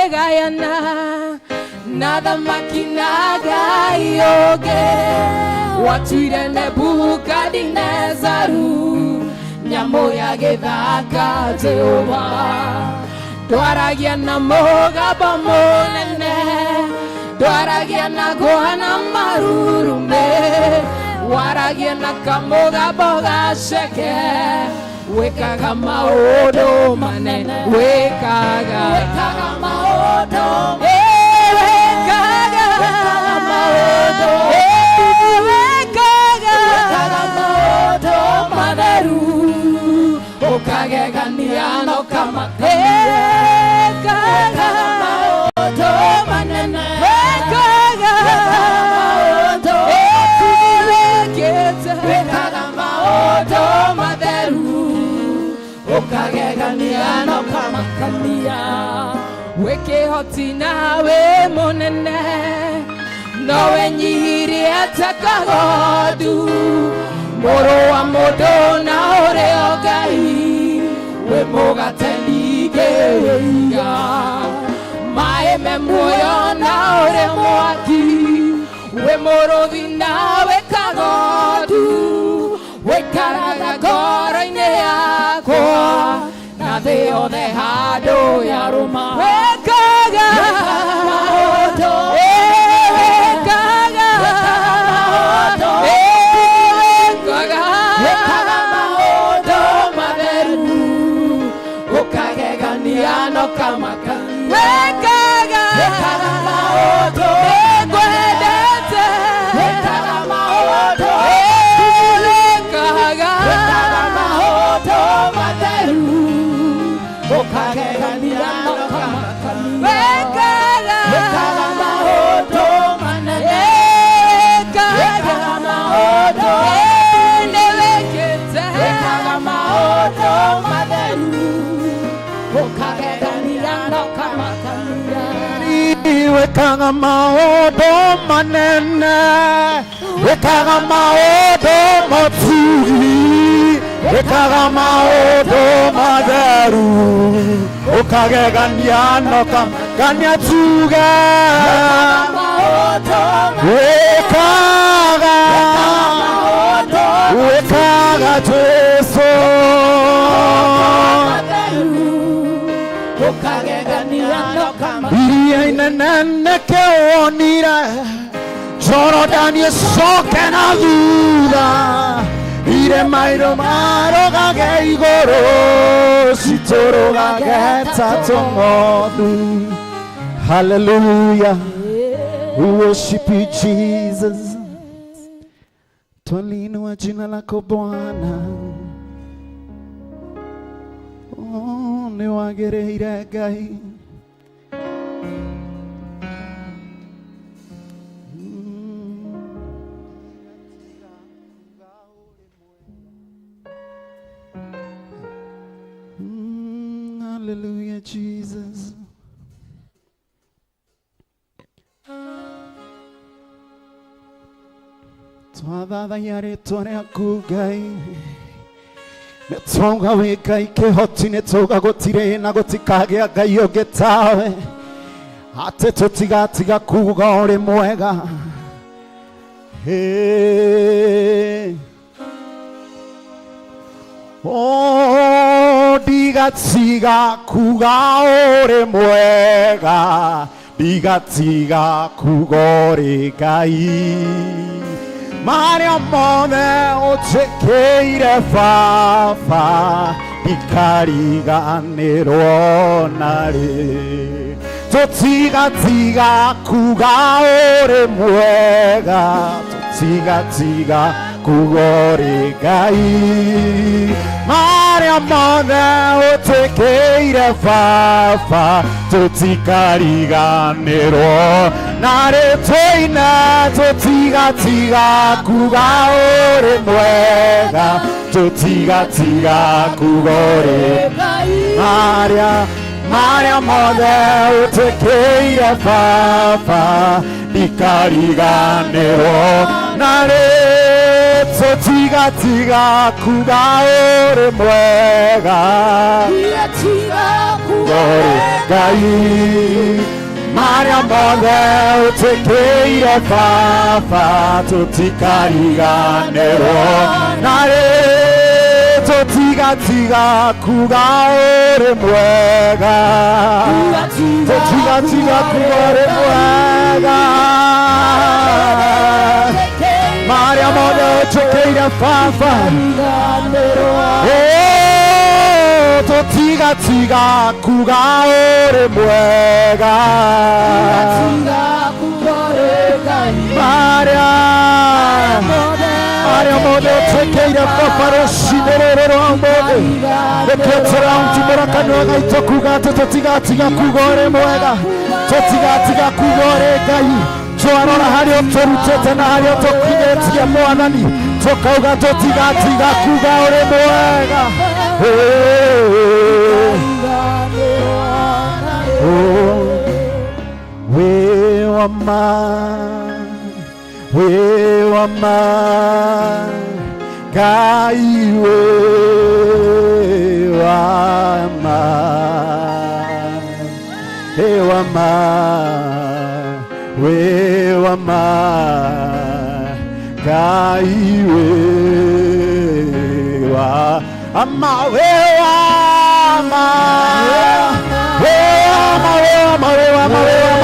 Ũngĩgayana na thamaki na Ngai ũngĩ watuire Nebukadinezaru nyamũ ya gĩthaka. Jehova, ndwaragia na mũgambo mũnene, ndwaragia na kũhana marurume, waragia na kamũgambo gaceke. Wĩkaga maũndũ manene, wĩkaga, Wĩkaga maũndũ. Wĩkaga, Wĩkaga maũndũ. Wĩkaga, Wĩkaga maũndũ matheru, ũkagegania na ũkamakania. Wĩkaga maũndũ manene. Wĩkaga, Wĩkaga maũndũ. Wĩkĩte, Wĩkaga maũndũ matheru, ũkagegania na ũkamakania. Wĩ kĩhoti na wĩ mũnene, nowe nyihirie ta kagondu. Mũrũ wa mũndũ na ũrĩ o Ngai, wĩ mũgate ningĩ wĩ iga, maĩ me muoyo na ũrĩ mwaki, wĩ mũrũthi na wĩ kagondu. Wĩikaraga ngoro-inĩ yakwa na thĩ yothe handũ yarũma. Wĩkaga, maũndũ. Wĩkaga, maũndũ. Wĩkaga, Wĩkaga maũndũ matheru, ũkagegania na ũkamakania. Wĩkaga, Wĩkaga maũndũ. Nĩngwendete. Wĩkaga maũndũ. Wĩkaga, Wĩkaga maũndũ matheru, ũkagegania na ũkamakania. Wĩkaga, Wĩkaga maũndũ manene. Wĩkaga, Wĩkaga maũndũ. Nĩwĩkĩte, Wĩkaga maũndũ matheru, ũkagegania na ũkamakania. Wĩkaga maũndũ manene, wĩkaga maũndũ moturi, wĩkaga maũndũ matheru, ũkagegania na ũkamakania. Tuge maũndũ. Wĩkaga, Maũndũ. Wĩkaga, Jesu. Matheru, ũkagegania na ũkamakania. Iria inene nĩkĩ wonire, Jorodani ĩcoke na thutha, irĩma irũmarũgage igũrũ, citũrũgage ta tũng'ondu. Hallelujah. We worship you, Jesus. Twaliinua jina lako, Bwana. Oh, nĩ wagĩrĩire, Ngai. Hallelujah, Jesus. Twathathaiya rĩtwa rĩaku, Ngai. Nĩ twauga wĩ Ngai kĩhoti, nĩ twauga gũtirĩ na gũtikagĩa Ngai ũngĩ tawe, atĩ tũtigatiga kuga ũrĩ mwega. Hey. Oh, ndigatiga kuga ũrĩ mwega, ndigatiga kuga ũrĩ Ngai. Marĩa mothe ũnjĩkĩire, Baba, ndikariganĩrwo narĩ. Tũtigatiga kuga ũrĩ mwega, tũtigatiga kuga ũrĩ Ngai. Marĩa mothe ũtwĩkĩire, Baba, tũtikariganĩrwo narĩ. Tũine, tũtigatiga kuga ũrĩ mwega, tũtigatiga kuga ũrĩ marĩa mothe ũtwĩkĩire, Baba, ndikariganĩrwo narĩ. Tũtigatiga kuga ũrĩ mwega, ũrĩ Ngai. Marĩa mothe ũtwĩkĩire baba tũtikariganĩrwo narĩ tũtigatiga kuga ũrĩ mwega tũtigatiga kuga ũrĩ mwega marĩa mothe ũtwĩkĩire baba tũtigatiga kuga ũrĩ mwega marĩa marĩa mothe ũtwĩkĩire baba rũcinĩ rũrũ rwa ũmũthĩ nĩkĩo tũratumũra kanua gaitũ kuga atĩ tũtigatiga kuga ũrĩ mwega tũtigatiga kuga ũrĩ Ngai twarora harĩa ũtũrutĩte na harĩa ũtũkinyĩtie mwathani tũkauga tũtigatiga kuga ũrĩ mwega. Wĩ wa ma wĩ wa ma Ngai wĩ wa ma wĩ wa ma wĩ wa ma Ngai wĩ wa ma wĩ wa ma wĩ wa ma wĩ wa ma wĩ wa ma wĩ wa ma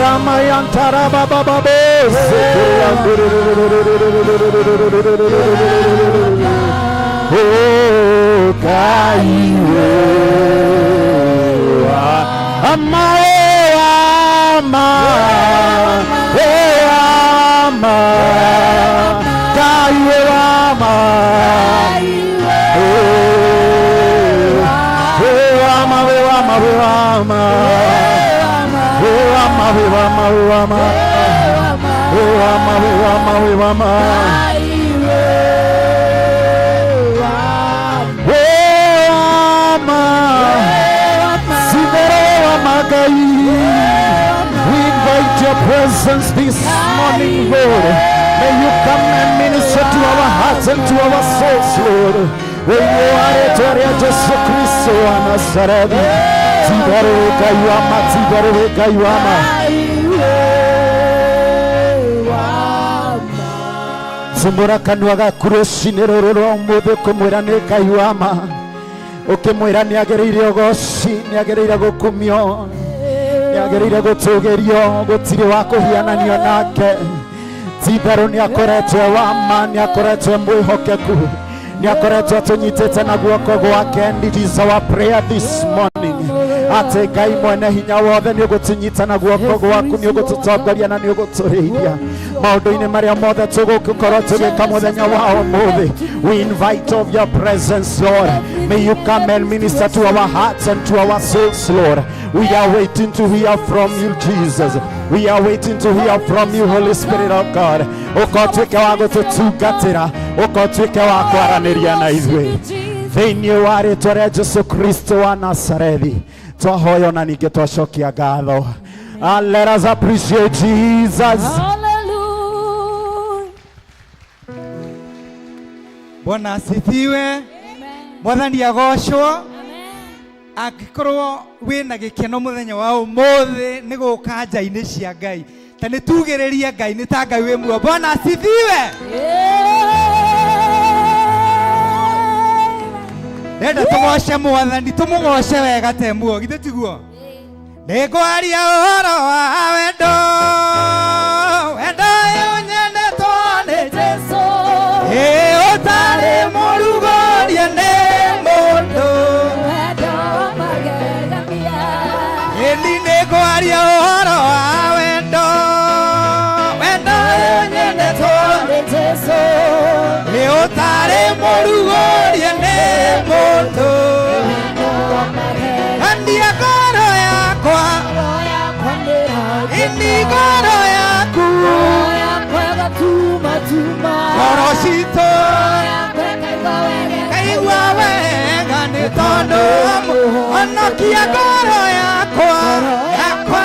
Ramayantara baba babo Oh Ngai wĩ wa ma wĩ wa ma wĩ wa ma Ngai wĩ wa ma wĩ wa ma wĩ wa ma wĩ wa ma wĩ wa ma wĩ wa ma wĩ wa ma wĩ wa ma wĩ wa ma wĩ wa ma wĩ wa ma Simero wa Magai. We invite your presence this morning, Lord. May you come and minister to our hearts and to our souls, Lord. Thĩinĩ wa rĩtwa rĩa Jesu Kristo wa Nazarethi ti-itherũ wĩ Ngai wa ma ti-itherũ wĩ Ngai wa ma tumũra kanua gaku rũcinĩ rũrũ rwa ũmũthĩ ũkĩmwĩra nĩ Ngai wa ma ũkĩmwĩra nĩ agĩrĩire ũgoci nĩ agĩrĩire gũkumio nĩ agĩrĩire gũtũgĩrio gũtirĩ wa kũhiananio nake ti-itherũ nĩ akoretwo wa ma nĩ akoretwo mwĩhokeku nĩ akoretwo atũnyitĩte na guoko gwake. And it is our prayer this morning atĩ Ngai mwene hinya wothe nĩ ũgũtũnyita na guoko gwaku nĩ ũgũtũtongoria na nĩ ũgũtũrĩithia maũndũ-inĩ marĩa mothe tũgũkorwo tũgĩka mũthenya wa ũmũthĩ. We invite of your presence, Lord. May you come and minister to our hearts and to our souls, Lord. We are waiting to hear from you, Jesus. We are waiting to hear from you, Holy Spirit of God. Ũka ũtuĩke wa gũtũtungatĩra ũka ũtuĩke wa kwaranĩria na ithuĩ thĩinĩ wa rĩtwa rĩa Jesu Kristo wa Nazarethi twahoya na ningĩ twacokia ngatho. Let us appreciate Jesus. Hallelujah. Bwana asifiwe. Mwathani agocwo. Angĩkorwo wĩna gĩkeno mũthenya wa ũmũthĩ nĩ gũka nja-inĩ cia Ngai ta nĩ tugĩrĩrie Ngai nĩ ta Ngai wĩ muoyo. Bwana asifiwe. Ndenda tũgoce Mwathani tũmũgoce wega te muoyo githĩ tiguo nĩngwaria ũhoro wa wendo wendo ũyũ nyendetwo nĩ Jesu. Ĩ ũtarĩ mũrugũrie nĩ mũndũ. Wendo magegania. Ĩni nĩngwaria ũhoro wa wendo wendo ũyũ nyendetwo Nĩ Jesu. Ĩ ũtarĩ mũrugũrie nĩ mũndũ. Wendo magegania. Andia ngoro yakwa Ngoro yakwa nĩragena. Ĩni ngoro yaku Ngoro yakwa ĩgatumatuma. Ngoro citũ Ngoro yakwa ĩkaigua wega. Kaigua wega nĩ tondũ honokia ngoro yakwa yakwa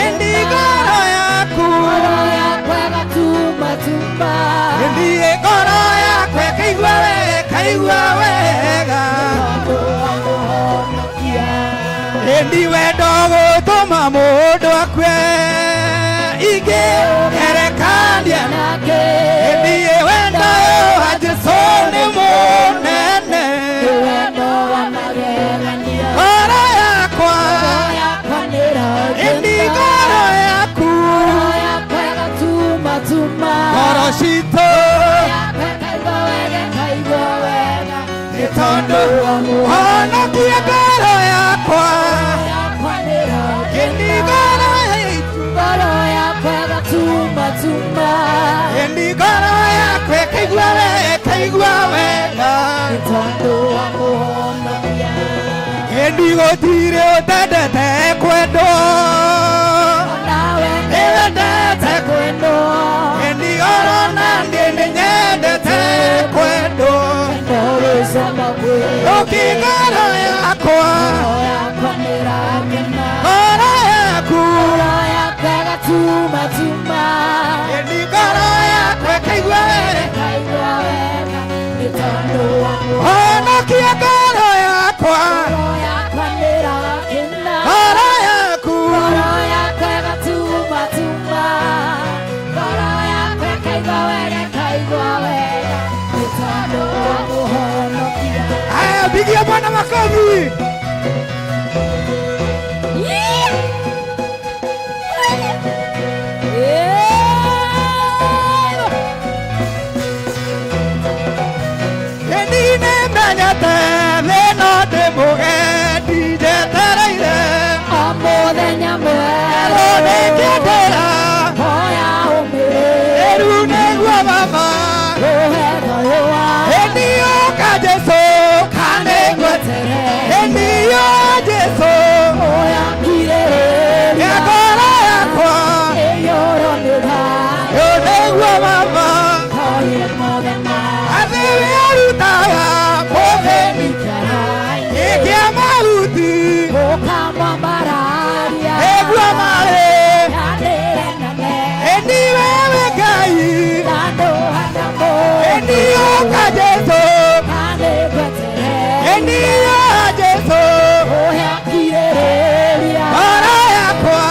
ĩni ngoro yaku Ngoro yakwa ĩgatumatuma. Ĩni ngoro yakwa ĩkaigua wega kaigua wega. Ĩndi wendo gũtũma mũndũ akue ingĩgerekania Nake ĩndi wendo wa Jesũ nĩ mũnene wendo wa magegania ngoro yakwa Ngoro yakwa ĩndi nĩĩrakena ngoro yaku Ngoro yakwa ĩgatumatuma ngoro citũ Yakwa ĩkaigua wega ĩkaigua wega nĩ tondũ honokia ngoro yakwa yakwa ĩndi nĩĩrakena ngoro yaitũ Ngoro yakwa ĩgatumatuma ĩndi ngoro yakwa ĩkaigua wega ĩkaigua wega nĩ tondũ wa mũhonokia ĩndi gũtirĩ ũtendete kwendwo Nawe nĩwendete kwendwo ĩndi oro na niĩ nĩnyendete kwendwo Wendo wĩ cama kwĩ ũki ngoro yakwa Ngoro yakwa nĩĩrakena ngoro yaku Ngoro yakwa ĩgatumatuma ĩndi ngoro yakwa ĩkaigua wega ĩkaigua wega nĩ tondũ wa honokia ngoro yakwa Ngoro yakwa nĩĩrakena ngoro yaku Ngoro yakwa ĩgatumatuma Ngoro yakwa ĩkaigua wega ĩkaigua wega nĩ tondũ wa mũhonokia Aya, pigia Bwana makofi. Ĩni nĩmenyete thĩna ndĩ mũgendi njetereire O mũthenya Erwo mwerũ nĩngĩendera hoya ũmĩrĩru ĩru nĩguo mama ũhe thayũ wa Ĩni ũka Jesũ kanĩngwetere Ĩni yo Jesũ Oya kirĩrĩria ya ngoro yakwa ĩiyũrwo nĩ thayũ Ĩyo nĩguo mama Hoye mũthenya Athĩ wĩrutaga mũthĩni kĩara-inĩ ĩkĩa mahuti ũkamwambararia ĩguo marĩ yanĩre nene Ĩni wewe Ngai na ndũhana Ĩni mũndũ ũka Jesũ kanĩngweterere Ĩni yo Jesũ Oya kirĩrĩria ngoro yakwa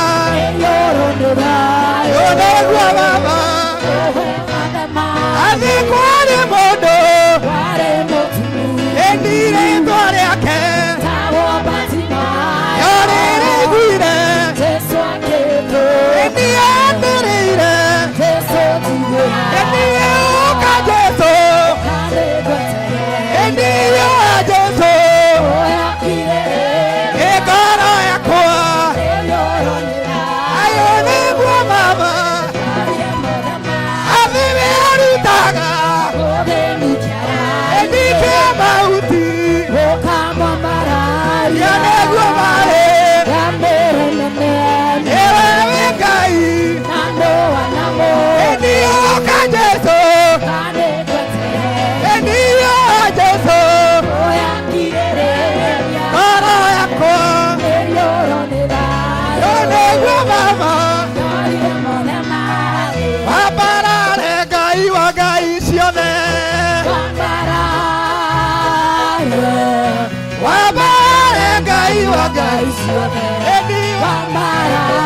ĩiyũrwo nĩ thayũ Ĩyo nĩguo mama Ũhe mathema Athĩ kwarĩ mũndũ warĩ mũtumumu Ĩni rĩtwa rĩake Tawo Bartimayo Yo rĩrĩiguire Jesu akĩtwo Ĩni anĩrĩire Jesu tiguĩra Ĩni ũka Jesũ kanĩngweterere Ĩni yo Jesũ Oya kirĩrĩria Ĩ ngoro yakwa ĩiyũrwo nĩ thayũ Ayo nĩguo mama Arie mũthema Athĩ wĩrutaga mũthĩni kĩara-inĩ Ĩni kĩa mahuti ũkamwambararia Yo nĩguo marĩ yanĩre nene Ewe wĩ Ngai na ndũhana mũndũ Ĩni ũka Jesũ kanĩngweterere Ĩni yo Jesũ Oya kirĩrĩria ngoro yakwa ĩiyũrwo nĩ thayũ Yo nĩguo mama Arie mũthema Wambarare Ngai wa Ngai ciothe Wambarare Wambarare Ngai wa Ngai Ngai ciothe Ĩni Wambarare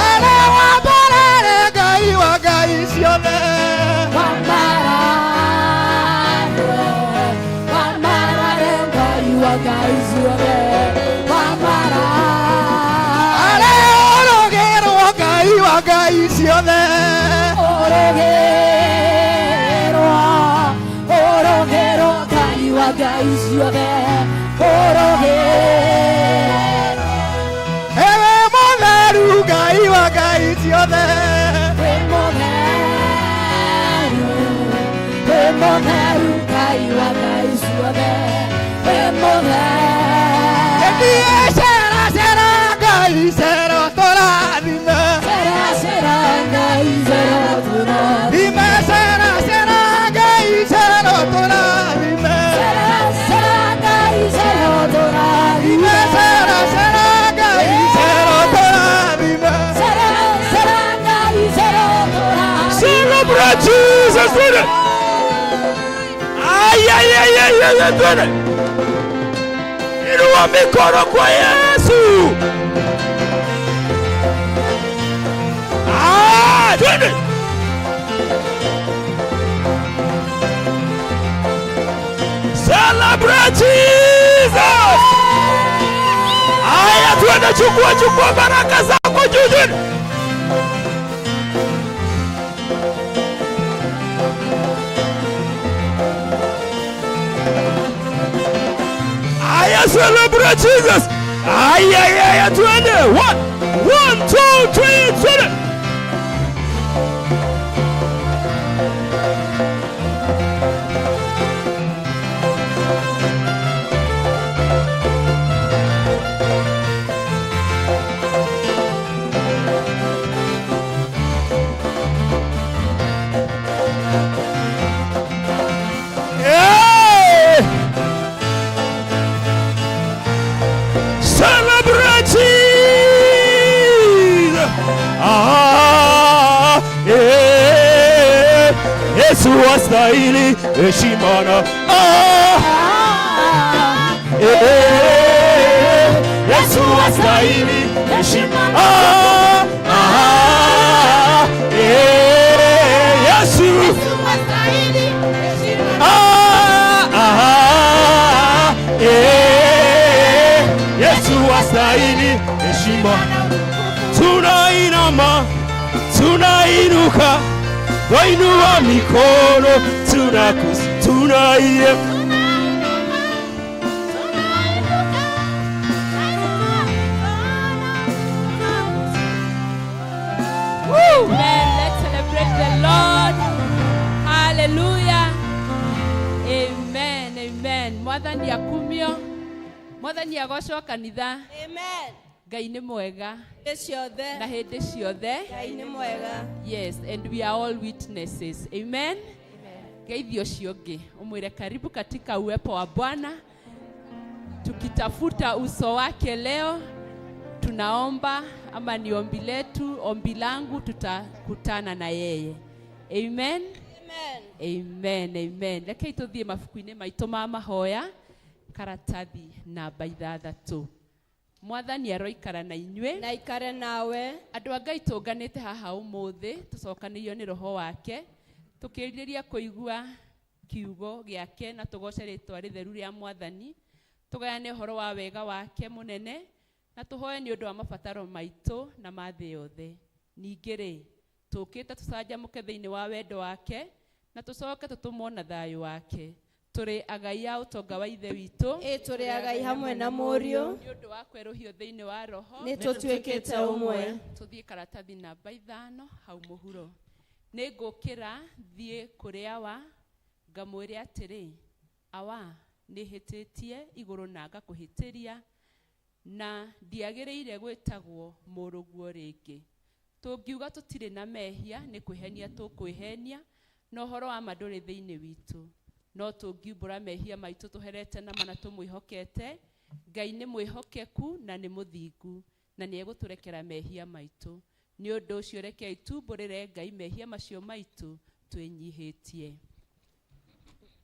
Are wambarare Ngai wa Ngai ciothe Wambarare Wambarare Ngai wa Ngai ciothe Wambarare Are ũrũgĩrwo Ngai wa Ngai ciothe Orogerwa Orogerwa Ngai wa Ngai ciothe Orogerwa Ewe mũtheru Ngai wa Ngai ciothe Wĩ mũtheru Wĩ mũtheru Ngai wa Ngai ciothe Wĩ mũtheru Ĩni cera cera Ngai cera tũrathime Cera cera Ngai cera tũrathime Thime cera cera Ngai cera tũrathime Cera cera Ngai cera Thime tũrathime cera cera Ngai cera tũrathime Cera cera Ngai cera tũrathime Celebrate Jesus with it. Ay, ay, ay, ay, ay, ay, twende. Inua mikono kwa Yesu. Yesu. Ah, twende. Celebrate Jesus. Haya, twende, chukua chukua baraka zako juu juu. Haya, celebrate Jesus. Haya, haya, twende. One, one, two, three, twende. Hey! Celebrate Jesus. Ah, eh, Yesu astahili heshima na ah, eh, Yesu astahili heshima ah, ah, eh, Yesu ah, ah, eh, Yesu astahili heshima. Tunainama, tunainuka, twainua mikono, tunakus, tunaie Amen. Let's celebrate the Lord. Hallelujah. Amen. Amen. Mwathani akumio. Mwathani agocwo kanitha. Amen. Ngai nĩ mwega Hĩndĩ ciothe. Na hĩndĩ ciothe. Ngai nĩ mwega. Yes, and we are all witnesses. Amen. Geithio ũcio ũngĩ ũmwĩre karibu katika uwepo wa Bwana, tukitafuta uso wake leo. Tunaomba ama ni ombi letu, ombi langu, tutakutana na yeye. Amen. Amen. Amen, amen. Rekei tuthiĩ mabuku-inĩ maitũ ma mahoya, karatathi namba 6. Mwathani aroikara na inyuĩ. Na ikare nawe. Andũ a Ngai, tũnganĩte haha ũmũthĩ tũcokanĩirio nĩ roho wake, tũkĩrirĩria kũigua kiugo gĩake na tũgoce rĩtwa rĩtheru rĩa Mwathani, tũgayane ũhoro wa wega wake mũnene na tũhoe nĩ ũndũ wa mabataro maitũ na ma thĩ yothe. Ningĩ rĩ, tũkĩte tũcanjamũke thĩinĩ wa wendo wake na tũcoke tũtũmwo na thayũ wake. Tũrĩ agai a ũtonga wa Ithe witũ. Ĩ tũrĩ agai hamwe na Mũriũ. Nĩ ũndũ wa kwerũhio thĩinĩ wa roho Nĩ tũtuĩkĩte ũmwe. Tũthiĩ karatathi namba 5 hau mũhuro. Nĩ ngũkĩra thiĩ kũrĩ awa ngamwĩre atĩrĩ, awa, nĩ hĩtĩtie igũrũ na ngakũhĩtĩria na ndiagĩrĩire gwĩtagwo mũrũguo rĩngĩ. Tũngiuga tũtirĩ na mehia nĩ kwĩhenia tũkwĩhenia, na ũhoro wa ma ndũrĩ thĩinĩ witũ. No tũngiumbũra mehia maitũ tũherete na mana tũmwĩhokete, Ngai nĩ mwĩhokeku na nĩ mũthingu na nĩ egũtũrekera mehia maitũ. Nĩ ũndũ ũcio rekei tumbũrĩre Ngai mehia macio maitũ twĩnyihĩtie.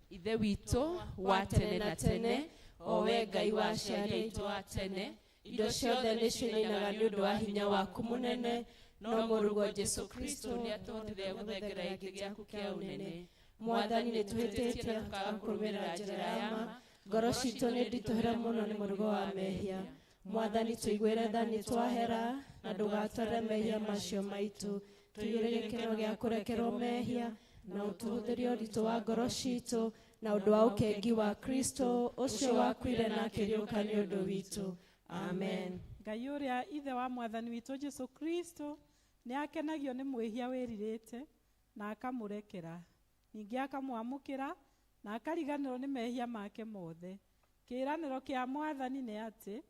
Ithe witũ wa tene na tene, o we Ngai wa aciari aitũ a tene, indo ciothe nĩ cinainaga nĩ ũndũ wa hinya waku mũnene, no mũrũguo Jesu Kristo nĩ atũhotithagia gũthengera gĩtĩ gĩaku kĩa ũnene. Mwathani, nĩ tũhĩtĩtie na tũkaga kũrũmĩrĩra njĩra ya ma. Ngoro citũ nĩ nditũhĩre mũno nĩ mũrigo wa mehia. Mwathani, tũiguĩre tha nĩ twahera na ndũgatware mehia macio maitũ. Tũiyũre gĩkeno gĩa kũrekerwo mehia na ũtũhũthĩrie ũritũ wa ngoro citũ na ũndũ wa ũkengi wa Kristo ũcio wakuire na akĩriũka nĩ ũndũ witũ. Amen. Ngai ũrĩa Ithe wa Mwathani witũ Jesu Kristo nĩ akenagio nĩ mwĩhia wĩrirĩte na akamũrekera, ningĩ akamwamũkĩra na akariganĩrwo nĩ mehia make mothe. Kĩĩranĩro kĩa Mwathani nĩ atĩ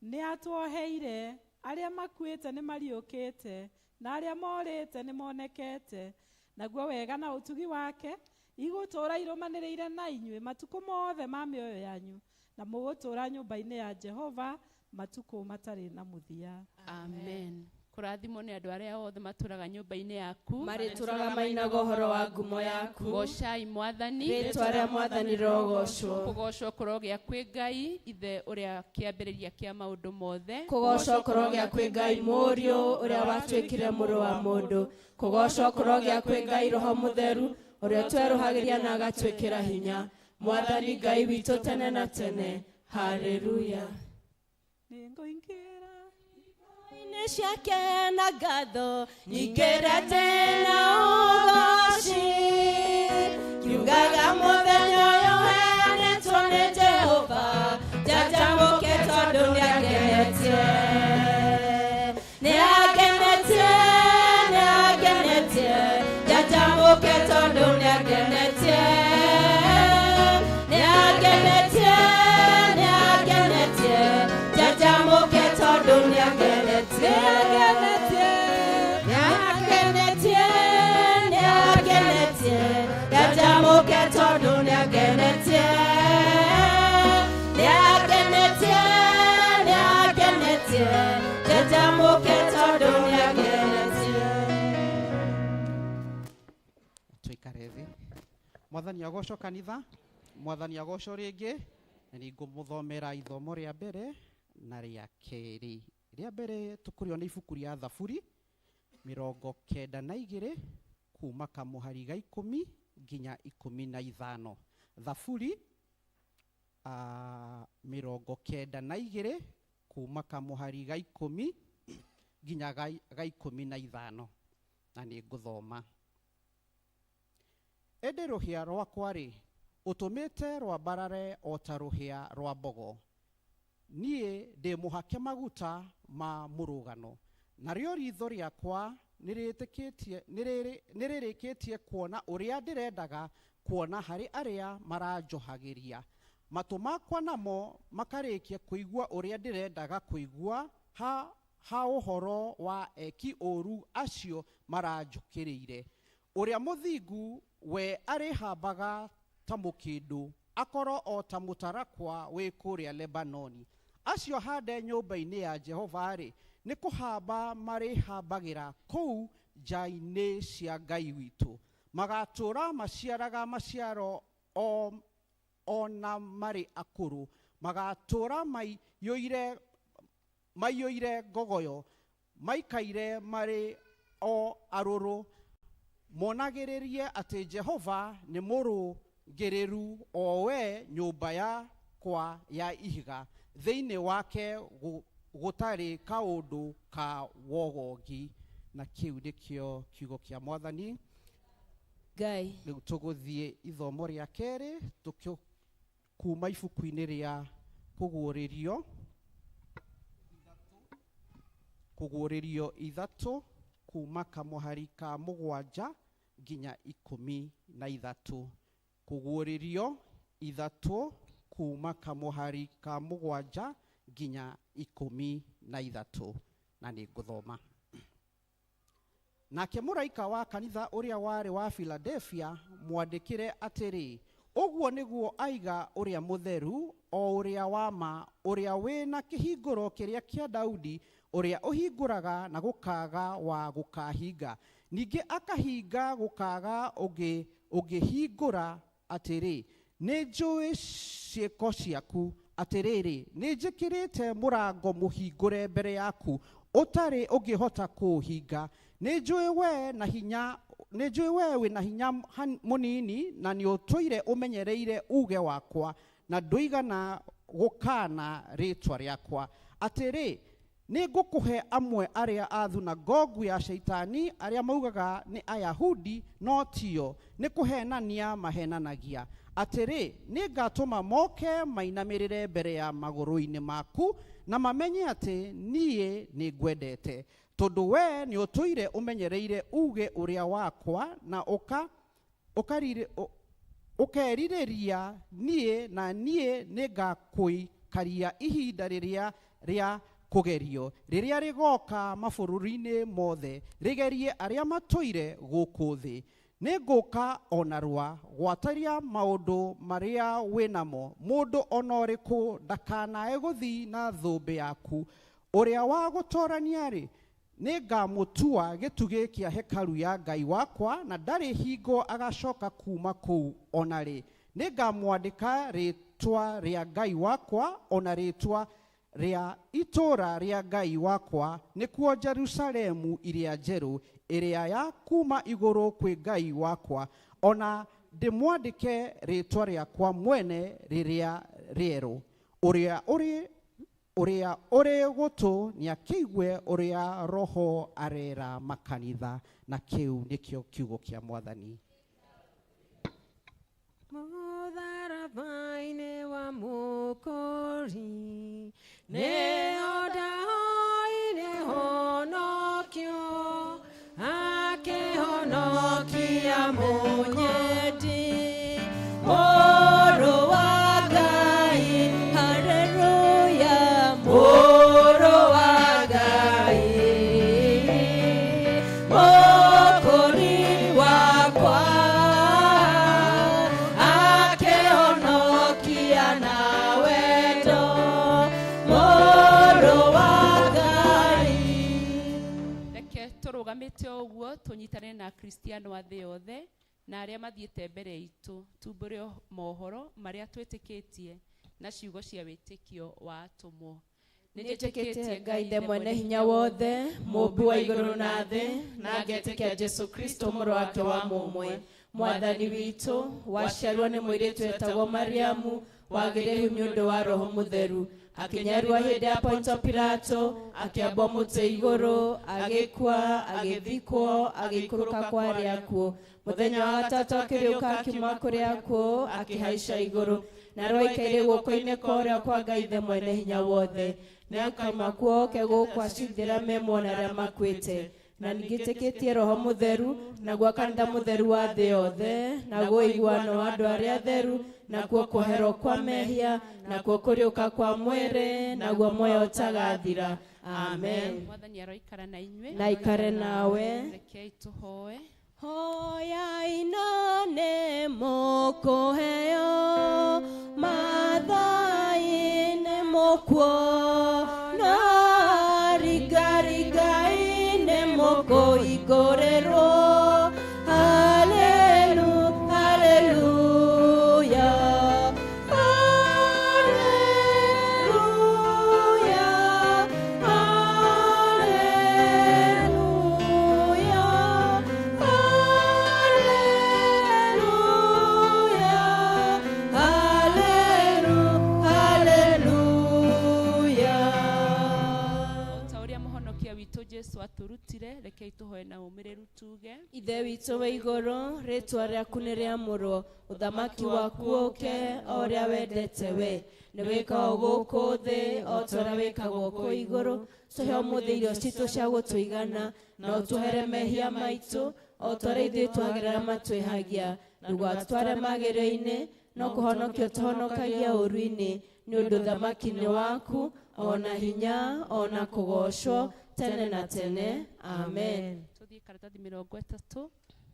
nĩ atuoheire, arĩa makuĩte nĩ mariũkĩte na arĩa morĩte nĩ monekete, naguo wega na ũtugi wake igũtũũra irũmanĩrĩire na inyuĩ matukũ mothe ma mĩoyo yanyu, na mũgũtũũra nyũmba-inĩ ya Jehova matukũ matarĩ na mũthia. Amen. Kũrathimwo nĩ andũ arĩa othe matũraga nyũmba-inĩ yaku. Marĩtũraga mainaga ũhoro wa ngumo yaku. Goocai Mwathani. Rĩtwa rĩa Mwathani rĩrogocwo. Kũgoocwo kũrogĩa kwĩ Ngai ithe ũrĩa kĩambĩrĩria kĩa maũndũ mothe. Kũgocwo kũrogĩa kwĩ Ngai Mũriũ ũrĩa watuĩkire mũrũ wa mũndũ. Kũgocwo kũrogĩa kwĩ Ngai Roho Mũtheru ũrĩa ũtwerũhagĩria na agatwĩkĩra hinya. Mwathani Ngai witũ tene na tene. Haleluya. Nĩngũingĩra Inĩ ciake na ngatho nyingĩre tena ũgoci kiugaga mũthenya ũyũ ũheanĩtwo nĩ Jehova njanjamũke tondũ nĩangenetie nĩangenetie nĩangenetie njanjamũke tondũ nĩangenetie nĩangenetie nĩangenetie njanjamũke tondũ nĩangenetie nĩangenetie nĩangenetie njanjamũke tondũ nĩangenetie nĩangenetie nĩangenetie njanjamũke tondũ nĩangenetie. Tuikare thĩ. Mwathani agocwo kanitha, Mwathani agocwo rĩngĩ, na nĩngũmũthomera ithomo rĩa mbere na rĩa kerĩ. Rĩa mbere tũkũrĩo nĩ ibuku rĩa Thaburi 92 kuma kamũhari ga 10 nginya 15. Thaburi 92 kuma kamũhari ga 10 nginya ga 15, na nĩngũthoma. Ĩndĩ rũhĩa rwakwa-rĩ, ũtũmĩte rwambarare o ta rũhĩa rwa mbogo. Niĩ ndĩ mũhake maguta ma mũrũgano, narĩo ritho rĩakwa nĩrĩrĩkĩtie kuona ũrĩa ndĩrendaga kuona harĩ arĩa maranjohagĩria. Matũ makwa namo makarĩkia kũigua ũrĩa ndĩrendaga kũigua ha ũhoro wa eki ũũru acio maranjũkĩrĩire. Ũrĩa mũthingu we arĩhambaga ta mũkĩndũ, akorwo o ta mũtarakwa wĩ kũrĩa Lebanoni. Acio hande nyũmba-inĩ ya Jehova-rĩ, nĩ kũhamba marĩhambagĩra kũu nja-inĩ cia Ngai witũ. Magatũũra maciaraga maciaro o na marĩ akũrũ, magatũũra maiyũire ngogoyo, maikaire marĩ o arũrũ, monagĩrĩrie atĩ Jehova nĩ mũrũngĩrĩru, o we nyũmba yakwa ya ihiga, thĩinĩ wake gũtarĩ kaũndũ ka wogogi. Na kĩu nĩkĩo kiugo kĩa Mwathani. Ngai. Rĩu tũgũthiĩ ithomo rĩa kerĩ kuma ibuku-inĩ rĩa Kũguũrĩrio. Kũguũrĩrio 3 kuma kamũhari ka 7 nginya 13. Kũguũrĩrio 3 kuma kamũhari ka 7 nginya 13, na nĩngũthoma. Nake mũraika wa kanitha ũrĩa warĩ wa Philadelphia mwandĩkĩre atĩrĩ, ũguo nĩguo aiga ũrĩa mũtheru, o ũrĩa wa ma, ũrĩa wĩna kĩhingũro kĩrĩa kĩa Daudi, ũrĩa ũhingũraga na gũkaga wa gũkahinga, ningĩ akahinga gũkaga ũngĩhingũra atĩrĩ, nĩnjũĩ ciĩko ciaku, atĩrĩrĩ, nĩnjĩkĩrĩte mũrango mũhingũre mbere yaku, ũtarĩ ũngĩhota kũũhinga. Nĩnjũĩ we na hinya, nĩnjũĩ we wĩna hinya mũnini, na nĩũtũire ũmenyereire uge wakwa, na ndũigana gũkaana rĩtwa rĩakwa. Atĩrĩ, nĩngũkũhe amwe arĩa a thunagogu ya Shaitani, arĩa maugaga nĩ Ayahudi no tio, nĩ kũhenania mahenanagia. Atĩrĩ, nĩngatũma moke mainamĩrĩre mbere ya magũrũ-inĩ maku, na mamenye atĩ niĩ nĩngwendete, tondũ we nĩũtũire ũmenyereire uge ũrĩa wakwa, na ũkerirĩria niĩ, na niĩ nĩngakũikaria ihinda rĩrĩa rĩa kũgerio, rĩrĩa rĩgoka mabũrũri-inĩ mothe, rĩgerie arĩa matũire gũkũ thĩ. Nĩngũka o narua gwataria maũndũ marĩa wĩnamo, mũndũ ona ũrĩkũ ndakanae gũthiĩ na thũmbĩ yaku. Ũrĩa wa gũtorania-rĩ, Nĩngamũtua gĩtugĩ kĩa hekaru ya Ngai wakwa, na ndarĩ hingo agacoka kuuma kũu ona rĩ. Nĩngamwandĩka rĩĩtwa rĩa Ngai wakwa, ona rĩĩtwa rĩa itũũra rĩa Ngai wakwa, nĩkuo Jerusalemu ĩrĩa njerũ, ĩrĩa ya kuuma igũrũ kwĩ Ngai wakwa, ona ndĩmwandĩke rĩĩtwa rĩakwa mwene rĩrĩa rĩerũ. Ũrĩa ũrĩ ũrĩa ũrĩ gũtũ nĩakĩigue ũrĩa Roho arera makanitha, na kĩu nĩkĩo kiugo kĩa Mwathani. Mũtharaba-inĩ wa Mũkũri nĩho ndahoire honokio, akĩhonokia mũnyendi, Mũrũ wa Ngai, Haleluya, Mũrũ wa Ngai, Mũkũri wakwa, akĩhonokia na wendo, Mũrũ wa Ngai. Reke tũrũgamĩte o ũguo tũnyitane na Akristiano a thĩ yothe na arĩa mathiĩte mbere itũ, tumbũre mohoro marĩa twĩtĩkĩtie na ciugo cia wĩtĩkio wa atũmwo. Nĩnjĩtĩkĩtie Ngai Ithe mwene hinya wothe, mũũmbi wa igũrũ na thĩ, na ngetĩkia Jesũ Kristo mũrũ wake wa mũmwe, Mwathani witũ, waciarwo nĩ mũirĩtu wetagwo Mariamu, wagĩire ihu nĩ ũndũ wa Roho Mũtheru, akĩnyarua hĩndĩ ya Ponto Pilato, akĩambwo mũtĩ igũrũ, agĩkua, agĩthikwo, agĩikũrũka kwa arĩa akuũ. Mũthenya wa gatatũ akĩriũka akiuma kũrĩ akuũ, akĩhaica igũrũ, narĩo aikaire guoko-inĩ kwa ũrĩo kwa Ngai Ithe mwene hinya wothe. Nĩakauma kuo oke gũkũ acirithĩra me muoyo na arĩa makuĩte. Na ningĩtĩkĩtie Roho Mũtheru, naguo kanitha mũtheru wa thĩ yothe, naguo ũiguano wa andũ arĩa atheru, nakuo kũherwo kwa mehia, nakuo kũriũka kwa mwĩrĩ, naguo muoyo ũtagathira. Amen. Mwathani aroikara na inyuĩ. Na aikare nawe. Rekei tũhoe. Hoyai na nĩ mũkũheo, mathai nĩ mũkuona, ringarigai nĩ mũkũhingũrĩrwo. Hallelu, hallelujah, hallelujah, hallelujah, hallelujah, hallelujah. O ta ũrĩa mũhonokia witũ Jesũ atũrutire, rekei tũhoe na ũmĩrĩru tuge. Ithe witũ wĩ igũrũ, rĩtwa rĩaku nĩ rĩamũrwo, ũthamaki waku ũke o ũrĩa wendete we, nĩ wĩkagwo gũkũ thĩ o ta ũrĩa wĩkagwo kũu igũrũ. Tũhe ũmũthĩ irio citũ cia gũtũigana, na ũtũhere mehia maitũ o ta ũrĩa ithuĩ twagĩrĩra matwĩhagia, ndũgatũtware magerio-inĩ, no kũhonokio tũhonokagia ũũru-inĩ, nĩ ũndũ ũthamaki nĩ waku, ona hinya, ona kũgoocwo tene na tene. Amen. Tũthiĩ karatathi 30,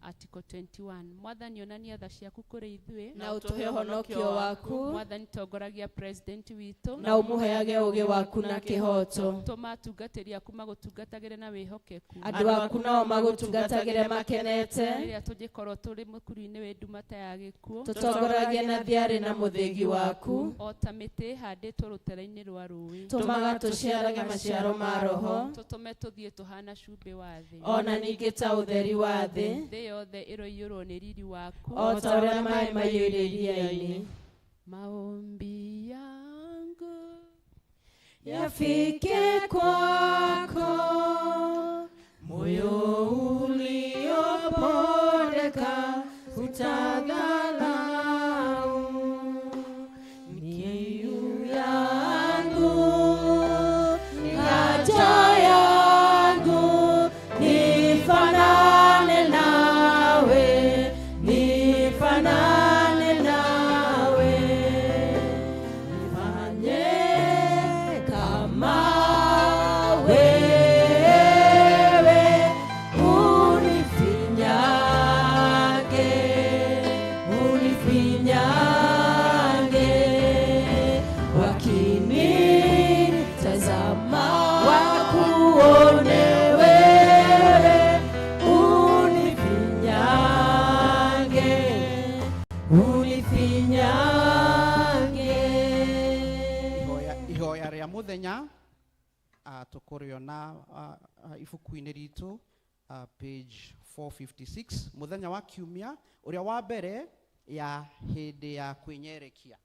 Article 21. Mwathani onania tha ciaku kũrĩ ithuĩ, Na ũtũhe ũhonokio waku. Mwathani tongoragia president witũ, Na ũmũheage ũũgĩ waku na kĩhooto. Tũma atungatĩri aku magũtungatagĩre na wĩhokeku, Andũ aku nao magũtungatagĩre makenete. Rĩrĩa tũngĩkorwo tũrĩ mũkuru-inĩ wĩ nduma ta ya gĩkuũ, Tũtongoragie na thiarĩ na mũthĩgi waku. O ta mĩtĩ ĩhandĩtwo rũtere-inĩ rwa rũũĩ, Tũmaga tũciarage maciaro ma Roho. Tũtũme tũthiĩ tũhana cumbĩ wa thĩ, Ona ningĩ ta ũtheri wa thĩ. Thĩ yothe ĩroiyũrwo nĩ riri waku, O ta ũrĩa maĩ maiyũire iria-inĩ. Maombi yangu yafike kwako, moyo uliopondeka utadharau. Kiu yangu, haja yangu, nifanane nawe, nifanane nawe, nifanye kama wewe. Rĩrĩa mũthenya tũkũrĩona ibuku-inĩ ritũ page 456, mũthenya wa kiumia ũrĩa wa mbere ya hĩndĩ ya kwĩnyerekia.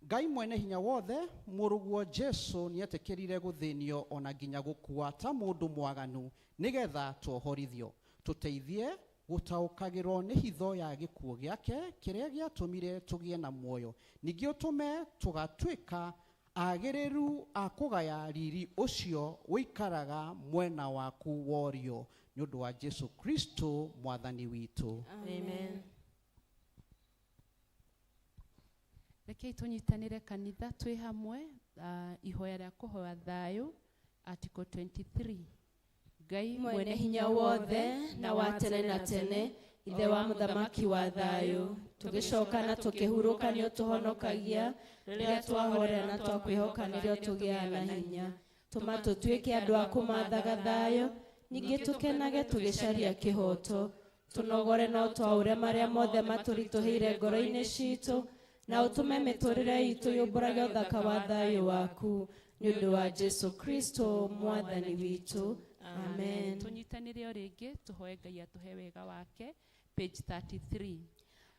Ngai mwene hinya wothe, mũrũguo Jesu nĩetĩkĩrire gũthĩnio ona nginya gũkua ta mũndũ mwaganu nĩgetha tuohorithio, tũteithie gũtaũkagĩrwo nĩ hitho ya gĩkuũ gĩake kĩrĩa gĩatũmire tũgĩe na muoyo, ningĩ ũtũme tũgatuĩka agĩrĩru a kũgaya riri ũcio ũikaraga mwena waku wa ũrĩo, nĩ ũndũ wa Jesu Kristo mwathani witũ. Amen. Rekei tũnyitanĩre kanitha twĩ hamwe ihoya rĩa kũhoya thayũ, article 23. Ngai mwene hinya wothe na wa tene na tene, ithe wa mũthamaki wa thayũ, tũgĩcoka na tũkĩhurũka nĩ ũtũhonokagia, rĩrĩa twahorera na twakwĩhoka nĩrĩo tũgĩaga na hinya. Tũma tũtuĩke andũ a kũmathaga thayũ, ningĩ tũkenage tũgĩcaria kĩhooto, tũnogore na ũtwaũre marĩa mothe matũritũhĩire ngoro-inĩ citũ, na ũtũme mĩtũrĩre itũ yũmbũrage ũthaka wa thayũ waku, nĩ ũndũ wa Jesu Kristo mwathani witũ. Amen. Tũnyitanĩre o rĩngĩ tũhoe Ngai atũhe wega wake, page 33.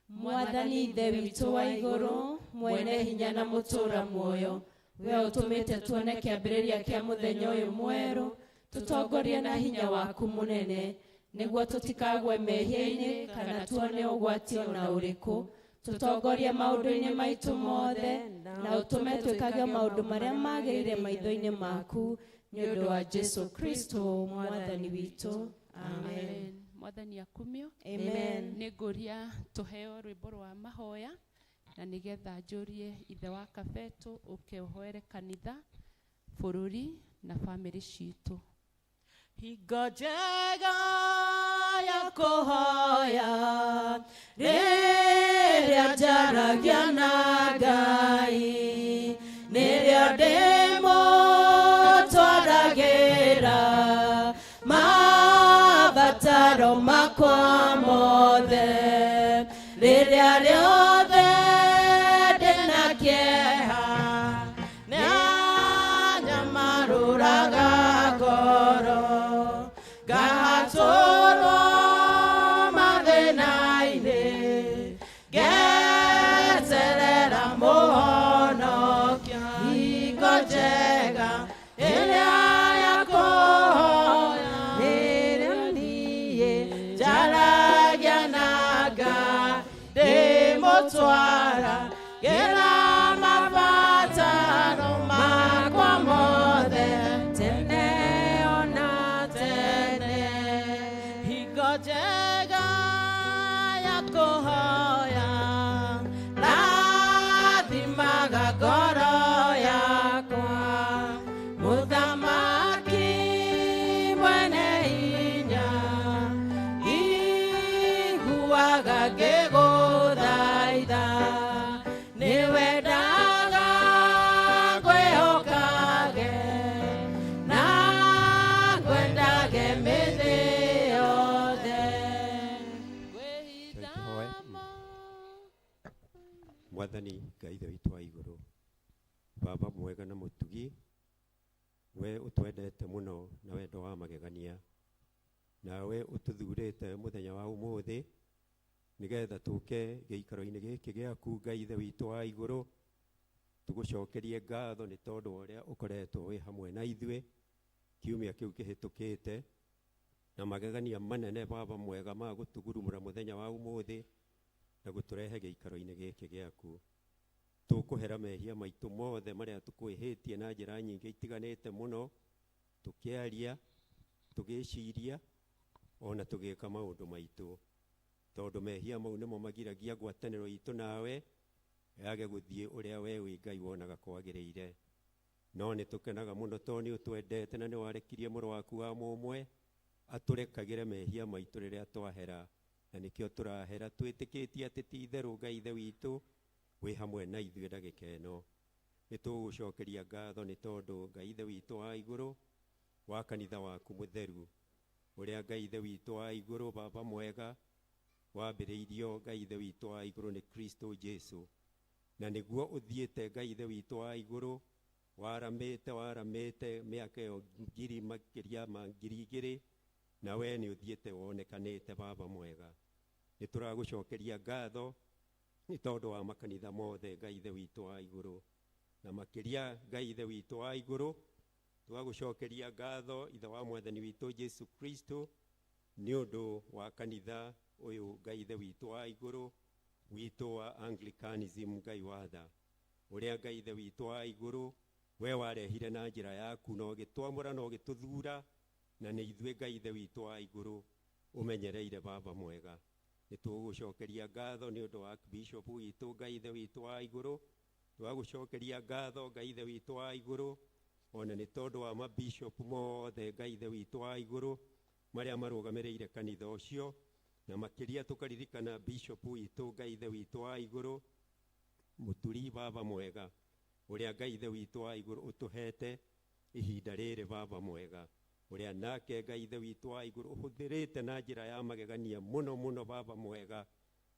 Mwathani ithe witũ wa igũrũ, mwene hinya na mũtũũra muoyo, we ũtũmĩte tuone kĩambĩrĩria kĩa mũthenya ũyũ mwerũ, tũtongorie na hinya waku mũnene, nĩguo tũtikagwe mehia-inĩ kana tuone ũgwati ona ũrĩkũ. Tũtongorie maũndũ-inĩ maitũ mothe, na ũtũme twĩkage maũndũ marĩa magĩrĩire maitho-inĩ maku, nĩ ũndũ wa Jesu Kristo mwathani witũ. Amen. Mwathani akumio. Amen. Nĩ ngũria tũheo rwĩmbo rwa mahoya, na nĩgetha njũrie ithe wa Kabeto ũke ũhoere kanitha, bũrũri na bamĩrĩ citũ. Hingo njega ya kũhoya rĩrĩa njaragia na Ngai, nĩrĩo ndĩmũtwaragĩra mabataro makwa mothe, rĩrĩa rĩothe ndĩna kĩeha nĩanyamarũraga ngoro, ngatũrwo mathĩna-inĩ ngeterera mũhonokia. Hingo njega ĩrĩa ya kũhoya nĩrĩo niĩ njaragia na Ngai, ndĩmũtwara gĩra mabataro makwa mothe tene ona tene. Hingo njega ya kũhoya rathimaga ngoro yakwa, mũthamaki mwene hinya iguaga ngĩgũthaitha, nĩwendaga ngwĩhokage na ngwendage mĩthĩ yothe. Tũhoe. Mwathani Ngai ithe witũ wa igũrũ, Baba mwega na mũtugi, we ũtwendete mũno na wendo wa magegania, nawe ũtũthurĩte mũthenya wa ũmũthĩ nĩgetha tũke gĩikaro-inĩ gĩkĩ gĩaku Ngai ithe witũ wa igũrũ, tũgũcokerie ngatho nĩ tondũ wa ũrĩa ũkoretwo wĩ hamwe na ithuĩ kiumia kĩu kĩhĩtũkĩte, na magegania manene Baba mwega ma gũtugurumũra mũthenya wa ũmũthĩ na gũtũrehe gĩikaro-inĩ gĩkĩ gĩaku. Tũkũhera mehia maitũ mothe marĩa tũkwĩhĩtie na njĩra nyingĩ itiganĩte mũno, tũkĩaria, tũgĩciria, ona tũgĩka maũndũ maitũ, tondũ mehia mau nĩmo magiragia ngwatanĩro itũ nawe yage gũthiĩ ũrĩa we wĩ Ngai wonaga kwagĩrĩire. No nĩ tũkenaga mũno tondũ nĩ ũtwendete na nĩ warekirie mũrũ waku wa mũmwe atũrekagĩre mehia maitũ rĩrĩa twahera, na nĩkĩo tũrahera twĩtĩkĩtie atĩ ti itherũ Ngai ithe witũ wĩ hamwe na ithuĩ ndagĩka ĩno. Nĩ tũgũcokeria ngatho nĩ tondũ Ngai ithe witũ wa igũrũ wa kanitha waku mũtheru, ũrĩa Ngai ithe witũ wa igũrũ Baba mwega wambĩrĩirio Ngai ithe witũ wa igũrũ nĩ Kristo Jesu, na nĩguo ũthiĩte Ngai ithe witũ wa igũrũ Waramĩte waramĩte mĩaka ĩyo ngiri makĩria ma 2000, na we nĩ ũthiĩte wonekanĩte Baba mwega. Nĩ tũragũcokeria ngatho nĩ tondũ wa makanitha mothe, Ngai Ithe witũ wa igũrũ, na makĩria Ngai Ithe witũ wa igũrũ, twagũcokeria ngatho Ithe wa Mwathani witũ Jesu Kristo nĩ ũndũ wa kanitha ũyũ, Ngai Ithe witũ wa igũrũ, witũ wa Anglicanism, Ngai watha ũrĩa Ngai Ithe witũ wa igũrũ we warehire na njĩra yaku na ũgĩtwamũra na ũgĩtũthura, na nĩ ithuĩ Ngai Ithe witũ wa igũrũ ũmenyereire Baba mwega. Nĩ tũgũcokeria ngatho nĩ ũndũ wa bishop witũ, Ngai Ithe witũ wa igũrũ. Twagũcokeria ngatho, Ngai Ithe witũ wa igũrũ, ona nĩ tondũ wa mabishop mothe, Ngai Ithe witũ wa igũrũ, marĩa marũgamĩrĩire kanitha ũcio, na makĩria tũkaririkana bishop witũ, Ngai Ithe witũ wa igũrũ, Mũturi, Baba mwega, ũrĩa Ngai Ithe witũ wa igũrũ ũtũhete ihinda rĩrĩ, Baba mwega, ũrĩa nake Ngai Ithe witũ wa igũrũ ũhũthĩrĩte na njĩra ya magegania mũno mũno, Baba mwega,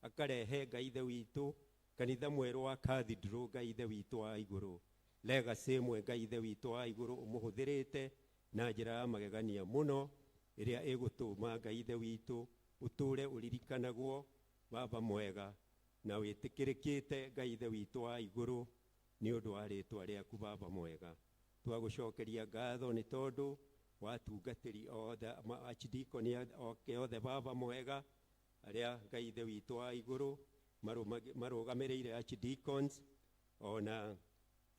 akarehe, Ngai Ithe witũ, kanitha mwerũ wa cathedral, Ngai Ithe witũ wa igũrũ, legacy ĩmwe, Ngai Ithe witũ wa igũrũ, ũmũhũthĩrĩte na njĩra ya magegania mũno ĩrĩa ĩgũtũma, Ngai Ithe witũ, ũtũre ũririkanagwo, Baba mwega, na wĩtĩkĩrĩkĩte, Ngai Ithe witũ wa igũrũ, nĩ ũndũ wa rĩtwa rĩaku, Baba mwega. Twagũcokeria ngatho nĩ tondũ wa atungatĩri othe, archdeacon oke othe, Baba mwega, arĩa, Ngai Ithe witũ wa igũrũ, marũgamĩrĩire archdeacons, ona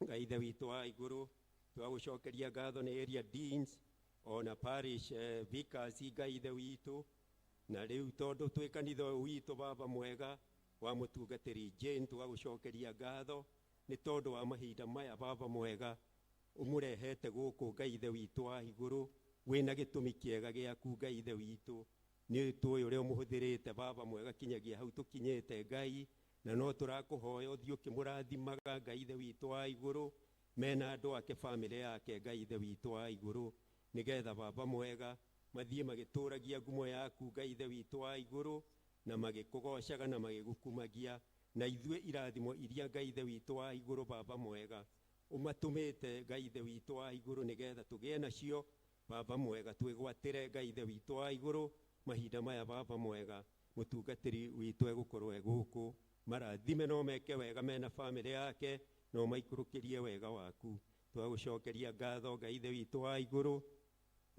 Ngai Ithe witũ wa igũrũ twagũcokeria ngatho nĩ area deans, ona parish vicars, Ngai Ithe witũ. Na rĩu tondũ twĩ kanitha ũyũ witũ, Baba mwega, wa mũtungatĩri Jane, tũgagũcokeria ngatho nĩ tondũ wa mahinda maya, Baba mwega, ũmũrehete gũkũ, Ngai Ithe witũ wa igũrũ, wĩna gĩtũmi kĩega gĩaku, Ngai Ithe witũ. Nĩ tũĩ ũrĩa ũmũhũthĩrĩte, Baba mwega, kinyagia hau tũkinyĩte, Ngai, na no tũrakũhoya ũthiĩ ũkĩmũrathimaga, Ngai Ithe witũ wa igũrũ, mena andũ ake, bamĩrĩ yake, Ngai Ithe witũ wa igũrũ, nĩgetha, Baba mwega, mathiĩ magĩtũragia ngumo yaku, Ngai Ithe witũ wa igũrũ, na magĩkũgocaga na magĩgũkumagia, na ithuĩ irathimo iria, Ngai Ithe witũ wa igũrũ, Baba mwega, ũmatũmĩte, Ngai Ithe witũ wa igũrũ, nĩgetha tũgĩe nacio, Baba mwega, twĩgwatĩre, Ngai Ithe witũ wa igũrũ, mahinda maya, Baba mwega, mũtungatĩri witũ egũkorwo e gũkũ. Marathime no meke wega mena bamĩrĩ yake, no maikũrũkĩrie wega waku. Twagũcokeria ngatho, Ngai Ithe witũ wa igũrũ,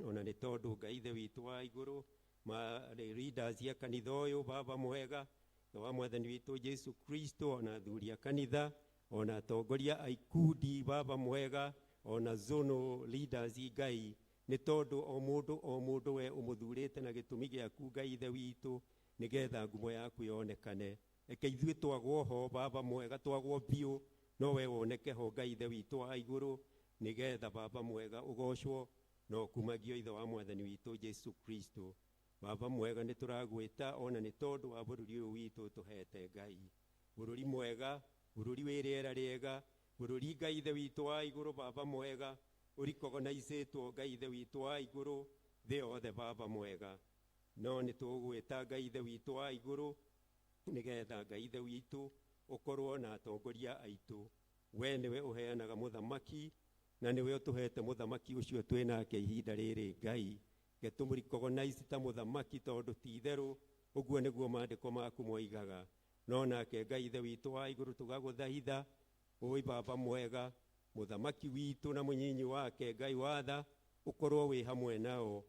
ona nĩ tondũ, Ngai Ithe witũ wa igũrũ, marĩ leaders a kanitha ũyũ, Baba mwega, na wa Mwathani witũ Jesu Kristo, ona athuri a kanitha, ona atongoria a ikundi, Baba mwega, ona zonal leaders, Ngai, nĩ tondũ o mũndũ o mũndũ we ũmũthurĩte na gĩtũmi gĩaku, Ngai Ithe witũ, nĩgetha ngumo yaku yonekane. Reke ithuĩ twagwo ho, Baba mwega, twagwo biũ, no we woneke ho, Ngai Ithe witũ wa igũrũ, nĩgetha, Baba mwega, ũgocwo na ũkumagio Ithe wa Mwathani witũ Jesu Kristo. Baba mwega, nĩ tũragwĩta ona nĩ tondũ wa bũrũri ũyũ witũ tũhete, Ngai, bũrũri mwega, bũrũri wĩ rĩera rĩega, bũrũri, Ngai Ithe witũ wa igũrũ, Baba mwega, ũrikogonaicĩtwo, Ngai Ithe witũ wa igũrũ, thĩ yothe, Baba mwega. No nĩ tũgwĩta, Ngai Ithe witũ wa igũrũ, nĩgetha, Ngai Ithe witũ, ũkorwo na atongoria aitũ. We nĩwe ũheanaga mũthamaki, na nĩwe ũtũhete mũthamaki ũcio twĩ nake ihinda rĩrĩ, Ngai. Reke tũmũrecognize ta mũthamaki, tondũ ti itherũ ũguo nĩguo maandĩko maku moigaga. No nake, Ngai Ithe witũ wa igũrũ, tũgagũthaitha ũi, Baba mwega, mũthamaki witũ na mũnyinyi wake, Ngai watha, ũkorwo wĩ hamwe nao,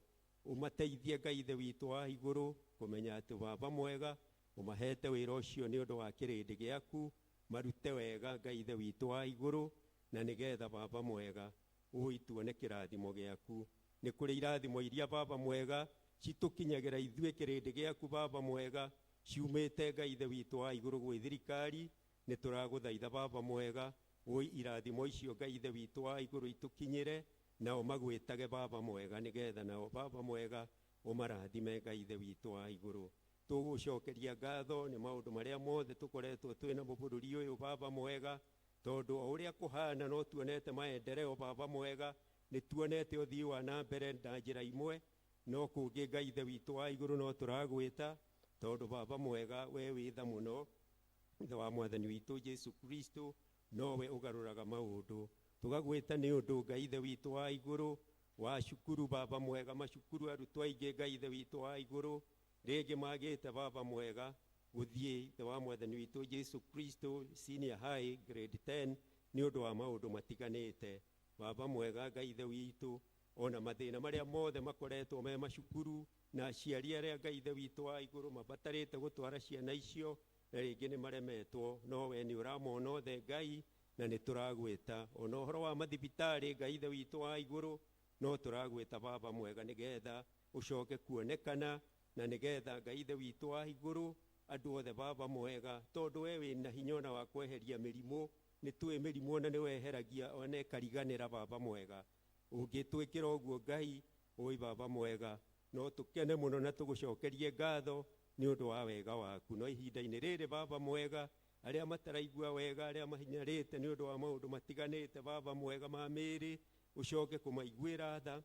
ũmateithie, Ngai Ithe witũ wa igũrũ, kũmenya atĩ, Baba mwega, ũmahete wĩra ũcio nĩ ũndũ wa kĩrĩndĩ gĩaku, marute wega, Ngai Ithe witũ wa igũrũ, na nĩgetha, Baba mwega, ũi tuone kĩrathimo gĩaku. Nĩ kũrĩ irathimo iria, Baba mwega, citũkinyagĩra ithuĩ kĩrĩndĩ gĩaku, Baba mwega, ciumĩte, Ngai Ithe witũ wa igũrũ, gwĩ thirikari. Nĩ tũragũthaitha, Baba mwega, ũi irathimo icio, Ngai Ithe witũ wa igũrũ, itũkinyĩre, nao magwĩtage, Baba mwega, nĩgetha nao, Baba mwega, ũmarathime, Ngai Ithe witũ wa igũrũ. Tũgũcokeria ngatho nĩ maũndũ marĩa mothe tũkoretwo twĩ namo bũrũri ũyũ, Baba mwega, tondũ o ũrĩa kũhana no tuonete maendeleo, Baba mwega, nĩ tuonete ũthii wa na mbere na njĩra imwe, no kũngĩ, Ngai Ithe witũ wa igũrũ, no tũragwĩta, tondũ, Baba mwega, we wĩ tha mũno. Ithe wa Mwathani witũ Jesu Kristo, nowe ũgarũraga maũndũ. Tũgagwĩta nĩ ũndũ Ngai Ithe witũ wa igũrũ wa cukuru baba mwega, macukuru arutwo aingĩ Ngai Ithe witũ wa igũrũ rĩngĩ magĩte baba mwega gũthiĩ Ithe wa mwathani witũ Jesu Kristo senior high grade 10 nĩ ũndũ wa maũndũ matiganĩte. Baba mwega Ngai Ithe witũ, ona mathĩna marĩa mothe makoretwo me macukuru na aciari arĩa Ngai Ithe witũ wa igũrũ mabatarĩte gũtwara ciana icio na rĩngĩ nĩ maremetwo, no we nĩ ũramona othe Ngai, na nĩ tũragwĩta. Ona ũhoro wa mathibitarĩ Ngai Ithe witũ wa igũrũ, no tũragwĩta baba mwega nĩgetha ũcoke kuonekana, na nĩgetha Ngai Ithe witũ wa igũrũ andũ othe baba mwega, tondũ we wĩna hinya ona wa kweheria mĩrimũ, nĩ tũĩ mĩrimũ ona nĩ weheragia ona ĩkariganĩra baba mwega. Ũngĩtwĩkĩra ũguo Ngai, ũi baba mwega, no tũkene mũno na tũgũcokerie ngatho nĩ ũndũ wa wega waku. No ihinda-inĩ rĩrĩ baba mwega, arĩa mataraigua wega, arĩa mahinyarĩte nĩ ũndũ wa maũndũ matiganĩte baba mwega ma mĩĩrĩ, ũcoke kũmaiguĩra tha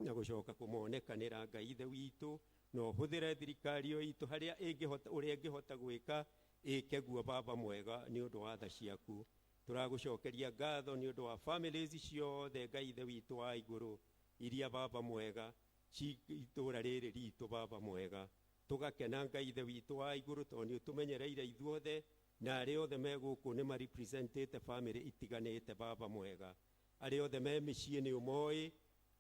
na gũcoka kũmonekanĩra Ngai Ithe witũ, na ũhũthĩre thirikari ĩyo itũ harĩa ĩngĩhota, ũrĩa ĩngĩhota gwĩka ĩke guo baba mwega nĩ ũndũ wa tha ciaku. Tũragũcokeria ngatho nĩ ũndũ wa families ciothe Ngai Ithe witũ wa igũrũ iria baba mwega ci itũra rĩrĩ ritũ baba mwega. Tũgakena Ngai Ithe witũ wa igũrũ tondũ nĩ ũtũmenyereire ithuothe, na arĩa othe me gũkũ nĩ marepresentĩte family itiganĩte baba mwega. Arĩa othe me mĩciĩ nĩ ũmoĩ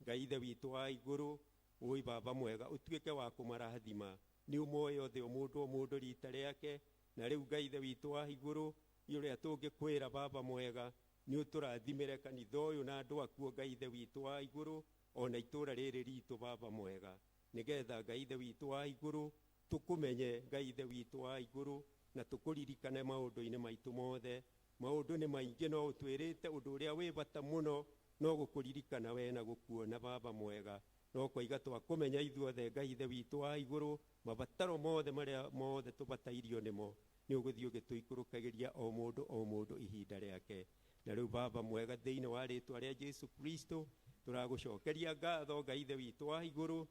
Ngai Ithe witũ wa igũrũ, ũi baba mwega ũtuĩke wa kũmarathima. Nĩ ũmoĩ othe o mũndũ o mũndũ rita rĩake, na rĩu Ngai Ithe witũ wa igũrũ ũrĩa tũngĩkwĩra baba mwega nĩ ũtũrathimĩre kanitha ũyũ na andũ akuo Ngai Ithe witũ wa igũrũ, ona itũra rĩrĩ ritũ baba mwega, nĩgetha Ngai Ithe witũ wa igũrũ tũkũmenye Ngai Ithe witũ wa igũrũ na tũkũririkane maũndũ-inĩ maitũ mothe. Maũndũ nĩ maingĩ no ũtwĩrĩte ũndũ ũrĩa wĩ bata mũno no gũkũririkana we na gũkuona baba mwega. No koiga twakũmenya ithuothe Ngai Ithe witũ wa igũrũ mabataro mothe marĩa mothe tũbatairio nĩmo nĩ ũgũthiĩ ũgĩtũikũrũkagĩria o mũndũ o mũndũ ihinda rĩake. Na rĩu baba mwega thĩinĩ wa rĩtwa rĩa Jesu Kristo tũragũcokeria ngatho Ngai Ithe witũ wa igũrũ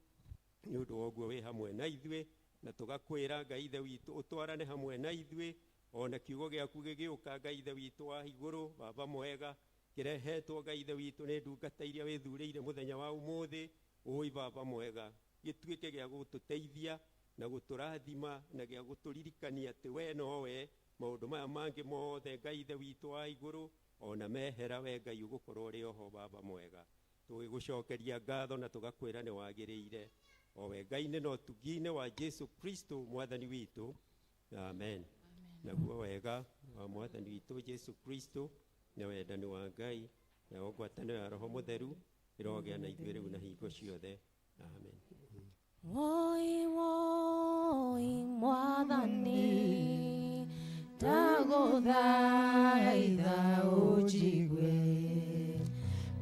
nĩ ũndũ wa ũguo wĩ hamwe na ithuĩ, na tũgakwĩra Ngai Ithe witũ ũtwarane hamwe na ithuĩ, ona kiugo gĩaku gĩgĩũka Ngai Ithe witũ wa igũrũ baba mwega kĩrehetwo Ngai Ithe witũ nĩ ndungata iria wĩthurĩire mũthenya wa ũmũthĩ, ũi baba mwega gĩtuĩke gĩa gũtũteithia na gũtũrathima na gĩa gũtũririkania atĩ we nowe maũndũ maya mangĩ mothe Ngai Ithe witũ wa igũrũ ona mehera we Ngai ũgũkorwo ũrĩ oho baba mwega. Tũgĩgũcokeria ngatho na tũgakwĩra nĩ wagĩrĩire o we Ngai-inĩ na ũtugi-inĩ wa Jesu Kristo mwathani witũ, amen. Naguo wega wa mwathani witũ Jesu Kristo na wendani wa Ngai na ngwatanĩro ya Roho Mũtheru ĩrogĩa na ithuĩ rĩu na hingo ciothe, amen. Woi woi mwathani ndagũthaitha ũnjigue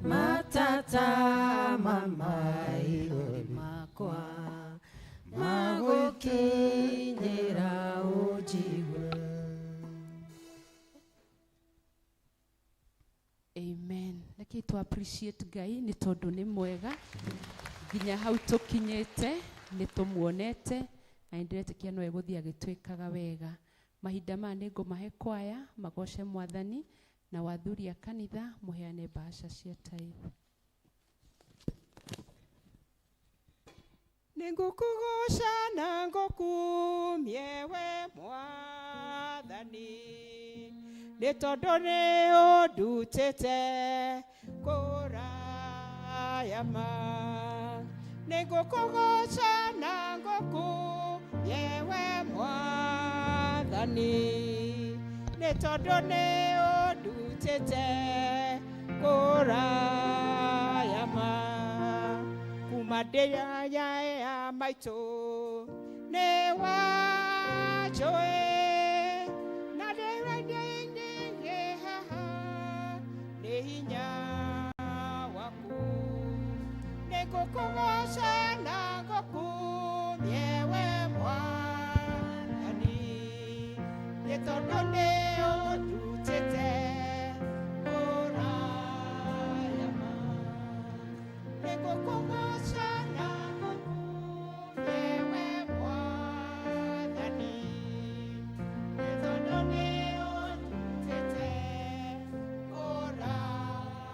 matata ma maithori makwa magũkinyĩra ũnjigue. Amen. Reke tũ appreciate Ngai nĩ tondũ nĩ mwega nginya hau tũkinyĩte nĩ tũmuonete na nĩ ndĩretĩkia no egũthiĩ agĩtwĩkaga wega. Mahinda maya nĩ ngũmahe kwaya magoce mwathani na wathuri a kanitha mũheane mbaca cia tithe. Nĩngũkũgoca na ngũkumie we mwathani nĩ tondũ nĩ ũndutĩte kũraya ma. Nĩngũkũgoca na ngũkumie we mwathani nĩ tondũ nĩ ũndutĩte kũraya ma. Kuma ndĩraya ya maitũ nĩ wanjũĩ na ndĩrainĩ haha nĩ hinya waku. Nĩngũkũgoca na ngũkumie we mwathani nĩ tondũ nĩ ũndutĩte kũraya ma. Nĩngũkũgoca na ngũkumie we mwathani nĩ tondũ nĩ ũndutĩte kũraya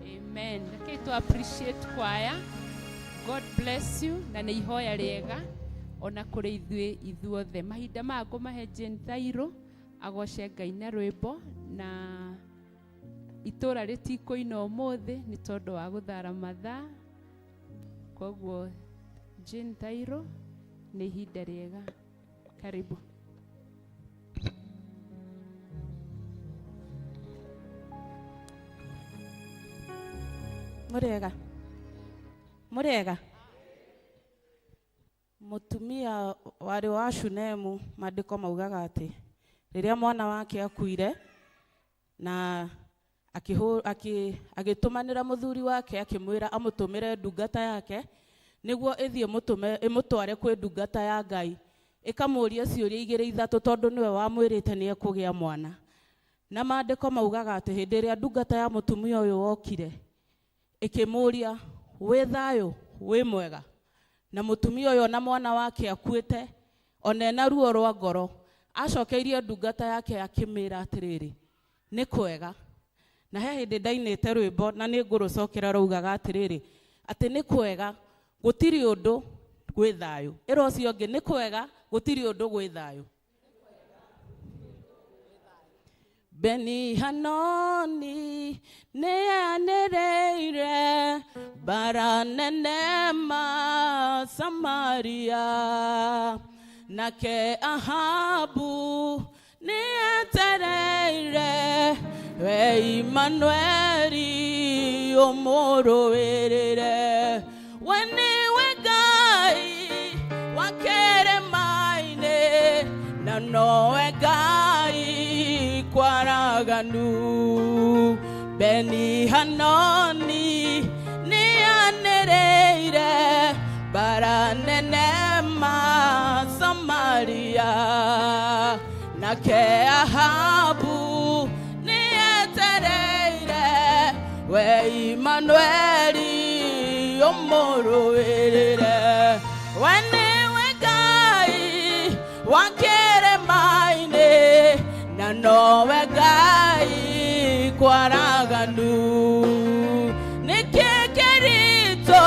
Amen. Reke to appreciate choir. God bless you na nĩ ihoya rĩega ona kũrĩ ithuĩ ithuothe. Mahinda maya ngũmahe Jane Thairũ agoce Ngai na rwĩmbo na itũra rĩtikũina ũmũthĩ nĩ tondũ wa gũthara mathaa. Koguo Jane Thairũ nĩ ihinda rĩega. Karibu. Murega. Murega. Mutumia warĩ wa Shunemu maandĩko maugaga atĩ rĩrĩa mwana wake akuire na agĩtũmanĩra mũthuri wake akĩmwĩra amũtũmĩre ndungata yake nĩguo ĩthiĩ ĩmũtware kwĩ ndungata ya Ngai ĩkamũũria ciũria igĩrĩ ithatũ tondũ nĩwe wamwĩrĩte nĩ ekũgĩa mwana. Na maandĩko maugaga atĩ hĩndĩ ĩrĩa ndungata ya mũtumia ũyũ wokire ĩkĩmũũria wĩ thayũ wĩ mwega, na mũtumia ũyũ na mwana wake akuĩte ona ena ruo rwa ngoro acokeirie ndungata yake akĩmĩra atĩrĩrĩ nĩ kwega. Na he hĩndĩ ndainĩte rwĩmbo na nĩ ngũrũcokera raugaga atĩrĩrĩ atĩ nĩ kwega gũtirĩ ũndũ gwĩ thayũ. Ĩra ũcio ũngĩ nĩ kwega gũtirĩ ũndũ gwĩ thayũ. Beni Hanoni neanereire bara nenema Samaria nake Ahabu neatereire we Emmanueli omorowerere weni we Ngai wakere maine na nowe Ngai kwaraganu Beni Hanoni nĩanĩrĩire mbara nene ma Samaria nake Ahabu nĩetereire we Imanueli ũmũrũĩrĩre we nĩwe Ngai wa kĩrĩma-inĩ na nowe Ngai kwaraganu nĩkĩ kĩritũ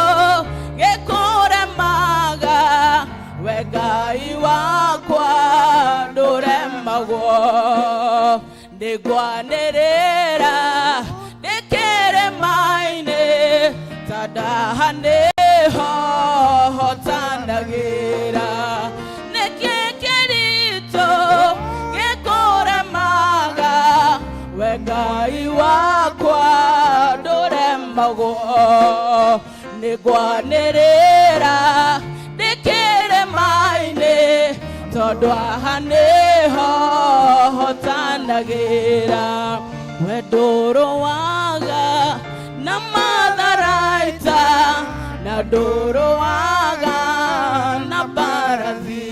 gĩkũremaga we Ngai wakwa ndũremagwo nĩngwanĩrĩra ndĩ kĩrĩma-inĩ ta ndaha nĩho hotanagĩra nĩkĩ kĩritũ gĩkũremaga we Ngai wakwa ndũremagwo nĩngwanĩrĩra ndĩ kĩrĩma-inĩ tondũ haha nĩho hotanagĩra we ndũrũaga na matharaita na ndũrũaga na mbarathi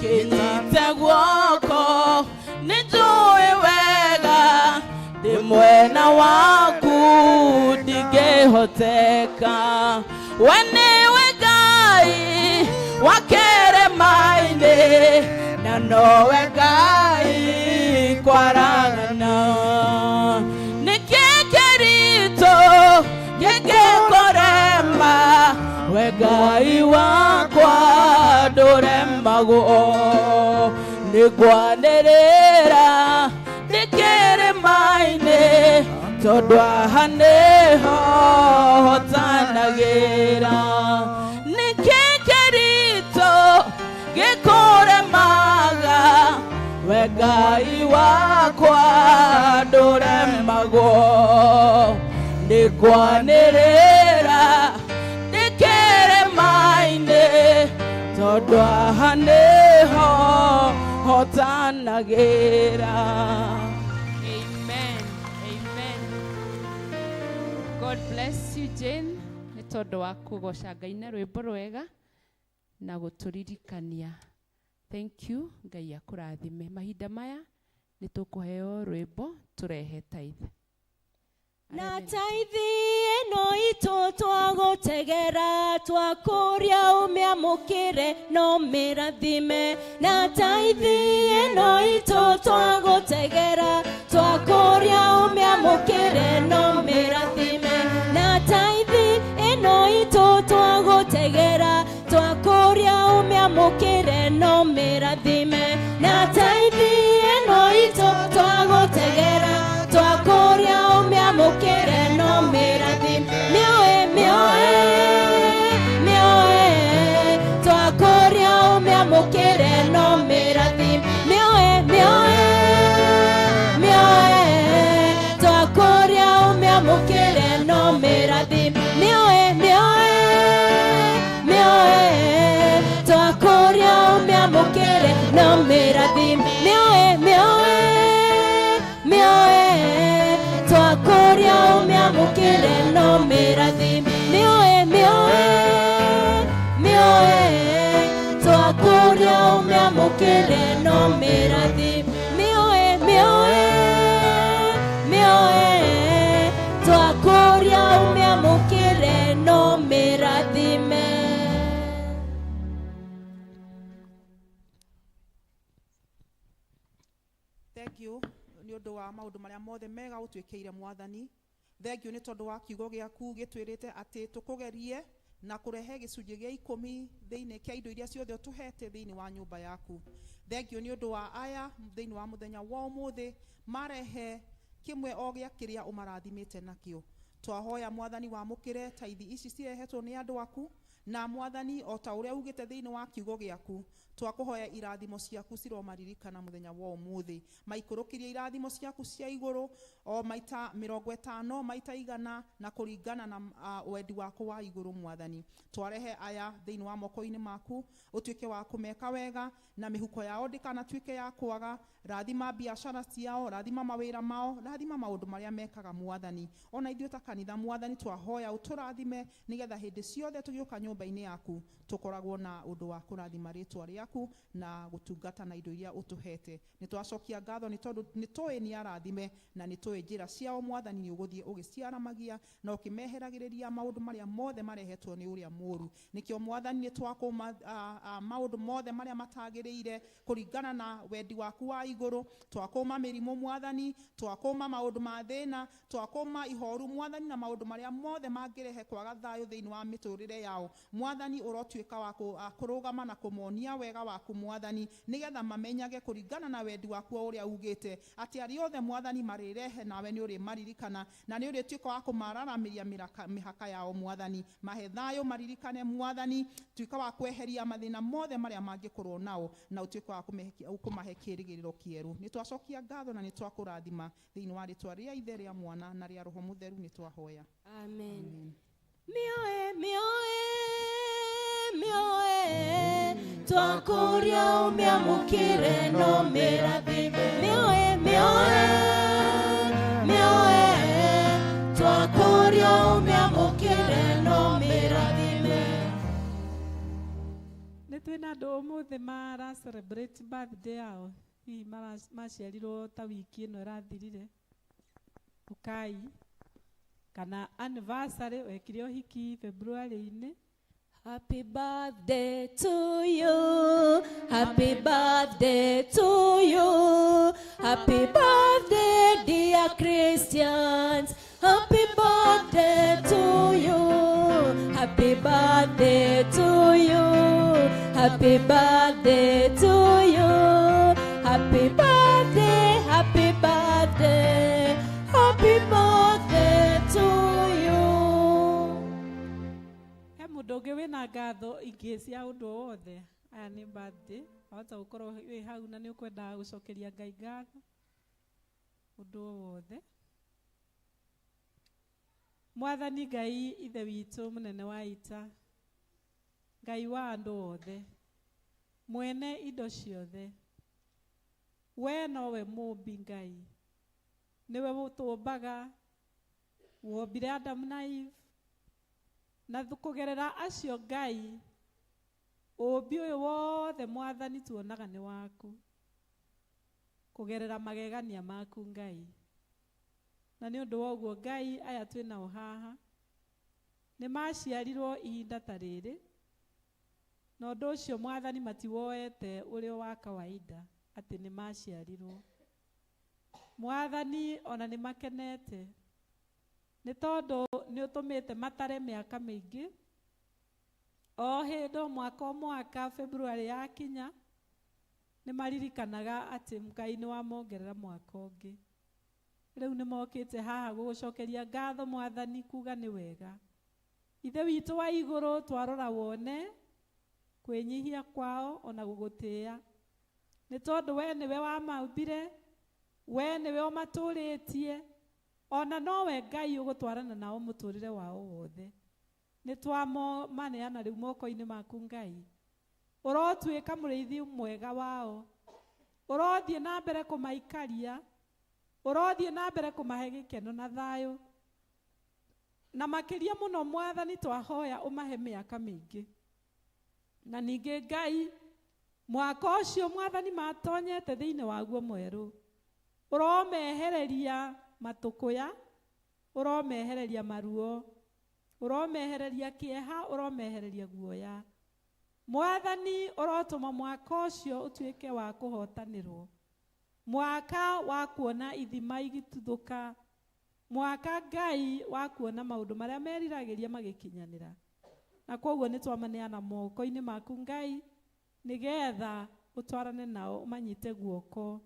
kĩnyite guoko nĩnjũĩ wega ndĩ mwena waku ndingĩhoteka we nĩwe Ngai wa kĩrĩma-inĩ na nowe Ngai kwaragana nĩkĩ kĩritũ gĩngĩkũrema we Ngai wakwa ndũremagwo nĩngwanĩrĩra ndĩ kĩrĩma-inĩ tondũ haha nĩho hotanagĩra nĩkĩ kĩritũ gĩkũremaga we Ngai wakwa ndũremagwo nĩngwanĩrĩra ndĩ kĩrĩma-inĩ tondũ haha nĩho hotanagĩra. Amen. Amen. God bless you, Jane. Nĩ tondũ wa kũgoca Ngai na rwĩmbo rwega na gũtũririkania. Thank you. Ngai akũrathime. Mahinda maya nĩ tũkũheo rwĩmbo tũrehe tithe. Na taithi ĩno itũ twagũtegera twakũria ũmĩamũkĩre no mĩrathime na taithi ĩno itũ twagũtegera twakũria ũmĩamũkĩre no mĩrathime na taithi ĩno itũ twagũtegera twakũria ũmĩamũkĩre no mĩrathime na taithi ĩno itũ twagũtegera twakũria ũmĩamũkĩre no mĩrathime mĩoe mĩoe mĩoe twakũria ũmĩamũkĩre no mĩrathime mĩoe mĩoe mĩoe twakũria ũmĩamũkĩre no mĩrathime mĩoe mĩoe mĩoe twakũria ũmĩamũkĩre no mĩrathime mĩoe mĩoe mĩoe twakũria ũmĩamũkĩre no mĩrathime mĩoe mĩoe mĩoe twakũria ũmĩamũkĩre no mĩrathime mĩoe mĩoe mĩoe twakũria ũmĩamũkĩre no mĩrathime. Thank you nĩ ũndũ wa maũndũ marĩa mothe mega ũtwĩkĩire mwathani. Thank you nĩ tondũ wa kiugo gĩaku gĩtwĩrĩte atĩ tũkũgerie na kũrehe gĩcunjĩ gĩa ikũmi thĩinĩ kĩa indo iria ciothe ũtũhete thĩinĩ wa nyũmba yaku. Thank you nĩ ũndũ wa aya thĩinĩ wa mũthenya wa ũmũthĩ marehe kĩmwe o gĩa kĩrĩa ũmarathimĩte nakĩo. Twahoya mwathani wamũkĩre taithi ici cirehetwo nĩ andũ aku Na Mwathani, o ta ũrĩa ugĩte thĩinĩ wa kiugo gĩaku, twakũhoya irathimo ciaku ciromaririkana mũthenya wa ũmũthĩ. Maikũrũkĩrie irathimo ciaku cia igũrũ o maita 50, maita 100, na kũringana na wendi waku wa igũrũ. Mwathani, twarehe aya thĩinĩ wa moko-inĩ maku, ũtuĩke wa kũmeka wega, na mĩhuko yao ndĩkanatuĩke ya kwaga. Rathima biacara ciao, rathima mawĩra mao, rathima maũndũ marĩa mekaga. Mwathani, ona ithuĩ ta kanitha, Mwathani, twahoya ũtũrathime, nĩgetha hĩndĩ ciothe tũgĩũka nyũmba-inĩ yaku tũkoragwo na ũndũ wa kũrathima rĩtwa rĩaku na gũtungata na indo iria ũtũhete. Nĩ twacokia ngatho nĩ tondũ nĩ tũĩ nĩ arathime, na nĩ tũĩ njĩra ciao, Mwathani, nĩ ũgũthiĩ ũgĩciaramagia na ũkĩmeheragĩrĩria maũndũ marĩa mothe marehetwo nĩ ũrĩa mũũru. Nĩkĩo, Mwathani, nĩ twakũma maũndũ mothe marĩa matagĩrĩire kũringana na wendi waku wa igũrũ. Twakũma mĩrimũ, Mwathani, twakũma maũndũ ma thĩna, twakũma ihoru, Mwathani, na maũndũ marĩa mothe mangĩrehe kwaga thayũ thĩinĩ wa mĩtũrĩre yao. Mwathani, ũrotuĩka wa kũrũgama na kũmonia wega waku, Mwathani, nĩgetha mamenyage kũringana na wendi waku o ũrĩa ugĩte atĩ arĩa othe, Mwathani, marĩrehe nawe nĩ ũrĩmaririkana na nĩ ũrĩtuĩka wa kũmararamĩria mĩhaka yao. Mwathani, mahe thayũ, maririkane. Mwathani, tuĩka wa kweheria mathĩna mothe marĩa mangĩkorwo nao, na ũtuĩke wa kũmahe kĩĩrĩgĩrĩro kĩerũ. Nĩ twacokia ngatho na nĩ twakũrathima thĩinĩ wa rĩtwa rĩa Ithe, rĩa Mwana na rĩa Roho Mũtheru nĩ twahoya. Amen. Mioe, mioe, mioe, twakũria ũmĩamũkĩre no mĩrathime. Mioe, mioe, mioe, twakũria ũmĩamũkĩre no mĩrathime. Nĩ twĩna andũ ũmũthĩ mara celebrate birthday yao, hihi maciarirwo ta wiki ĩno ĩrathirire, ũkai, kana anniversary, wekire ũhiki February-inĩ. Happy birthday to you. Happy birthday to you. Happy birthday, dear Christians. Happy birthday to you. Happy birthday to you. Happy birthday to you. Happy birthday, happy birthday, happy birthday to you. He mũndũ ũngĩ wĩna ngatho ingĩ cia ũndũ o wothe? Aya nĩ birthday, wahota gũkorwo wĩ hau na nĩ ũkwendaga gũcokeria Ngai ngatho ũndũ o wothe. Mwathani Ngai Ithe witũ mũnene wa ita, Ngai wa andũ othe, mwene indo ciothe, we nowe mũmbi Ngai, nĩwe ũtũmbaga, wombire Adamu na Eve, na kũgerera acio Ngai, ũmbi ũyũ wothe, Mwathani, tuonaga nĩ waku, kũgerera magegania maku, Ngai. Na nĩ ũndũ wa ũguo, Ngai, aya twĩ nao haha nĩ maciarirwo ihinda ta rĩrĩ, na ũndũ ũcio, Mwathani, matiwoete ũrĩ wa kawaida atĩ nĩ maciarirwo. Mwathani, ona nĩ makenete nĩ tondũ nĩ ũtũmĩte matare mĩaka mĩingĩ. O hĩndĩ, o mwaka, o mwaka February yakinya, nĩ maririkanaga atĩ Ngai nĩ wamongerera mwaka ũngĩ. Rĩu nĩ mokĩte haha gũgũcokeria ngatho, Mwathani, kuga nĩ wega. Ithe witũ wa igũrũ, twarora wone kwĩnyihia kwao ona gũgũtĩĩa, nĩ tondũ we nĩwe wamaumbire, we nĩwe ũmatũrĩtie, ona nowe Ngai ũgũtwarana nao mũtũrĩre wao wothe. Nĩ twamaneana rĩu moko-inĩ maku, Ngai. Ũrotuĩka mũrĩithi mwega wao, ũrothiĩ na mbere kũmaikaria, ũrothiĩ na mbere kũmahe gĩkeno na thayũ, na makĩria mũno, Mwathani, twahoya ũmahe mĩaka mĩingĩ. Na ningĩ, Ngai, mwaka ũcio, Mwathani, matonyete thĩinĩ waguo mwerũ, ũromehereria matũkũya, ũromehereria maruo, ũromehereria kĩeha, ũromehereria guoya. Mwathani, ũrotũma mwaka ũcio ũtuĩke wa kũhotanĩrwo, mwaka wa kuona ithima igĩtuthũka, mwaka, Ngai, wa kuona maũndũ marĩa meriragĩria magĩkinyanĩra. Na koguo nĩ twamaneana moko-inĩ maku, Ngai, nĩgetha ũtwarane nao, ũmanyite guoko,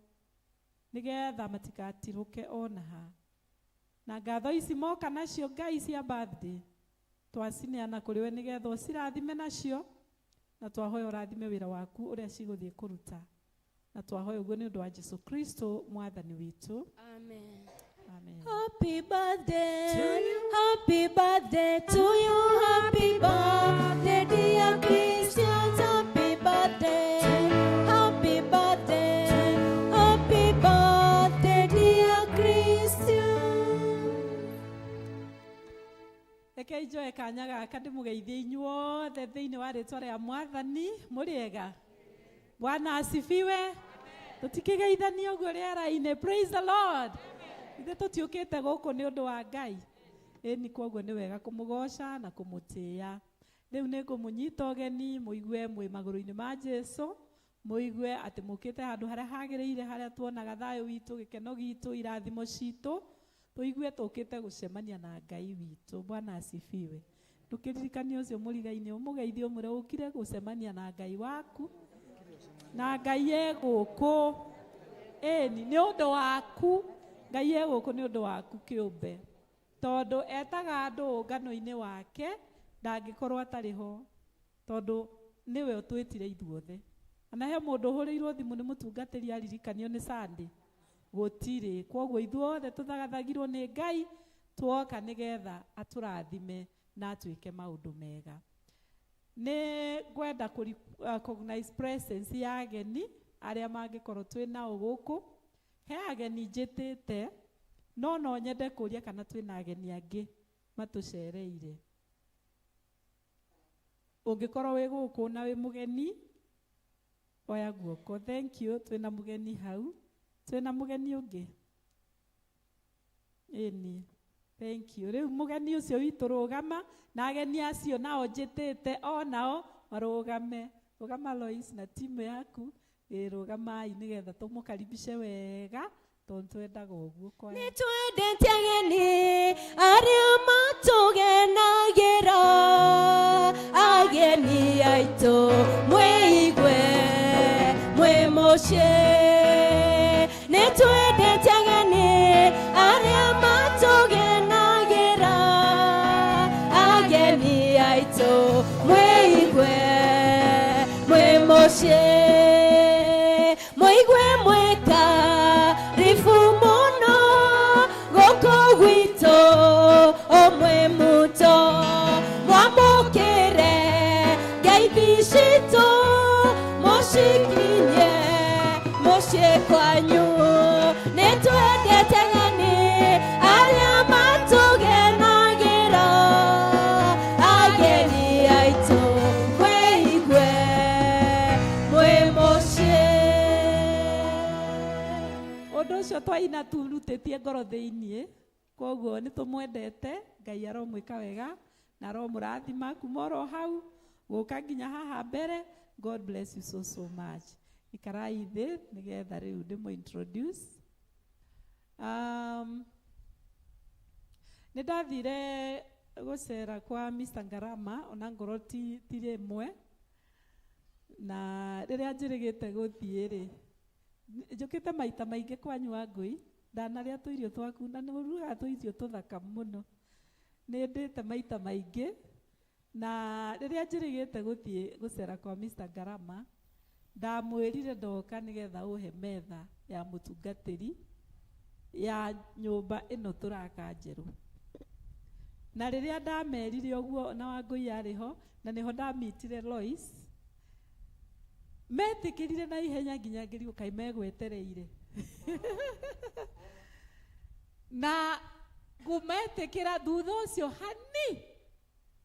nĩgetha matikatirũke ona ha. Na ngatho ici moka nacio, Ngai, cia birthday. Twacineana kũrĩ we nĩgetha ũcirathime nacio, na twahoya ũrathime wĩra waku ũrĩa cigũthiĩ kũruta. Na twahoya ũguo nĩ ũndũ wa Jesu Kristo mwathani witũ. Amen. Amen. Happy birthday to you. Happy birthday to you. Happy birthday, dear Christians. Happy birthday. Happy birthday. Happy birthday, dear Christians. Reke njoe kanya gaka ndĩmũgeithie inyuothe thĩinĩ wa rĩtwa rĩa mwathani. Mũrĩega? Bwana asifiwe. Tũtikĩgeithania ũguo rĩera-inĩ. Praise the Lord. Ithuĩ tũtiũkĩte gũkũ nĩ ũndũ wa Ngai. Ĩni kwoguo nĩ wega kũmũgoca na kũmũtĩĩa. Rĩu nĩ ngũmũnyita ũgeni mũigue mwĩ magũrũ-inĩ ma Jesu, mũigue atĩ mũkĩte handũ harĩa hagĩrĩire, harĩa tuonaga thayũ witũ, gĩkeno gitũ, irathimo citũ, tũigue tũkĩte gũcemania na Ngai witũ. Bwana asifiwe. Ndũkĩririkanie ũcio mũrigainĩ, ũmũgeithie ũmwĩre ũkire gũcemania na Ngai waku, na Ngai e gũkũ. Ĩni nĩ ũndũ waku, Ngai e gũkũ nĩ ũndũ waku kĩũmbe, tondũ etaga andũ ũngano-inĩ wake, ndangĩkorwo atarĩ ho, tondũ nĩwe ũtwĩtire ithuothe. Ona he mũndũ ũhũrĩirwo thimũ nĩ mũtungatĩri aririkanio nĩ Sunday, gũtirĩ. Kwoguo ithuothe tũthagathagirwo nĩ Ngai tuoka nĩgetha atũrathime na atwĩke maũndũ mega. Nĩ ngwenda kũ recognize presence ya ageni arĩa mangĩkorwo twĩ nao gũkũ. He ageni njĩtĩte, no no nyende kũria kana twĩna ageni angĩ matũcereire. Ũngĩkorwo wĩ gũkũ na wĩ mũgeni, oya guoko. Thank you. Twĩna mũgeni hau. Twĩna mũgeni ũngĩ? Ĩni. Thank you. Rĩu mũgeni ũcio witũ rũgama, na ageni acio nao njĩtĩte o nao marũgame. Rũgama Lois na timu yaku. Ĩ rũgamai nĩgetha tũmũkaribishe wega, tondũ twendaga ũguo kwa. Nĩ twendete ageni arĩa matũgenagĩra, ageni aitũ mwĩigue mwĩ mũciĩ. Nĩ twendete ageni arĩa matũgenagĩra, ageni aitũ mwĩigue mwĩ mũciĩ. Mũigue mwĩka ribu mũno gũkũ gwitũ ũmwe muto, mwamũkĩre ngeithi citũ mũcikinye mũciĩ kwanyu. Nĩ twendete ageni arĩa matũgenagĩra, ageni aitũ mwĩigue mwĩ mũciĩ. Ũndũ ũcio twaina turutĩtie ngoro thĩiniĩ, koguo nĩ tũmwendete. Ngai aromwĩka wega na aromũrathima kuma oro hau gũka nginya haha mbere. God bless you so so much. Ikarai thĩ nĩgetha rĩu ndĩmũ introduce. Nĩ ndathire gũcera kwa Mr. Ngarama ona ngoro ti rĩmwe, na rĩrĩa njĩrĩgĩte gũthiĩ rĩ, njũkĩte maita maingĩ kwanyu wa ngũi, ndanarĩa tũirio twaku na nĩ ũrugaga tũirio tũthaka mũno. Nĩ ndĩte maita maingĩ, na rĩrĩa njĩrĩgĩte gũthiĩ gũcera kwa Mr. Ngarama, ndamwĩrire ndoka nĩgetha ũhe metha ya mũtungatĩri ya nyũmba ĩno tũraka njerũ. Na rĩrĩa ndamerire ũguo na Wangũi arĩ ho, na nĩho ndamitire Lois, metĩkĩrire na ihenya nginya ngĩrigwo kaĩ megwetereire. Na kũmetĩkĩra thutha ũcio hani,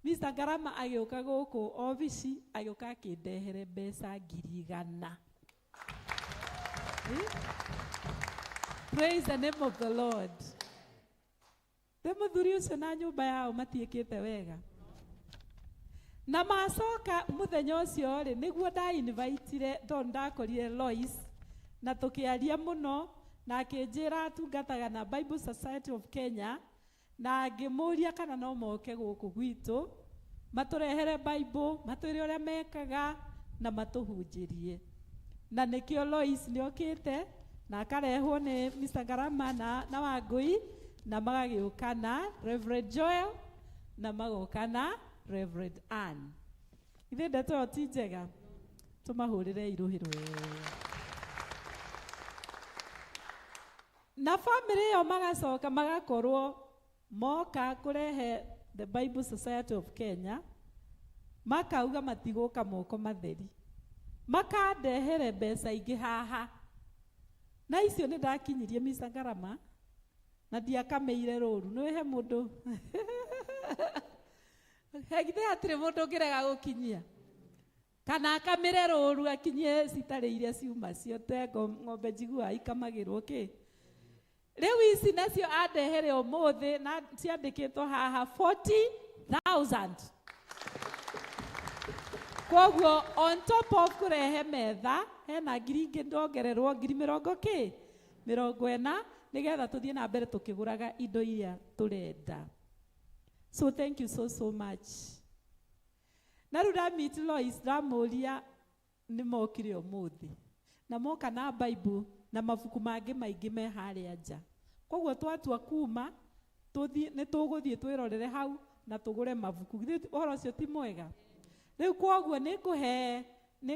Mr. Ngarama agĩũka gũkũ obici, agĩũka akĩndehere mbeca 100,000. Praise the name of the Lord. Nĩ mũthuri ũcio na nyũmba yao matiĩkĩte wega. Na macoka mũthenya ũcio rĩ, nĩguo ndainvitire tondũ ndakorire Lois na tũkĩaria mũno, na akĩnjĩra atungataga na Bible Society of Kenya, na ngĩmũria kana no moke gũkũ gwitũ matũrehere Bible, matwĩre ũrĩa mekaga na matũhunjĩrie. Na nĩkĩo Lois nĩokĩte na akarehwo nĩ Mr. Ngarama na Wangũi, na magagĩũka na Reverend Joel Na magoka na Reverend Ann. Ithe ndeto ĩyo ti njega, tũmahũrĩre irũhĩ rwega. Na family ĩyo magacoka magakorwo moka kũrehe the Bible Society of Kenya, makauga matigũka moko matheri, makandehere mbeca ingĩ haha. Na icio nĩ ndakinyirie Mr. Ngarama na ndiakamĩire rũru. Nĩ he mũndũ githĩ hatirĩ mũndũ ũngĩrega gũkinyia kana akamĩre rũru akinyie citarĩ iria ciuma cio te ng'ombe njiguaga ikamagĩrwo kĩ. Rĩu ici nacio andehere ũmũthĩ na ciandĩkĩtwo haha 40,000. Koguo on top of kũrehe metha hena ngiri ingĩ ndongererwo ngiri mĩrongo kĩ 40 nĩgetha tũthiĩ na mbere tũkĩgũraga indo iria tũrenda. So thank you so so much. Na rĩu ndamit Lois ndamũria nĩ mokire ũmũthĩ na moka na Bible na mabuku mangĩ maingĩ me harĩa nja. Koguo twatua kuma tũthiĩ nĩ tũgũthiĩ twĩrorere hau na tũgũre mabuku. Githĩ ũhoro ũcio ti mwega? Rĩu koguo nĩ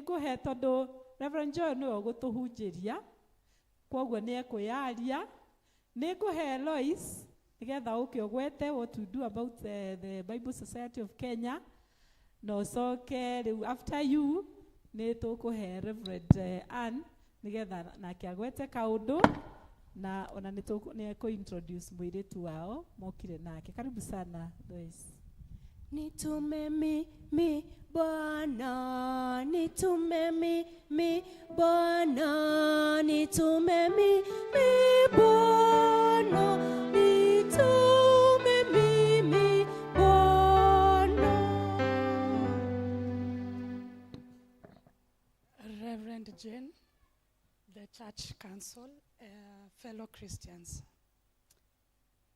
ngũhe tondũ Reverend Joy nĩwe ũgũtũhunjĩria, koguo nĩ ekũyaria. Nĩ ngũhe Lois nĩgetha ũke ũgwete what to do about the Bible Society of Kenya, na ũcoke rĩu after you nĩ tũkũhe Reverend Ann nĩgetha nake agwete kaũndũ na ona nĩ ekũ introduce mũirĩtu wao mokire nake. Karibu sana Lois. Nitume mimi Bwana, nitume mimi Bwana, nitume mimi Bwana, nitume mimi Bwana. Reverend Jane, the Church Council, fellow Christians,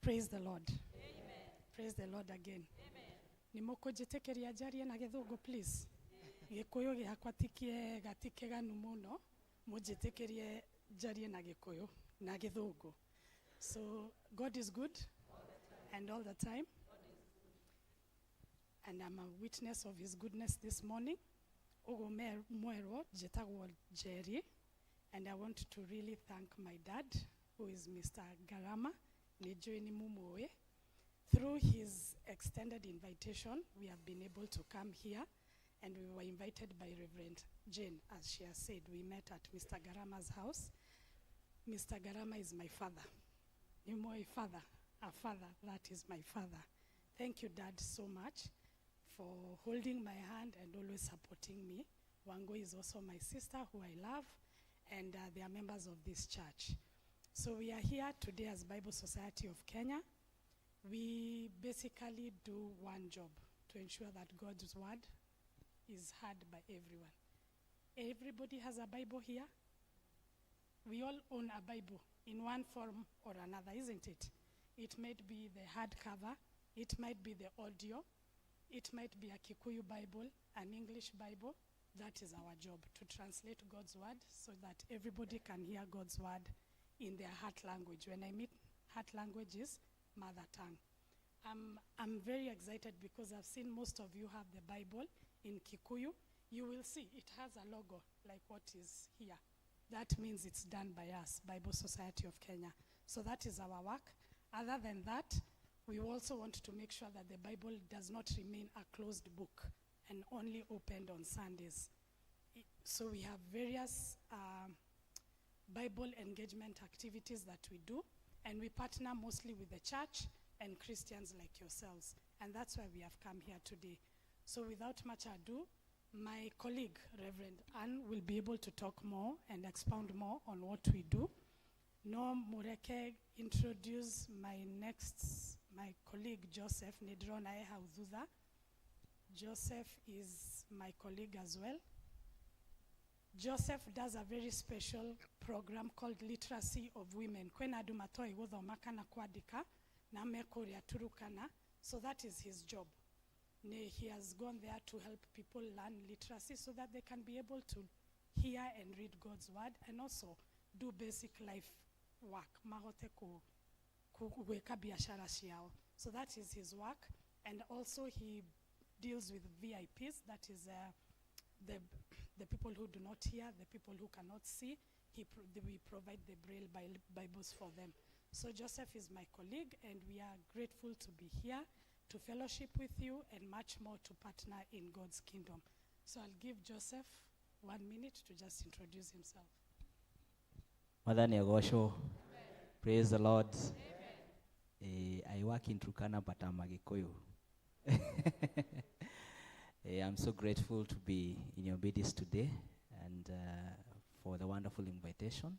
praise the Lord. Amen. Praise the Lord again. Amen. Nimũkũnjĩtĩkĩria njarie na gĩthũngũ please. Gĩkũyũ gĩakwa ti kĩega ti kĩganu mũno, mũnjĩtĩkĩrie njarie na gĩkũyũ na gĩthũngũ. So God is good and all the time, and I'm a witness of his goodness this morning. Ũguo mwerwo njĩtagwo Jerry, and I want to really thank my dad, who is Mr. Garama. Nĩ njũĩ nĩ mũmũĩ. Through his extended invitation, we have been able to come here, and we were invited by Reverend Jane. As she has said, we met at Mr. Garama's house. Mr. Garama is my father. My father, a father, that is my father. Thank you, Dad, so much for holding my hand and always supporting me. Wango is also my sister, who I love, and they are members of this church. So we are here today as Bible Society of Kenya. We basically do one job, to ensure that God's word is heard by everyone. Everybody has a Bible here. We all own a Bible in one form or another, isn't it? It might be the hardcover, it might be the audio, it might be a Kikuyu Bible, an English Bible. That is our job, to translate God's word so that everybody can hear God's word in their heart language. When I mean heart language is mother tongue. I'm very excited because I've seen most of you have the Bible in Kikuyu. You will see it has a logo like what is here. That means it's done by us, Bible Society of Kenya. So that is our work. Other than that, we also want to make sure that the Bible does not remain a closed book and only opened on Sundays. So we have various Bible engagement activities that we do, and we partner mostly with the church and Christians like yourselves. And that's why we have come here today. So without much ado, my colleague, Reverend Ann, will be able to talk more and expound more on what we do. No Mureke introduce my colleague, Joseph Nidrona Ehaudhuda. Joseph is my colleague as well. Joseph does a very special program called Literacy of Women. Kwena andu matoi guthoma kana kwandika na me kuria Turukana. So that is his job. He has gone there to help people learn literacy so that they can be able to hear and read God's word and also do basic life work. Mahote ku gwika biashara ciao. So that is his work. And also he deals with VIPs, that is the people who do not hear, the people who cannot see. We provide the Braille Bibles for them. So Joseph is my colleague, and we are grateful to be here to fellowship with you and much more to partner in God's kingdom. So I'll give Joseph 1 minute to just introduce himself. Mwathani agocwo. Praise the Lord. I work in Turkana, but I'm a Gikuyu. I'm so grateful to be in your midst today and for the wonderful invitation.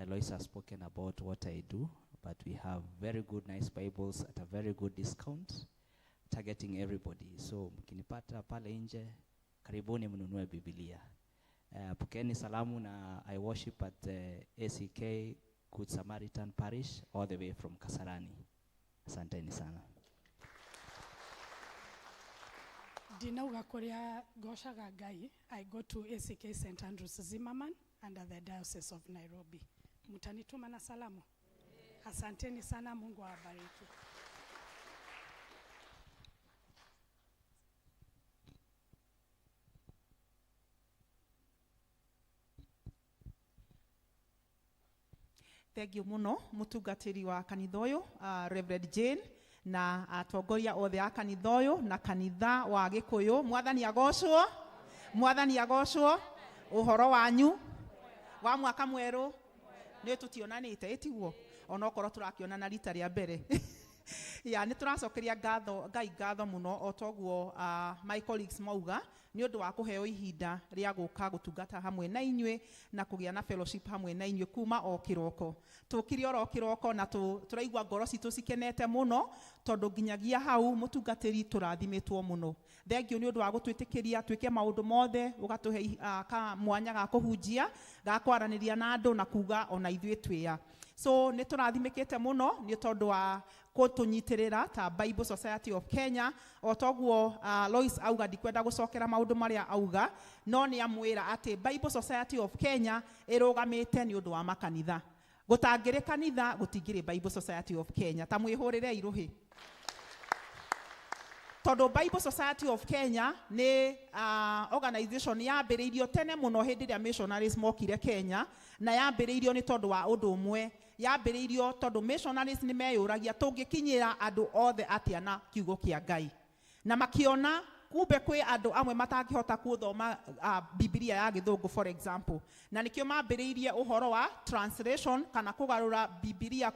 Lois has spoken about what I do, but we have very good, nice Bibles at a very good discount, targeting everybody. So mkinipata pale nje, karibuni mnunue Biblia. Pokeni salamu na I worship at ACK Good Samaritan Parish all the way from Kasarani. Asanteni sana. Ndinauga kuria ngoocaga Ngai, I go to ACK St. Andrews Zimmerman under the Diocese of Nairobi. Mtanituma na salamu? Asanteni sana, Mungu awabariki. Thank you muno mutungatiri wa kanitha uyu, Reverend Jane, na atongoria othe a kanitha uyu na kanitha wa Gikuyu. Mwathani agocwo, Mwathani agocwo. Uhoro wanyu wa mwaka mweru ni tutionanite itiguo onokorwo turakionana rita ria mbere. Ya ni turacokeria ngatho Ngai ngatho muno o toguo my colleagues mauga ni undu wa kuheo ihinda ria guka gutungata hamwe na inyue na kugia na fellowship hamwe na inyue kuma o kiroko tukire oro kiroko na turaigua ngoro citu cikenete muno tondu nginyagia hau mutungatiri turathimitwo muno. Thank you ni undu wa gutwitikiria twike maundu mothe ugatuhe ka mwanya ga kuhunjia ga kwaraniria na andu na kuga ona ithuĩ twĩa. So nĩ tũrathimĩkĩte mũno nĩ tondũ wa kũtũnyitĩrĩra ta Bible Society of Kenya. O toguo Lois auga ndikwenda gũcokera maũndũ marĩa auga, no nĩ amwĩra atĩ Bible Society of Kenya ĩrũgamĩte nĩ ũndũ wa makanitha. Gũtangĩrĩ kanitha gũtingĩrĩ Bible Society of Kenya. Ta mwĩhũrĩrei rũhĩ. Tondũ Bible Society of Kenya nĩ organization yambĩrĩirio tene mũno hĩndĩ ĩrĩa missionaries mokire Kenya, na yambĩrĩirio nĩ tondũ wa ũndũ ũmwe. Yambĩrĩirio tondũ missionaries nĩ meyũragia tũngĩkinyĩra andũ othe atĩa na kiugo kĩa Ngai, na makiona kumbe kwĩ andũ amwe matangĩhota gũthoma Biblia ya Gĩthũngũ for example, na nĩkĩo mambĩrĩirie ũhoro wa translation kana kũgarũra Biblia,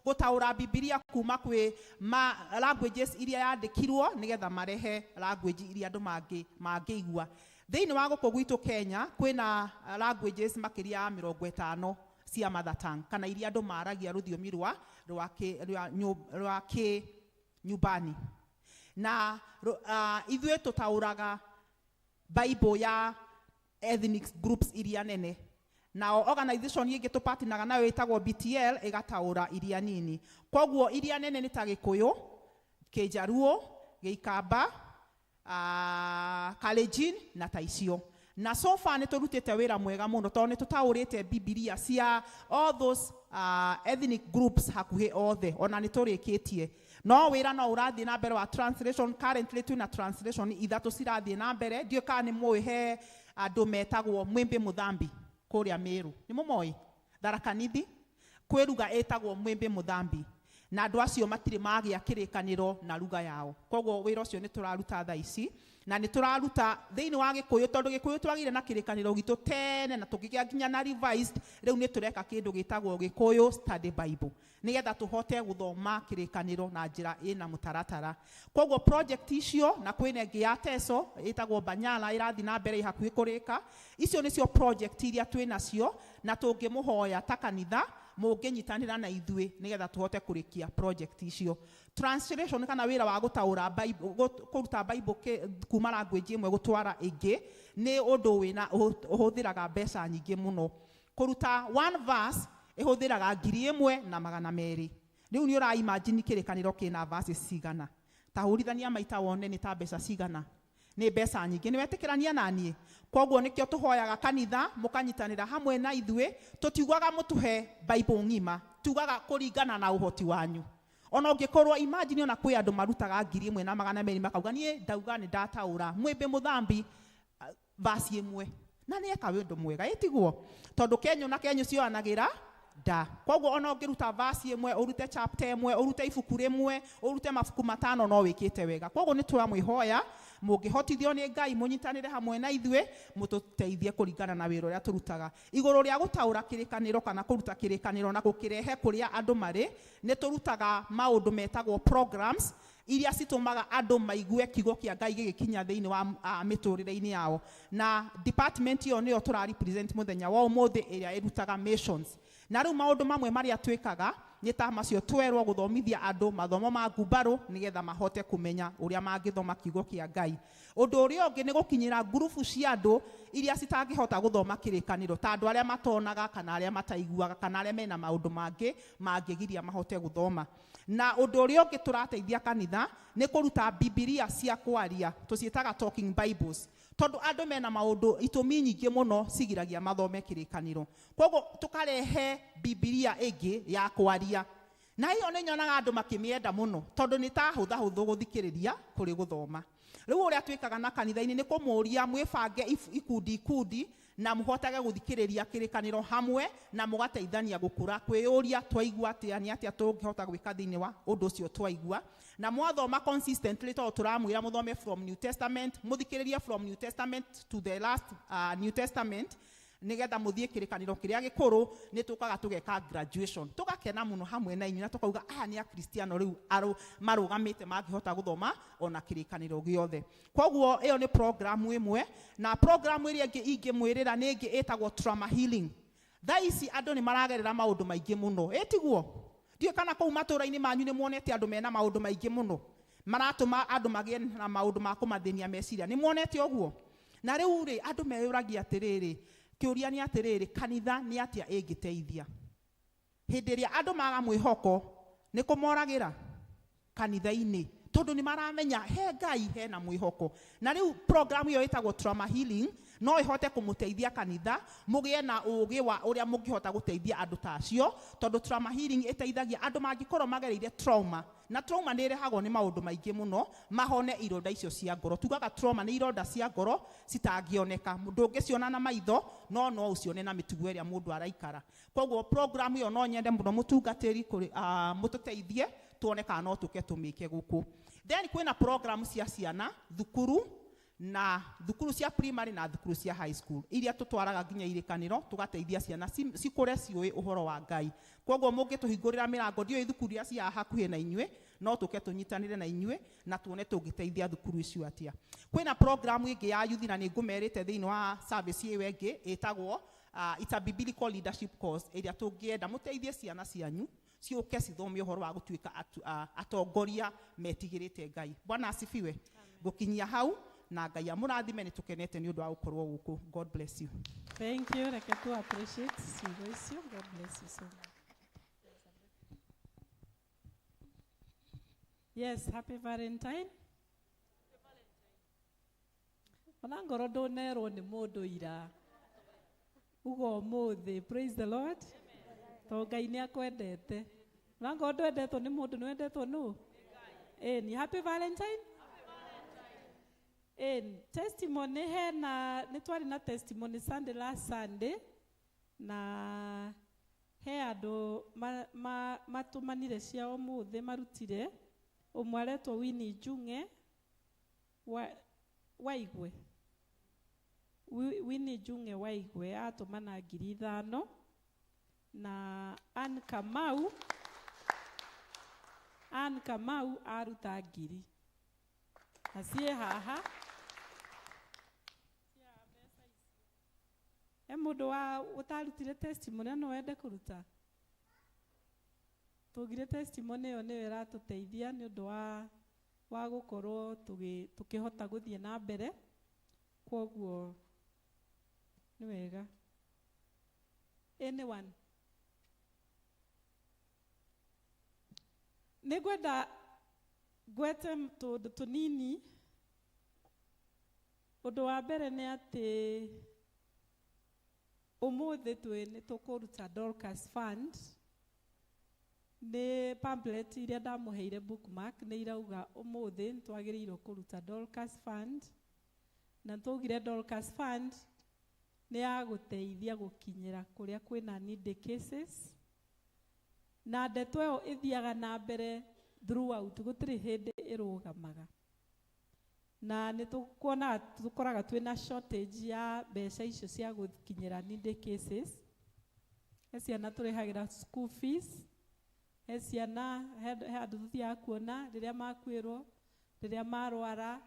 gũtaũra Biblia kuma kwĩ ma languages iria yandĩkirwo nĩgetha marehe language iria andũ mangĩigua. Thĩinĩ wa gũkũ gwitũ Kenya kwĩna languages makĩria ya 50 cia mother tongue kana iria andũ maragia rũthiomi rwa kĩ nyumbani, na ithuĩ tũtaũraga Bible ya ethnic groups iria nene, na organization ĩngĩ tũpatinaga nayo ĩtagwo BTL ĩgataũra iria nini. Koguo iria nene nĩ ta Gĩkũyũ, Kĩnjaruo, Gĩikamba, Kalenjin na ta icio. Na so far nĩ tũrutĩte wĩra mwega mũno tondũ nĩ tũtaũrĩte Bibilia cia all those ethnic groups hakuhĩ othe, ona nĩ tũrĩkĩtie. No wĩra no ũrathiĩ na mbere wa translation. Currently twĩna translation ithatũ cirathiĩ na mbere. Ndiũĩ kana nĩ mũĩ he andũ metagwo Mwimbi Muthambi kũrĩa Meru, nĩ mũmoĩ? Tharaka Nithi kwĩ ruga ĩtagwo Mwimbi Muthambi, na andũ acio matirĩ magĩa kĩrĩkanĩro na ruga yao. Koguo wĩra ũcio nĩ tũraruta thaa ici, na nĩ tũraruta thĩinĩ wa Gĩkũyũ tondũ Gĩkũyũ twagĩire na kĩrĩkanĩro gitũ tene na tũkĩgĩa nginya na revised. Rĩu nĩ tũreka kĩndũ gĩtagwo Gĩkũyũ Study Bible nĩgetha tũhote gũthoma kĩrĩkanĩro na njĩra ĩna mũtaratara. Koguo project icio na kwĩna ĩngĩ ya Teso ĩtagwo Banyala ĩrathiĩ na mbere hakuhĩ kũrĩka. Icio nĩcio project iria twĩnacio na tũngĩmũhoya ta kanitha mũngĩnyitanĩra na ithuĩ nĩgetha tũhote kũrĩkia project icio. Translation kana wĩra wa gũtaũra Bible, kũruta Bible kuma language ĩmwe gũtwara ĩngĩ nĩ ũndũ wĩna ũhũthĩraga mbeca nyingĩ mũno. Kũruta one verse ĩhũthĩraga 1200. Rĩu nĩ ũra imagine kĩrĩkanĩro kĩna verses cigana. Ta hũrithania maita wone nĩ ta mbeca cigana. Nĩ mbeca nyingĩ. Nĩ wetĩkĩrania na niĩ? Koguo nĩkĩo tũhoyaga kanitha mũkanyitanĩra hamwe na ithuĩ. Tũtiugaga mũtũhe Bible ng'ima, tugaga kũringana na ũhoti wanyu. Ona ũngĩkorwo imagine ona kwĩ andũ marutaga 1200 makauga niĩ ndauga nĩ ndataũra mwĩmbĩ mũthambi verse ĩmwe na nĩ eka ũndũ mwega ĩtiguo tondũ kenyũ na kenyũ cioanagĩra nda. Koguo ona ũngĩruta verse ĩmwe, ũrute chapter ĩmwe, ũrute ibuku rĩmwe, ũrute mabuku 5 no wĩkĩte wega. Koguo nĩ tũramwĩhoya mũngĩhotithio nĩ Ngai mũnyitanĩre hamwe na ithuĩ mũtũteithie kũringana na wĩra ũrĩa tũrutaga. Igũrũ rĩa gũtaũra kĩrĩkanĩro kana kũruta kĩrĩkanĩro na gũkĩrehe kũrĩa andũ marĩ, nĩ tũrutaga maũndũ metagwo programs iria citũmaga andũ maigue kiugo kĩa Ngai gĩgĩkinya thĩinĩ wa mĩtũrĩre-inĩ yao. Na department ĩyo nĩyo tũra represent mũthenya wa ũmũthĩ ĩrĩa ĩrutaga missions. Na rĩu maũndũ mamwe marĩa twĩkaga nĩ ta macio twerwo gũthomithia andũ mathomo ma ngumbarũ nĩgetha mahote kũmenya ũrĩa mangĩthoma kiugo kĩa Ngai. Ũndũ ũrĩa ũngĩ nĩ gũkinyĩra ngurubu cia andũ iria citangĩhota gũthoma kĩrĩkanĩro, ta andũ arĩa matonaga kana arĩa mataiguaga kana arĩa mena maũndũ mangĩ mangĩgiria mahote gũthoma. Na ũndũ ũrĩa ũngĩ tũrateithia kanitha nĩ kũruta Bibilia cia kwaria, tũciĩtaga talking Bibles, tondũ andũ mena maũndũ itũmi nyingĩ mũno cigiragia mathome kĩrĩkanĩro. Koguo tũkarehe Bibilia ĩngĩ ya kwaria, na ĩyo nĩ nyonaga andũ makĩmĩenda mũno tondũ nĩ ta hũthahũthũ gũthikĩrĩria kũrĩ gũthoma. Rĩu ũrĩa twĩkaga na kanitha-inĩ nĩ kũmũria mwĩbange ikundi ikundi na mũhotage gũthikĩrĩria kĩrĩkanĩro hamwe na mũgateithania gũkũra, kwĩyũria twaigua atĩa, nĩ atĩa tũngĩhota gwĩka thĩinĩ wa ũndũ ũcio twaigua. Na mwathoma consistently tondũ tũramwĩra mũthome from New Testament, mũthikĩrĩrie from New Testament to the last New Testament nĩgetha mũthiĩ kĩrĩkanĩro kĩrĩa gĩkũrũ, nĩ tũkaga tũgeka graduation, tũgakena mũno hamwe na inyuĩ na tũkauga aya nĩ akristiano rĩu marũgamĩte mangĩhota gũthoma ona kĩrĩkanĩro gĩothe. Koguo ĩyo nĩ program ĩmwe. Na program ĩrĩa ĩngĩ ingĩmwĩrĩra nĩ ĩngĩ ĩtagwo trauma healing. Thaa ici andũ nĩ maragerera maũndũ maingĩ mũno, ĩtiguo? Ndiũĩ kana kũu matũũra-inĩ manyu nĩ muonete andũ mena maũndũ maingĩ mũno maratũma andũ magĩe na maũndũ ma kũmathĩnia meciria, nĩ muonete ũguo? Na rĩu rĩ andũ meyũragia atĩrĩrĩ, kĩũria nĩ atĩrĩrĩ, kanitha nĩ atĩa ĩngĩteithia hĩndĩ ĩrĩa andũ maga mwĩhoko? Nĩ kũmoragĩra kanitha-inĩ tondũ nĩ maramenya he Ngai hena mwĩhoko. Na rĩu program ĩyo ĩtagwo trauma healing no ĩhote kũmũteithia kanitha mũgĩe na ũũgĩ wa ũrĩa mũngĩhota gũteithia andũ ta acio, tondũ trauma healing ĩteithagia andũ mangĩkorwo magereire trauma, na trauma nĩ ĩrehagwo nĩ maũndũ maingĩ mũno, mahone ironda icio cia ngoro. Tugaga trauma nĩ ironda cia ngoro citangĩoneka, ndũngĩciona na maitho no no ũcione na mĩtugo ĩrĩa mũndũ araikara. Koguo program ĩyo no nyende mũno mũtungatĩri mũtũteithie tuone kana no tũke tũmĩke gũkũ. Then kwĩna program cia ciana thukuru, na thukuru cia primary na thukuru cia high school iria tũtwaraga nginya irĩkanĩro, tũgateithia ciana cikũre ciũĩ ũhoro wa Ngai. Koguo mũngĩtũhingũrĩra mĩrango, ndiũĩ thukuru iria cia hakuhĩ na inyuĩ, no tũke tũnyitanĩre na inyuĩ na tuone tũngĩteithia thukuru icio atĩa. Kwĩna program ĩngĩ ya youth na nĩ ngũmerĩte thĩinĩ wa service ĩyo ĩngĩ ĩtagwo it's a biblical leadership course ĩrĩa tũngĩenda mũteithie ciana cianyu ciũke cithome ũhoro wa gũtuĩka atongoria metigĩrĩte Ngai. Bwana asifiwe. Ngũkinyia hau na Ngai amũrathime, nĩ tũkenete nĩ ũndũ wa gũkorwo gũkũ. God bless you. Thank you. Reke tu appreciate ciugo icio. God bless you so much. Yes, happy Valentine. Ona ngoro ndũnerwo nĩ mũndũ ira. Uga ũmũthĩ, praise the Lord. To Ngai nĩ akwendete. Ona ngoro ndwendetwo nĩ mũndũ, nĩ wendetwo nũ? Ĩni, happy Valentine. Ĩni, testimony hena, nĩ twarĩ na testimony Sunday last Sunday, na he andũ matũmanire cia ũmũthĩ marutire. Ũmwe aretwo Winnie Njung'e Waigwe. Winnie Njung'e Waigwe atũmana 5,000, na Ann Kamau, Ann Kamau aruta 1,000. Na ciĩ haha. He mũndũ wa ũtarutire testimony no wende kũruta? Tũgire testimony ĩyo nĩyo ĩratũteithia nĩ ũndũ wa gũkorwo tũkĩhota gũthiĩ na mbere. Kwoguo nĩ wega. Anyone? Nĩngwenda ngwete tũũndũ tũnini. Ũndũ wa mbere nĩ atĩ ũmũthĩ twĩ nĩ tũkũruta Dorcas Fund. Nĩ pamphlet iria ndamũheire bookmark nĩ irauga ũmũthĩ nĩtwagĩrĩirwo kũruta Dorcas Fund, na twaugire Dorcas Fund nĩ ya gũteithia gũkinyĩra kũrĩa kwĩna needy cases, na ndeto ĩyo ĩthiaga na mbere throughout, gũtirĩ hĩndĩ ĩrũgamaga. Na nĩ tũkuonaga tũkoraga twĩna shortage ya mbeca icio cia gũkinyĩra needy cases. He ciana tũrĩhagĩra school fees, he ciana he andũ tũthiaga kuona rĩrĩa makuĩrwo, rĩrĩa marwara,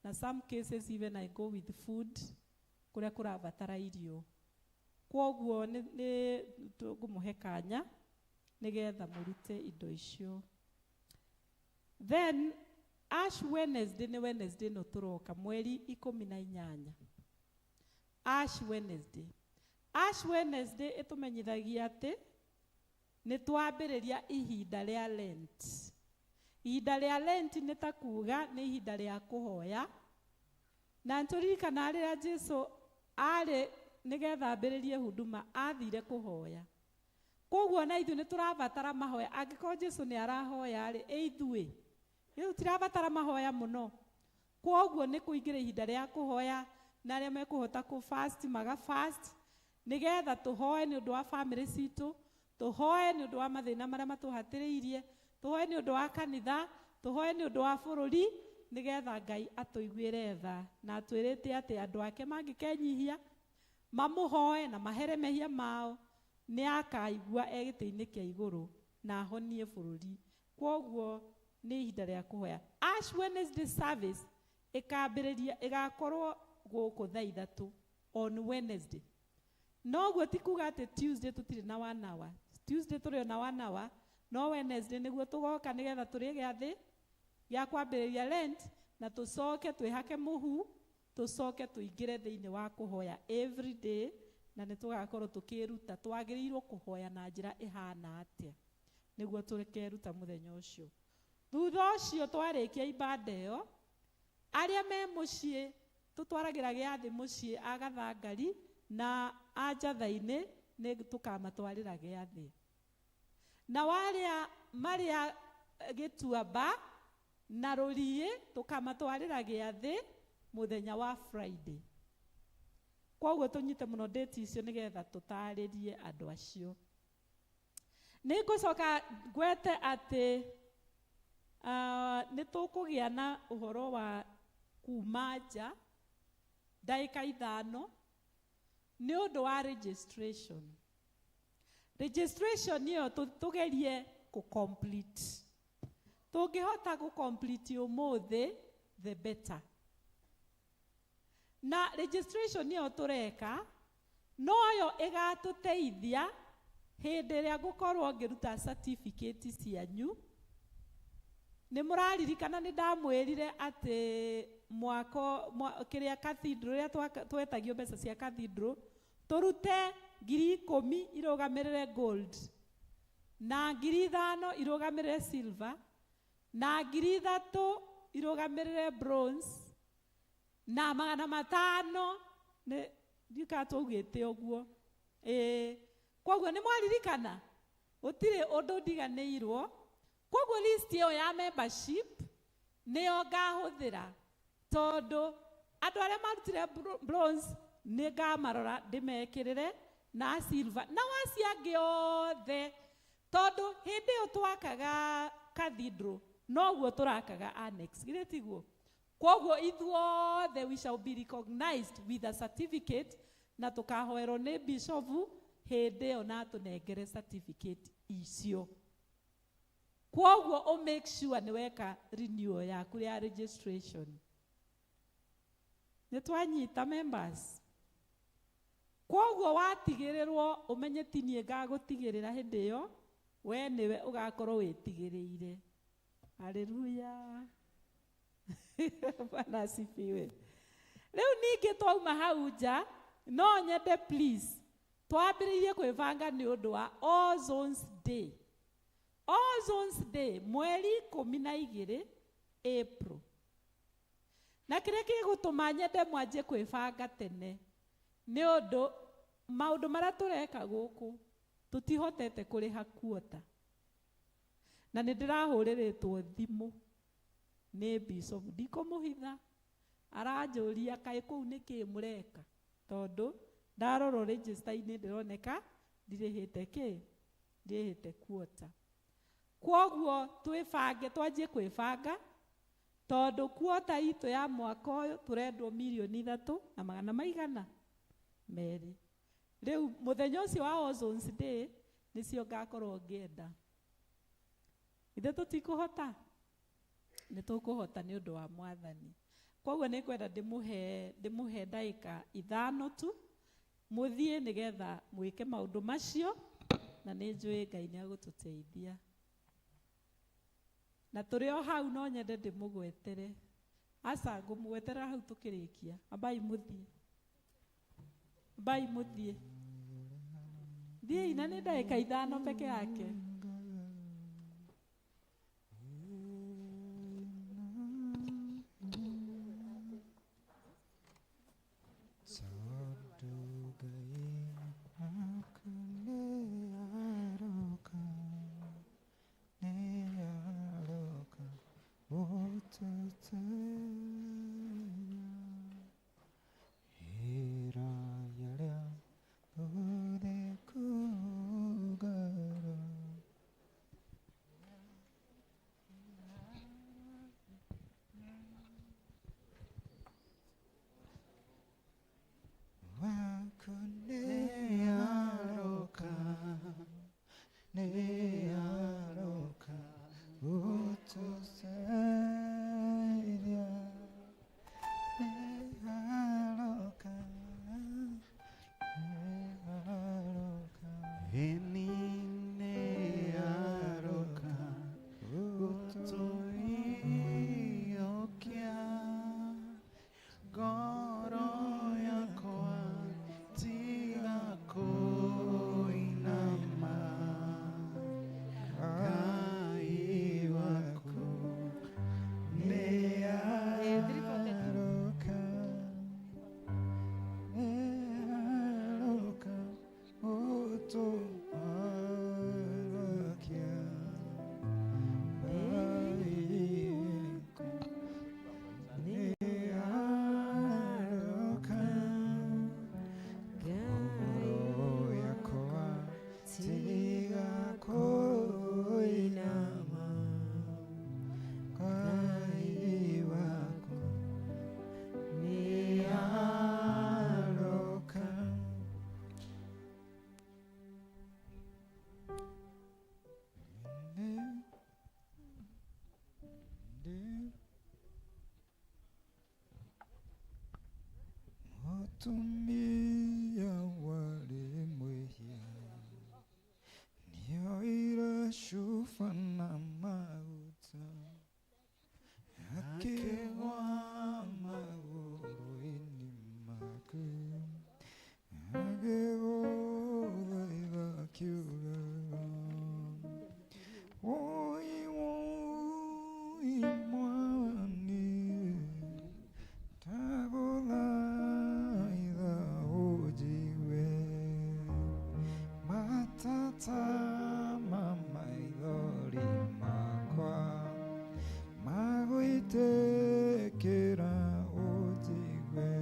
na some cases even I go with food kũrĩa kũrabatara irio. Kwoguo nĩ tũkũmũhe kanya nĩgetha mũrute indo icio. Then Ash Wednesday nĩ Wednesday ĩno tũroka mweri 18. Ash Wednesday. Ash Wednesday ĩtũmenyithagia atĩ nĩ twambĩrĩria ihinda rĩa Lent. Ihinda rĩa Lent nĩ ta kuga nĩ ihinda rĩa kũhoya. Na nĩtũririkanaga rĩrĩa Jesu arĩ nĩgetha ambĩrĩrie huduma athire kũhoya. Koguo na ithuĩ nĩ tũrabatara mahoya. Angĩkorwo Jesu nĩ arahoya rĩ, ĩ ithuĩ rĩu tũtirabatara mahoya mũno. Koguo nĩ kũingĩra ihinda rĩa kũhoya, na arĩa mekũhota kũ fast maga fast nĩgetha tũhoe nĩ ũndũ wa family citũ, tũhoe nĩ ũndũ wa mathĩna marĩa matũhatĩrĩirie, tũhoe nĩ ũndũ wa kanitha, tũhoe nĩ ũndũ wa bũrũri, nĩgetha Ngai atũiguĩre tha na atwĩrĩte atĩ andũ ake mangĩkenyihia mamũhoe na mahere mehia mao, nĩ akaigua e gĩtĩ-inĩ kĩa igũrũ na ahonie bũrũri. Kwoguo nĩ ihinda rĩa kũhoya. Ash Wednesday service ĩkambĩrĩria ĩgakorwo gũkũ thaa 3 on Wednesday. Noguo ti kuga atĩ Tuesday tũtirĩ na 1 hour. Tuesday tũrĩ ona 1 hour, no Wednesday nĩguo tũgoka nĩgetha tũrĩe gĩathĩ gĩa kwambĩrĩria Lent, na tũcoke twĩhake mũhu, tũcoke tũingĩre thĩinĩ wa kũhoya every day, na nĩ tũgakorwo tũkĩruta twagĩrĩirwo kũhoya na njĩra ĩhana atĩa nĩguo tũkeruta mũthenya ũcio. Thutha ũcio twarĩkia ibada ĩyo, arĩa me mũciĩ tũtwaragĩra gĩathĩ mũciĩ a Gathangari na a Njatha-inĩ nĩ tũkamatwarĩra gĩathĩ. Na warĩa marĩa Gĩtuamba na Rũriĩ tũkamatwarĩra gĩathĩ mũthenya wa Friday. Koguo tũnyite mũno date icio nĩgetha tũtarĩrie andũ acio. Nĩ ngũcoka ngwete atĩ nĩ tũkũgĩa na ũhoro wa kuma nja ndagĩka 5 nĩ ũndũ wa registration. Registration ĩyo tũgerie kũ complete. Tũngĩhota kũ complete ũmũthĩ, the better. Na registration ĩyo tũreka noyo ĩgatũteithia hĩndĩ ĩrĩa ngũkorwo ngĩruta certificate cianyu. Nĩ mũraririkana nĩ ndamwĩrire atĩ mwako kĩrĩa cathedral ĩrĩa twetagio mbeca cia cathedral tũrute 10,000 irũgamĩrĩre gold na 5,000 irũgamĩrĩre silver na 3,000 irũgamĩrĩre bronze na 500 nĩ ndika twaugĩte ũguo. Koguo nĩ mwaririkana gũtirĩ ũndũ ndiganĩirwo. Koguo list ĩyo ya membership nĩyo ngahũthĩra tondũ andũ arĩa marutire bronze nĩ ngamarora ndĩmekĩrĩre na silver na wacio angĩ othe, tondũ hĩndĩ ĩyo twakaga cathedral noguo tũrakaga annex, githĩ tiguo? Koguo ithuothe we shall be recognized with a certificate na tũkahoerwo nĩ bishop hĩndĩ ĩyo na atũnengere certificate icio. Koguo ũ make sure nĩ weka renewal yaku ya registration. Nĩ twanyita members. Koguo watigĩrĩrwo ũmenye ti niĩ ngagũtigĩrĩra hĩndĩ ĩyo, we nĩwe ũgakorwo wĩtigĩrĩire. Haleluya. Bwana asifiwe. Rĩu ningĩ twauma hau nja, no nyende please twambĩrĩrie kwĩbanga nĩ ũndũ wa All Zones Day. All Zones Day mweri 12 April. Na kĩrĩa gĩgũtũma nyende mwanjie kwĩbanga tene nĩ ũndũ maũndũ marĩa tũreka gũkũ tũtihotete kũrĩha quota. Na nĩ ndĩrahũrĩrĩtwo thimũ nĩ bishop, ndikũmũhitha, aranjũria kaĩ kũu nĩkĩ mũreka, tondũ ndarorwo register-inĩ ndĩroneka ndirĩhĩte kĩ, ndirĩhĩte quota. Kwoguo twĩbange, twanjie kwĩbanga, tondũ quota itũ ya mwaka ũyũ tũrendwo mirioni ithatũ na magana maigana merĩ. Rĩu mũthenya ũcio wa Ozones Day nĩcio ngakorwo ngĩenda. Ithe tũtikũhota? Nĩ tũkũhota nĩ ũndũ wa Mwathani. Kwoguo nĩ ngwenda ndĩmũhe ndagĩka 5 tu mũthiĩ nĩgetha mwĩke maũndũ macio, na nĩ njũĩ Ngai nĩ agũtũteithia. Na tũrĩ o hau no nyende ndĩmũgwetere. Aca ngũmũgwetera hau tũkĩrĩkia. Ambai mũthiĩ. Ambai mũthiĩ. Thiĩi na nĩ ndagĩka 5 peke yake. Mutumia warĩ mwĩhia nĩoire cuba na maguta akĩgwa magũrũ-inĩ maku agĩgũthaitha akiugaga woi woi Mwathani ndagũthaitha ũnjigue matata ma maithori makwa magũitĩkĩra ũnjigue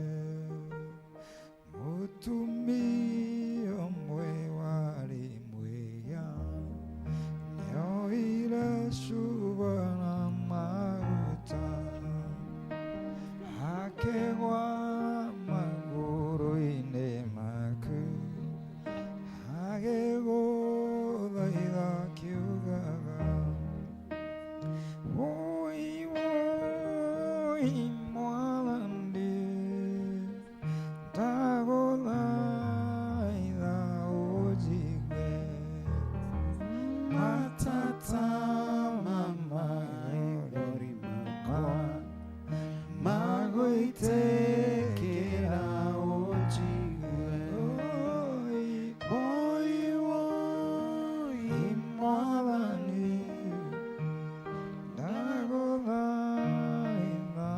mũtumia ũmwe warĩ mwĩhia nĩoire cuba na maguta akĩgwa magũrũ-inĩ maku agĩgũthaitha akiugaga woi woi Mwathani ndagũthaitha ũnjigue matata ma maithori makwa magũitĩkĩra ũnjigue woi woi Mwathani ndagũthaitha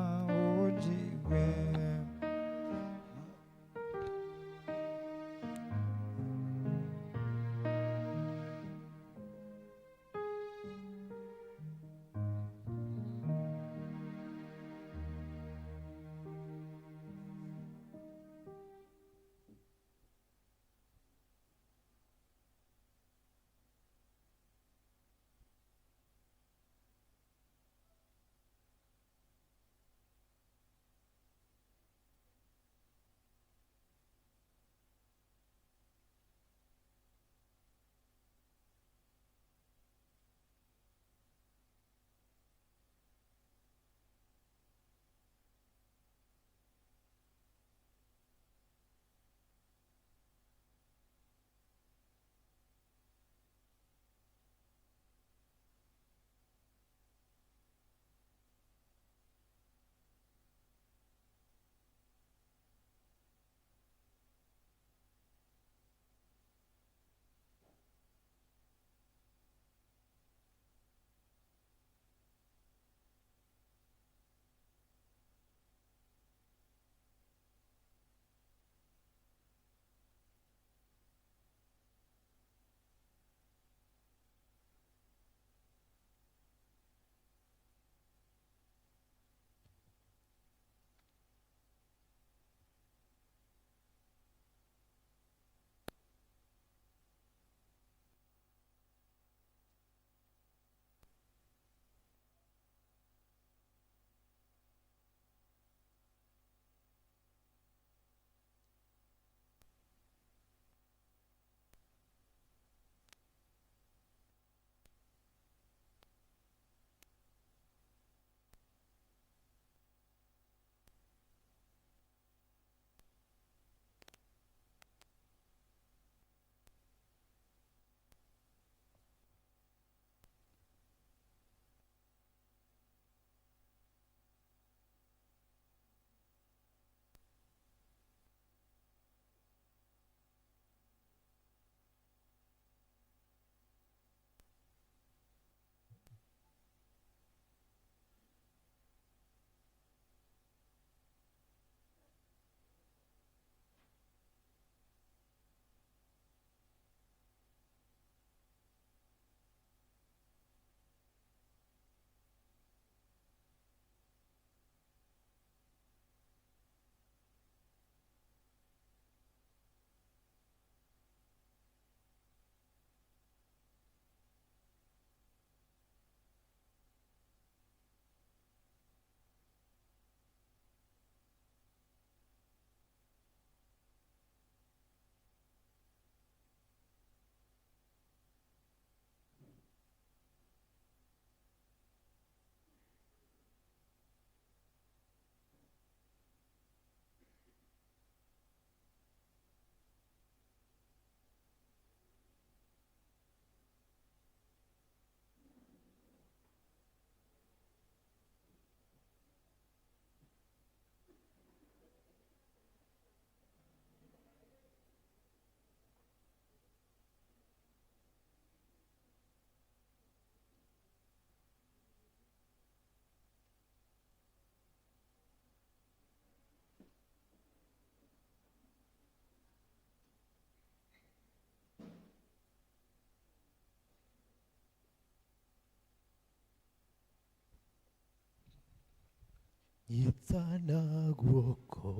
Nyitana guoko.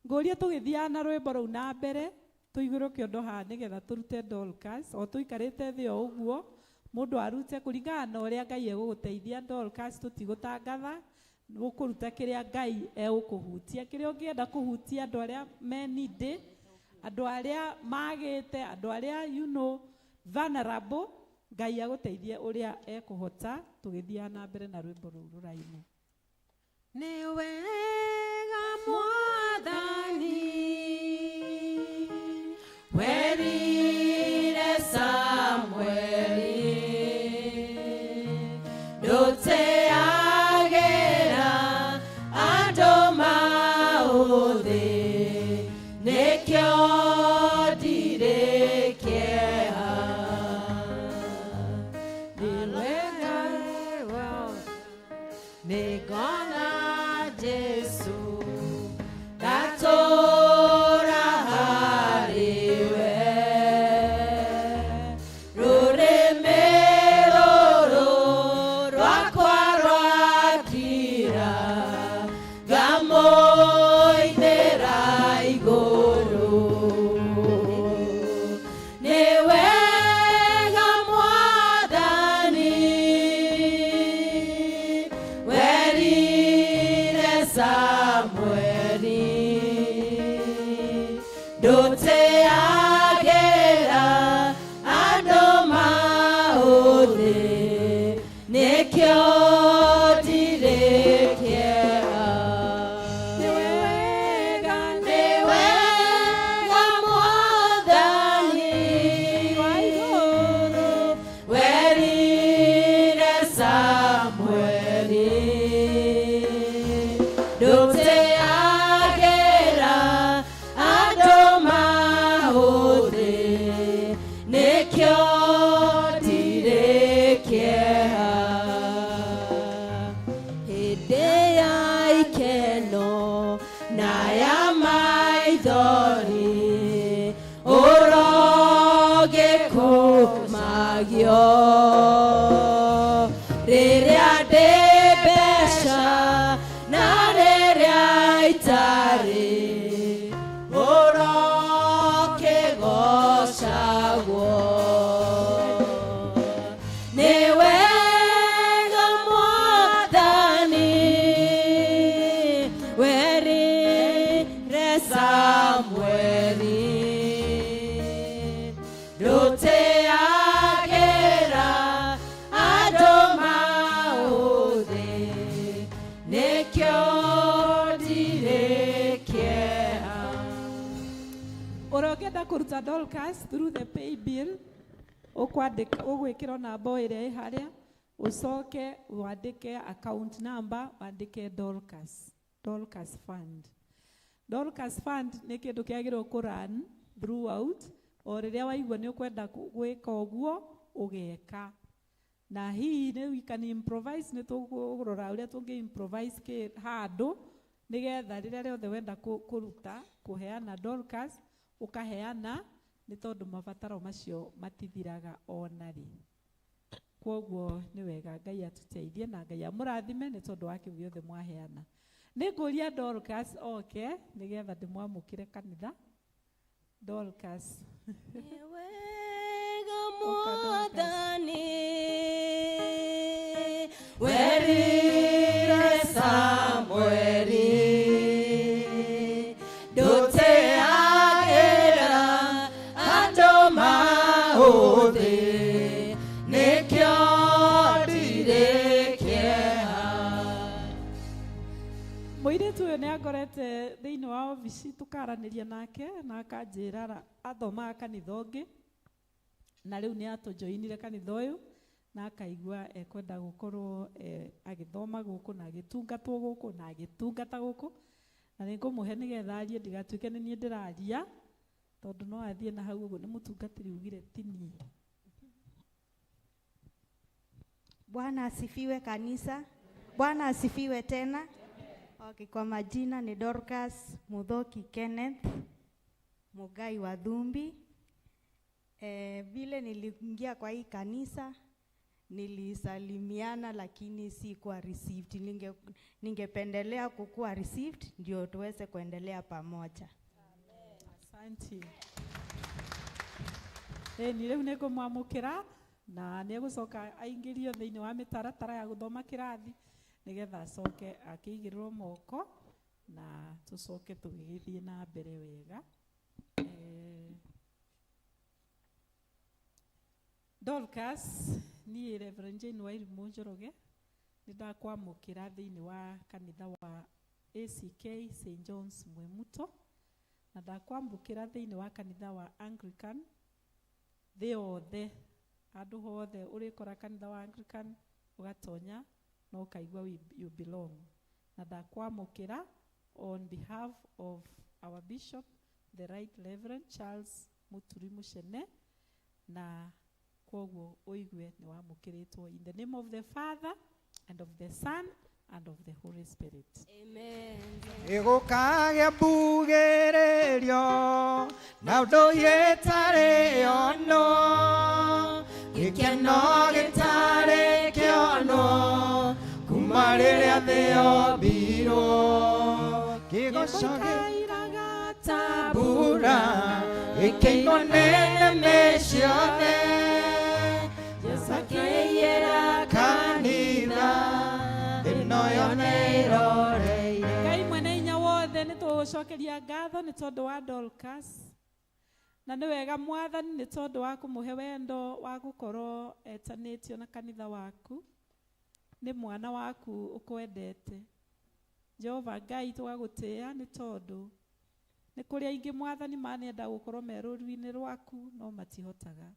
Ngũria tũgĩthiaga na rwĩmbo rũu na mbere tũigũrũ kĩondo haha nĩgetha tũrute Dorcas o tũikarĩte thĩ o ũguo mũndũ arute kũringana na ũrĩa Ngai egũgũteithia. Dorcas tũtigũtangatha, ũkũruta kĩrĩa Ngai egũkũhutia, kĩrĩa ũngĩenda kũhutia andũ arĩa me needy, andũ arĩa magĩte, andũ arĩa you know vulnerable. Ngai agũteithie ũrĩa ekũhota tũgĩthiaga na mbere na rwĩmbo rũu rũrainwo. Nĩ wega Mwathani werire Samueli ndũteagĩra andũ maũthĩ nĩkĩo ndirĩ kĩeha. Nĩ wega nĩngona Jesũ ndatũra kumagio rĩrĩa ndĩ mbeca na rĩrĩa itarĩ ũrokĩgocagwo nĩ wega Mwathani werire Samueli ndũtĩagĩra andũ maũthĩ nĩkĩo ndirĩ kĩeha. Ũrĩa ũngĩenda kũruta Dorcas through the pay bill ũkwandĩka ũgwĩkĩra namba ĩrĩa ĩ harĩa ũcoke wandĩke account number wandĩke Dorcas, Dorcas Fund. Dorcas Fund nĩ kĩndũ kĩagĩrĩirwo kũ run throughout o rĩrĩa waigua nĩ ũkwenda gwĩka ũguo ũgeka na hihi nĩ we can improvise nĩ tũkũrora ũrĩa tũngĩ improvise kĩ handũ nĩgetha rĩrĩa rĩothe wenda kũruta kũheana Dorcas ũkaheana nĩ tondũ mabataro macio matithiraga ona rĩ. Kwoguo nĩ wega Ngai atũteithie na Ngai amũrathime nĩ tondũ wa kĩu gĩothe mwaheana. Nĩ ngũria Dorcas oke nĩgetha ndĩmwamũkĩre kanitha. Dorcas. Wega Mwathani werire Samueli ndũteagĩra andũ maũthĩ nĩkĩo ndirĩ kĩeha. Mũirĩtu ũyũ nĩ angorete thĩinĩ wa obici tũkaranĩria nake na akanjĩra athomaga kanitha ũngĩ na rĩu nĩ atũjoinire kanitha ũyũ na akaigua ekwenda gũkorwo agĩthoma gũkũ na agĩtungatwo gũkũ na agĩtungata gũkũ na nĩ ngũmũhe nĩgetha arie ndigatuĩke nĩ niĩ ndĩraria tondũ no athiĩ na hau ũguo nĩ mũtungatĩri ugire ti niĩ. Bwana asifiwe kanisa. Bwana asifiwe tena. Okay, kwa majina ni Dorcas Muthoki Kenneth Mugai wa Thumbi. Vile niliingia kwa hii kanisa nilisalimiana lakini sikuwa received. Ningependelea kukuwa received ndio tuweze kuendelea pamoja. Asante. Ni rĩu nĩngũmwamũkĩra na nĩegũcoka aingĩrio thĩinĩ wa mĩtaratara ya gũthoma kĩrathi nĩgetha acoke akĩigĩrĩrwo moko na tũcoke tũgĩgĩthiĩ na mbere wega. Dorcas, niĩ Reverend Jane Wairimu Njoroge nĩ ndakwamũkĩra thĩinĩ wa kanitha wa ACK St John's Mwimuto na ndakwamũkĩra thĩinĩ wa kanitha wa Anglican thĩ yothe handũ hothe ũrĩkora kanitha wa Anglican ũgatonya na ũkaigua you belong. Na ndakwamũkĩra on behalf of our bishop the Right Reverend Charles Muturi Muchene na kwoguo ũigue nĩ wamũkĩrĩtwo in the name of the Father and of the Son and of the Holy Spirit. Amen. Ĩgũkagĩa mbugĩrĩrio na ũndũ gĩtarĩ onwo gĩkeno gĩtarĩ kĩonwo kuma rĩrĩa thĩ yombirwo kĩgoco Gĩgũikairaga ta mbura gĩkĩinwo nĩ nĩmĩ ciothe Jesũ akĩiyĩra kanitha ĩno yothe ĩroreire. Ngai mwene hinya wothe nĩ tũgũcokeria ngatho nĩ tondũ wa Dorcas na nĩ wega Mwathani nĩ tondũ wa kũmũhe wendo wa gũkorwo etanĩtio na kanitha waku nĩ mwana waku ũkwendete. Jehova Ngai tũgagũtĩĩa nĩ tondũ nĩ kũrĩ aingĩ Mwathani manenda gũkorwo me rũru-inĩ rwaku no matihotaga.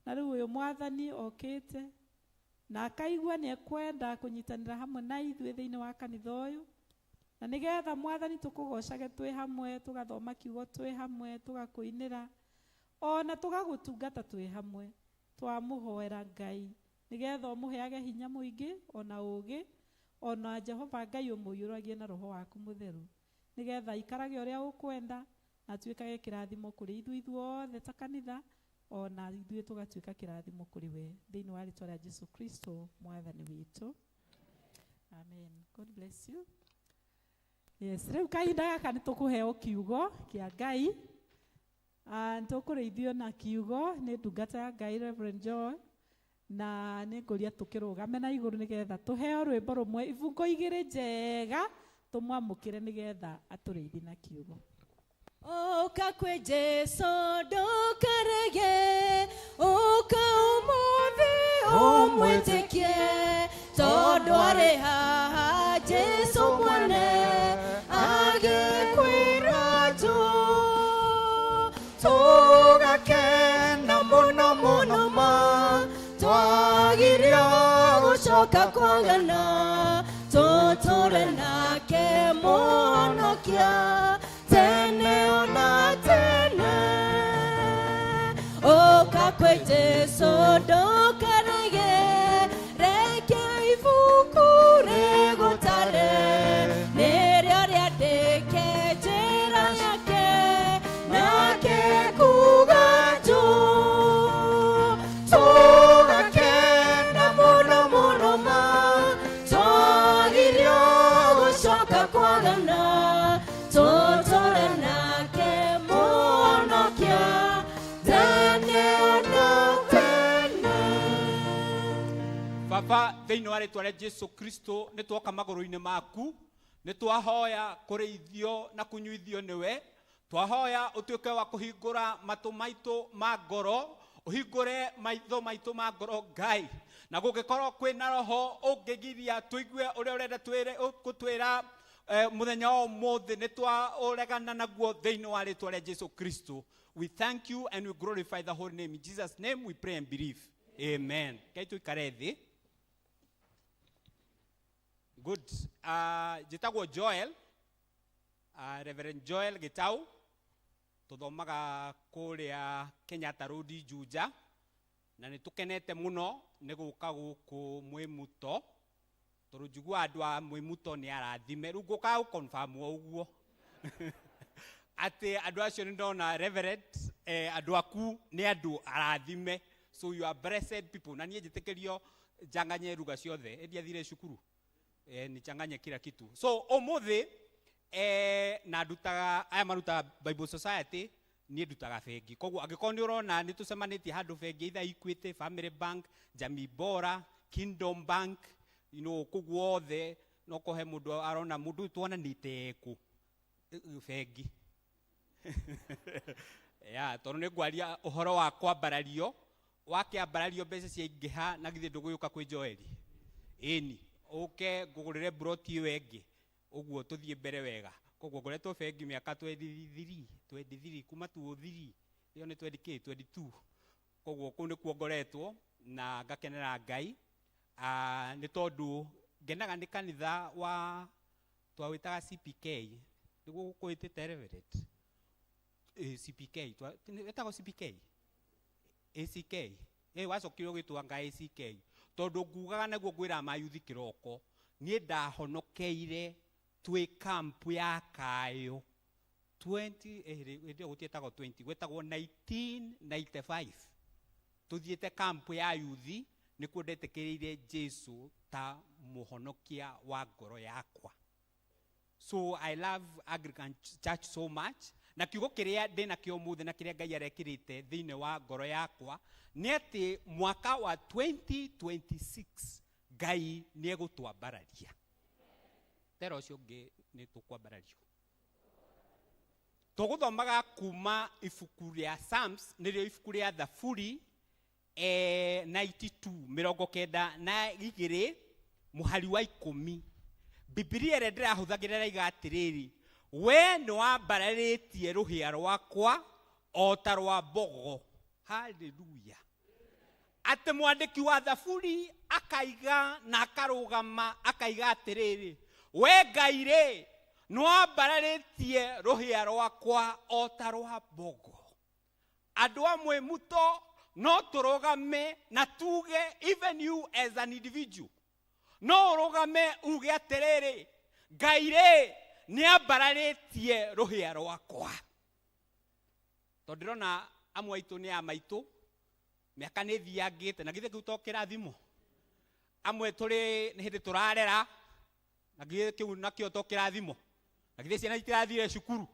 Na rĩu ũyũ Mwathani okĩte na akaigua nĩ ekwenda kũnyitanĩra hamwe na ithuĩ thĩinĩ wa kanitha ũyũ na nĩgetha Mwathani tũkũgocage twĩ hamwe tũgathoma kiugo twĩ hamwe tũgakũinĩra ona tũgagũtungata twĩ hamwe twamũhoera Ngai nĩgetha ũmũheage hinya mũingĩ ona ũũgĩ ona Jehova Ngai ũmũiyũragie na roho waku mũtheru nĩgetha aikarage ũrĩa ũkwenda na atuĩkage kĩrathimo kũrĩ ithuĩ ithuothe ta kanitha Ona ithuĩ tũgatuĩka kĩrathimo kũrĩ we thĩinĩ wa rĩtwa rĩa Jesu Kristo mwathani witũ. Amen. God bless you. Yes, rĩu kahinda gaka nĩ tũkũheo kiugo kĩa Ngai. Nĩ tũkũrĩithio na kiugo nĩ ndungata ya Ngai Reverend Joel, na nĩ ngũria tũkĩrũgame na igũrũ nĩgetha tũheo rwĩmbo rũmwe ibungo igĩrĩ njega tũmwamũkĩre nĩgetha atũrĩithie na kiugo. Ũka kwĩ Jesu ndũkarege, ũka ũmũthĩ ũmwĩtĩkie, tondũ arĩ haha Jesu mwene agĩkwĩra njũ. Tũgakena mũno mũno ma, twagirio gũcoka kwagana, tũtũre nake Mũhonokia tene ona tene. Ũka kwĩ Jesu ndũkarege, reke ibuku rĩgũtare, nĩrĩo rĩandĩke njĩra yake, nake kuga njũ. Tũgakena mũno mũno ma, twagirio gũcoka kwagana, tũtũre nake Mũhonokia tene ona tene. Baba, thĩinĩ wa rĩtwa rĩa Jesu Kristo nĩ twoka magũrũ-inĩ maku, nĩ twahoya kũrĩithio na kũnyuithio nĩwe. Twahoya ũtuĩke wa kũhingũra matũ maitũ ma ngoro, ũhingũre maitho maitũ ma ngoro Ngai, na gũngĩkorwo kwĩna roho ũngĩgiria tũigue ũrĩa ũrenda gũtwĩra mũthenya wa ũmũthĩ, nĩ twaũregana naguo thĩinĩ wa rĩtwa rĩa Jesu Kristo. We thank you and we glorify the holy name. In Jesus' name we pray and believe. Amen. Ngai tũikare thĩ. Good. Njĩtagwo Joel, Reverend Joel Gitau. Tũthomaga kũrĩa Kenyatta Road Juja, na nĩ tũkenete mũno nĩ gũka gũkũ Mwĩmuto, tondũ njiguaga andũ a Mwĩmuto nĩ arathime. Rĩu ngũkaga gũ-confirm o ũguo atĩ andũ acio nĩ ndona Reverend, andũ aku nĩ andũ arathime, so you are blessed people. Na niĩ njĩtĩkĩrio njanganye ruga ciothe, ĩndĩ athire cukuru nichanganye kila kitu. So ũmũthĩ na ndutaga aya marutaga Bible Society, niĩ ndutaga bengi. Koguo angĩkorwo nĩ ũrona nĩ tũcemanĩtie handũ bengi, either Equity, Family Bank, Jamii Bora, Kingdom Bank, kũu guothe no kũhe mũndũ arona mũndũ ũyũ tuonanĩte kũ bengi. Ya, tondũ nĩ ngwaria ũhoro wa kwambarario, wakĩambarario mbeca ciaingĩha na githĩ ndũgũgĩũka kwĩ Joeli? Ĩni, ũke ngũgũrĩre mburoti ĩyo ĩngĩ, ũguo tũthiĩ mbere wega. Koguo ngoretwo bengi mĩaka 23, 23, kuma 23, ĩyo nĩ twenty kĩ, 22. Koguo kũu nĩkuo ngoretwo na ngakenera Ngai. Nĩ tondũ ngenaga nĩ kanitha wa twawĩtaga CPK, nĩguo gũkũĩtĩte Reverend? CPK, wĩtagwo CPK? ACK? Wacokire ũgĩtwo anga ACK. Tondũ ngugaga naguo ngwĩraga mayuthi kĩroko, niĩ ndahonokeire twĩ kampu ya Kayo 20, hĩndĩ ĩyo gũtiĩtagwo 20, gwĩtagwo 1995. Tũthiĩte kampu ya yuthi, nĩkuo ndetĩkĩrĩire Jesu ta mũhonokia wa ngoro yakwa. So I love Anglican Church so much. Na kiugo kĩrĩa ndĩnakĩo ũmũthĩ na kĩrĩa Ngai arekĩrĩte thĩinĩ wa ngoro yakwa nĩ atĩ mwaka wa 2026 Ngai nĩ egũtwambararia. Tera ũcio ũngĩ nĩ tũkwambarario. Tũgũthomaga kuma ibuku rĩa Psalms, nĩrĩo ibuku rĩa Thaburi, 92, mĩrongo kenda na igĩrĩ, mũhari wa 10. Bibilia ĩrĩa ndĩrahũthagĩra ĩraiga atĩrĩrĩ, we nĩwambararĩtie rũhĩa rwakwa o ta rwa mbogo. Haleluya. Atĩ mwandĩki wa Thaburi akaiga na akarũgama akaiga atĩrĩrĩ, we Ngai rĩ, nĩwambararĩtie rũhĩa rwakwa o ta rwa mbogo. Andũ amwe muto no tũrũgame na tuge, even you as an individual, no ũrũgame uge atĩrĩrĩ, Ngai rĩ, nĩambararĩtie rũhĩa rwakwa. Tondũ ndĩrona amwe aitũ nĩ a maitũ, Mĩaka nĩ ĩthiangĩte na githĩ kĩu to kĩrathimo. Amwe tũrĩ nĩ hĩndĩ tũrarera na githĩ kĩu nakĩo to kĩrathimo. Na githĩ ciana itirathire cukuru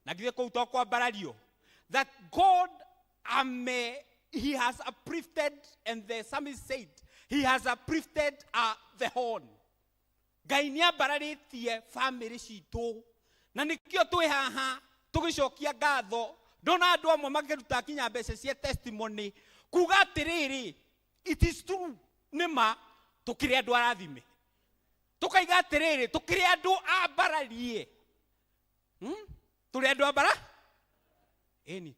na githĩ kũu to kwambarario. That God ame he has uplifted, and the psalmist said he has uplifted the horn. Ngai nĩ ambararĩtie famĩlĩ citũ na nĩkĩo twĩ haha tũgĩcokia ngatho. Ndona andũ amwe makĩruta nginya mbeca cia testimony kuga atĩrĩrĩ, it is true, nĩ ma tũkĩrĩ andũ arathime, tũkaiga atĩrĩrĩ tũkĩrĩ andũ ambararie. Tũrĩ andũ ambara ĩni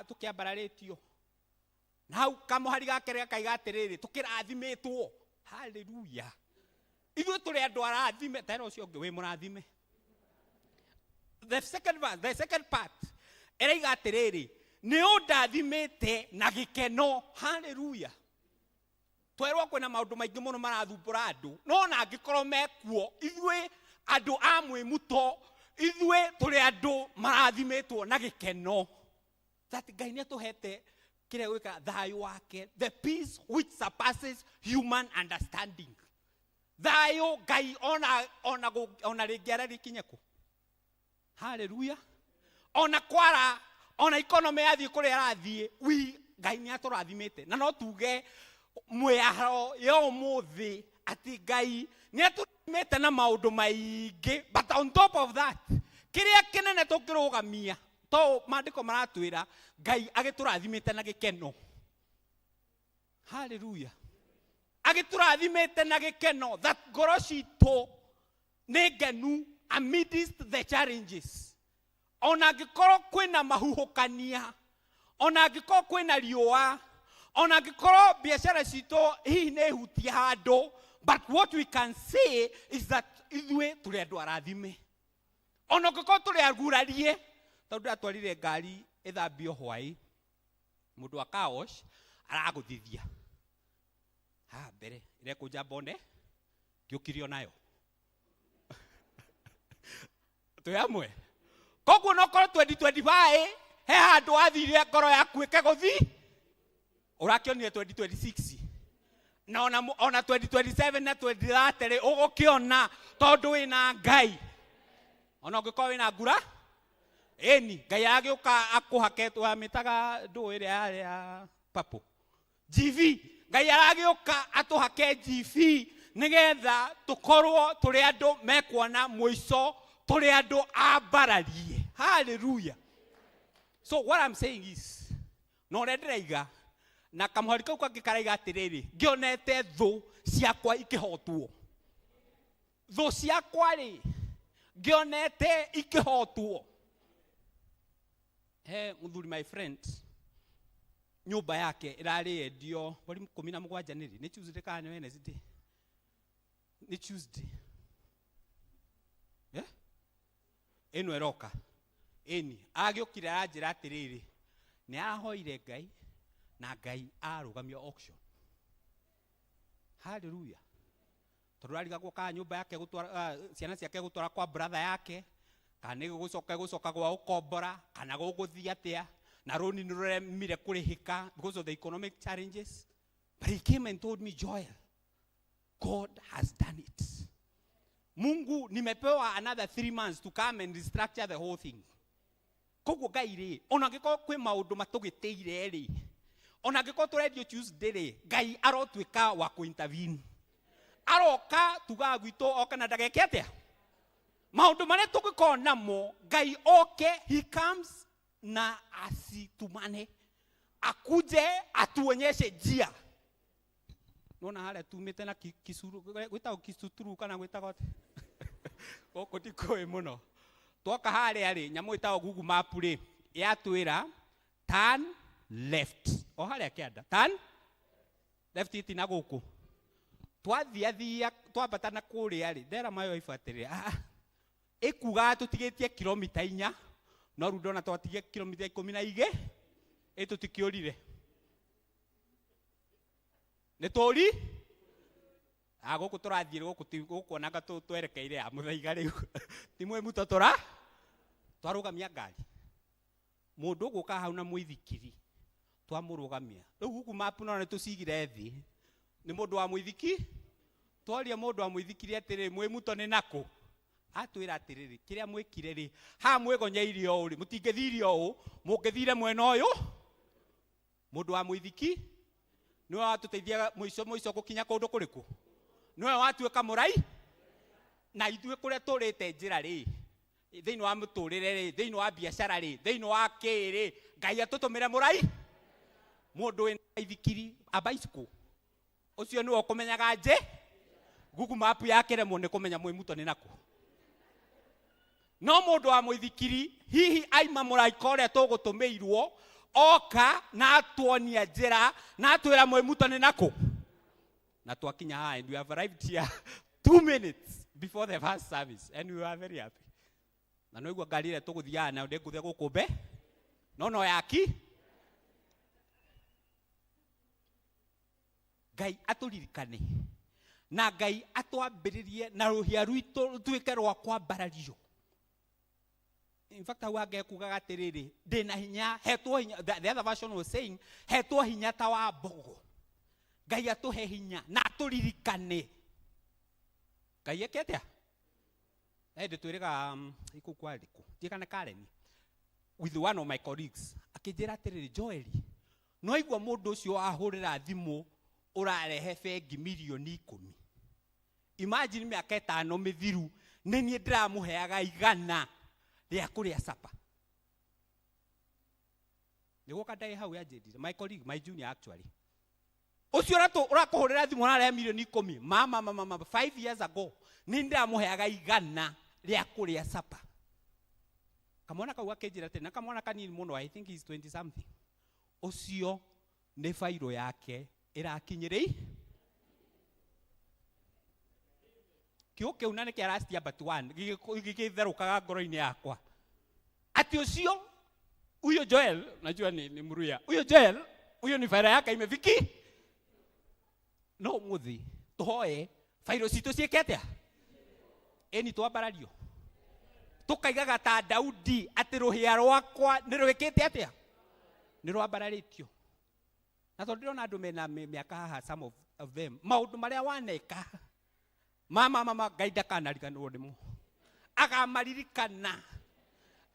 tũkĩambararĩtio na hau kamũhari gake gakaiga atĩrĩrĩ tũkĩrathimĩtwo. Haleluya, ithuĩ tũrĩ andũ arathime. Tera ũcio ũngĩ wĩ mũrathime. The second verse, the second part ĩraiga atĩrĩrĩ nĩ ũndathimĩte na gĩkeno. Haleluya. Twerwo kwĩna maũndũ maingĩ mũno marathumbũra andũ, no ona angĩkorwo mekuo ithuĩ andũ a mwĩmuto ithuĩ tũrĩ andũ marathimĩtwo na gĩkeno. That Ngai nĩ atũhete kĩrĩa gwĩka thayũ wake, the peace which surpasses human understanding. Thayũ Ngai ona rĩngĩ ararikinye kũ. Haleluya. Ona kwara ona economy yathiĩ kũrĩa arathiĩ, wi Ngai nĩ atũrathimĩte. Na no tuge mwĩharo ya ũmũthĩ atĩ Ngai nĩ atũrathimĩte na maũndũ maingĩ, but on top of that kĩrĩa kĩnene tũngĩrũgamia to maandĩko maratwĩra Ngai agĩtũrathimĩte na gĩkeno. Haleluya. Agĩtũrathimĩte na gĩkeno, that ngoro citũ nĩ ngenu amidst the challenges. Ona angĩkorwo kwĩna mahuhũkania, ona angĩkorwo kwĩna riũa, ona angĩkorwo biacara citũ hihi nĩ hutia handũ, but what we can say is that ithuĩ tũrĩ andũ arathime. Ona angĩkorwo tũrĩ agurarie, tondũ ndatwarire ngari ĩthambio hwaĩ, mũndũ wa car wash aragũthithia haha mbere ĩrekũnja mbone ngĩũkirio nayo. Twĩ hamwe. Koguo no korwo 2025 he handũ wathire ngoro yaku ĩkegũthi, ũrakĩonire 2026 na ona 2027 na 2030 rĩ ũgũkĩona tondũ wĩna Ngai. Ona ũngĩkorwo wĩna ngura ĩni Ngai agĩũka akũhake, twamĩtaga ndũũ ĩrĩa yarĩ ya purple GV. Ngai aragĩũka atũhake GV nĩgetha tũkorwo tũrĩ andũ mekuona mũico, tũrĩ andũ ambararie. Hallelujah. So what I'm saying is, na ũrĩa ndĩraiga na kamũhari kau kangĩ karaiga atĩrĩrĩ, ngĩonete thũ ciakwa ikĩhotwo. Thũ ciakwa rĩ ngĩonete ikĩhotwo. He mũthuri my friend, nyũmba yake ĩrarĩ yendio mweri 17 nĩrĩ, nĩ Tuesday kana nĩ Wednesday? Nĩ Tuesday. Ĩno ĩroka. Ĩni, agĩũkire aranjĩra atĩrĩrĩ, nĩ arahoire Ngai na Ngai arũgamia auction. Hallelujah. Tondũ ararigagwo kana nyũmba yake gũtwara, ciana ciake gũtwara kwa brother yake, kana nĩ gũcoka gwa gũkombora, kana gũgũthiĩ atĩa, na rũni nĩ rũremire kũrĩhĩka because of the economic challenges. But he came and told me, Joel, God has done it. Mungu, nimepewa another 3 months to come and restructure the whole thing. Koguo Ngai rĩ, ona angĩkorwo kwĩ maũndũ matũgĩtĩire rĩ, ona angĩkorwo tũrendio Tuesday rĩ, Ngai arotuĩka wa kũ-intervene. Aroka tugaga gwitũ oka na ndageke atĩa? Maũndũ marĩa tũngĩkorwo namo, Ngai oke, he comes na asitumane, akuje atuonyeshe njia. Nona harĩa tumĩte na Kisuru, gwĩtagwo Kisuturu kana gwĩtagwo atĩa? Gũkũ ndikũĩ mũno. Twoka harĩa rĩ, nyamũ ĩtagwo Google Map rĩ, yatwĩra turn left. O harĩa kĩanda, turn left itina gũkũ. Twathiathia, twambata na kũrĩa rĩ, ndera mayo ibuatĩrĩra. Ĩkugaga tũtigĩtie kilomita 4, no rĩu ndona twatigia kilomita 12, ĩ tũtikĩũrire. Nĩ tũri? Gũkũ tũrathiĩ gũkũ ti gũkũ onanga twerekeire ya mũthaiga rĩu. Ti mwĩ muto tũra? Twarũgamia ngari. Mũndũ ũgũka hau na mũithikiri. Twamũrũgamia. Rĩu Google Map no nĩ tũcigire thĩ. Nĩ mũndũ wa mũithiki? Twaria mũndũ wa mũithikiri atĩrĩrĩ, mwĩ muto nĩ nakũ? Atwĩra atĩrĩrĩ, kĩrĩa mwĩkire rĩ, haha mwĩgonyeirie ũũ rĩ, mũtingĩthire ũũ, mũngĩthire mwena ũyũ. Mũndũ wa mũithiki nĩwe watũteithia mũico mũico gũkinya kũndũ kũrĩkũ? Nĩwe watuĩka mũrai? Na ithuĩ kũrĩa tũrĩte njĩra rĩ, thĩinĩ wa mũtũrĩre rĩ, thĩinĩ wa biacara rĩ, thĩinĩ wa kĩ rĩ, Ngai atũtũmĩre mũrai? Mũndũ wĩna ithikiri, a bicycle, ũcio nĩwe ũkũmenyaga nje Google Map yakĩremwo nĩ kũmenya mwĩ muto nĩ nakũ. No mũndũ wa mũithikiri hihi aima mũraika ũrĩa tũgũtũmĩirwo oka na atuonia njĩra na atwĩra mwĩ muto nĩ nakũ. Na twakinya haha and we have arrived here 2 minutes before the first service and we were very happy. Na no igua ngari ĩrĩa tũgũthiaga nayo ndĩngũthia gũkũ mbe no no yaki Ngai atũririkane na Ngai atwambĩrĩrie na rũhĩa rwitũ rũtuĩke rwa kwambarario. In fact, hau hangĩ kugaga atĩrĩrĩ, ndĩna hinya, hetwo hinya. The other version was saying, hetwo hinya ta wa mbogo. Ngai atũhe hinya na atũririkane. Ngai eke atĩa? Hĩndĩ twĩrĩga, ikũu kwarĩ kũ? Ndiũĩ kana Karen. With one of my colleagues. Akĩnjĩra atĩrĩrĩ, Joel, no aigua mũndũ ũcio wahũrĩra thimũ ũrarehe bengi mirioni ikũmi. Imagine mĩaka ĩtano mĩthiru, nĩ niĩ ndĩramũheaga igana rĩa kũrĩa sapa. Nĩguo kandaĩ hau yanjĩrire, my colleague, my junior actually. Ũcio ũrakũhũrĩra thimũ ũrarehe mirioni ikũmi. Mama, mama, mama, 5 years ago, nĩ ndĩramũheaga igana rĩa kũrĩa sapa. Kamwana kau gakĩnjĩra atĩrĩ, na kamwana kanini mũno, I think he's 20 something. Ũcio nĩ bairũ yake ĩrakinyĩrĩi. Kiugo kĩu na nĩkĩ last year but one, gĩgĩtherũkaga ngoro-inĩ yakwa. Atĩ ũcio, huyo Joel, najua ni Mruya. Huyo Joel, huyo ni faira yake imefiki. No mũthĩ, tũhoe, fairo citũ ciĩke atĩa? Ĩni twambarario. Tũkaigaga ta Daudi atĩ rũhĩa rwakwa nĩ rwĩkĩte atĩa? Nĩ rwambararĩtio. Na tondũ ndĩrona andũ mena mĩaka haha, some of them, maũndũ marĩa waneka, mama, mama, Ngai ndakanariganĩrwo nĩmo. Akamaririkana.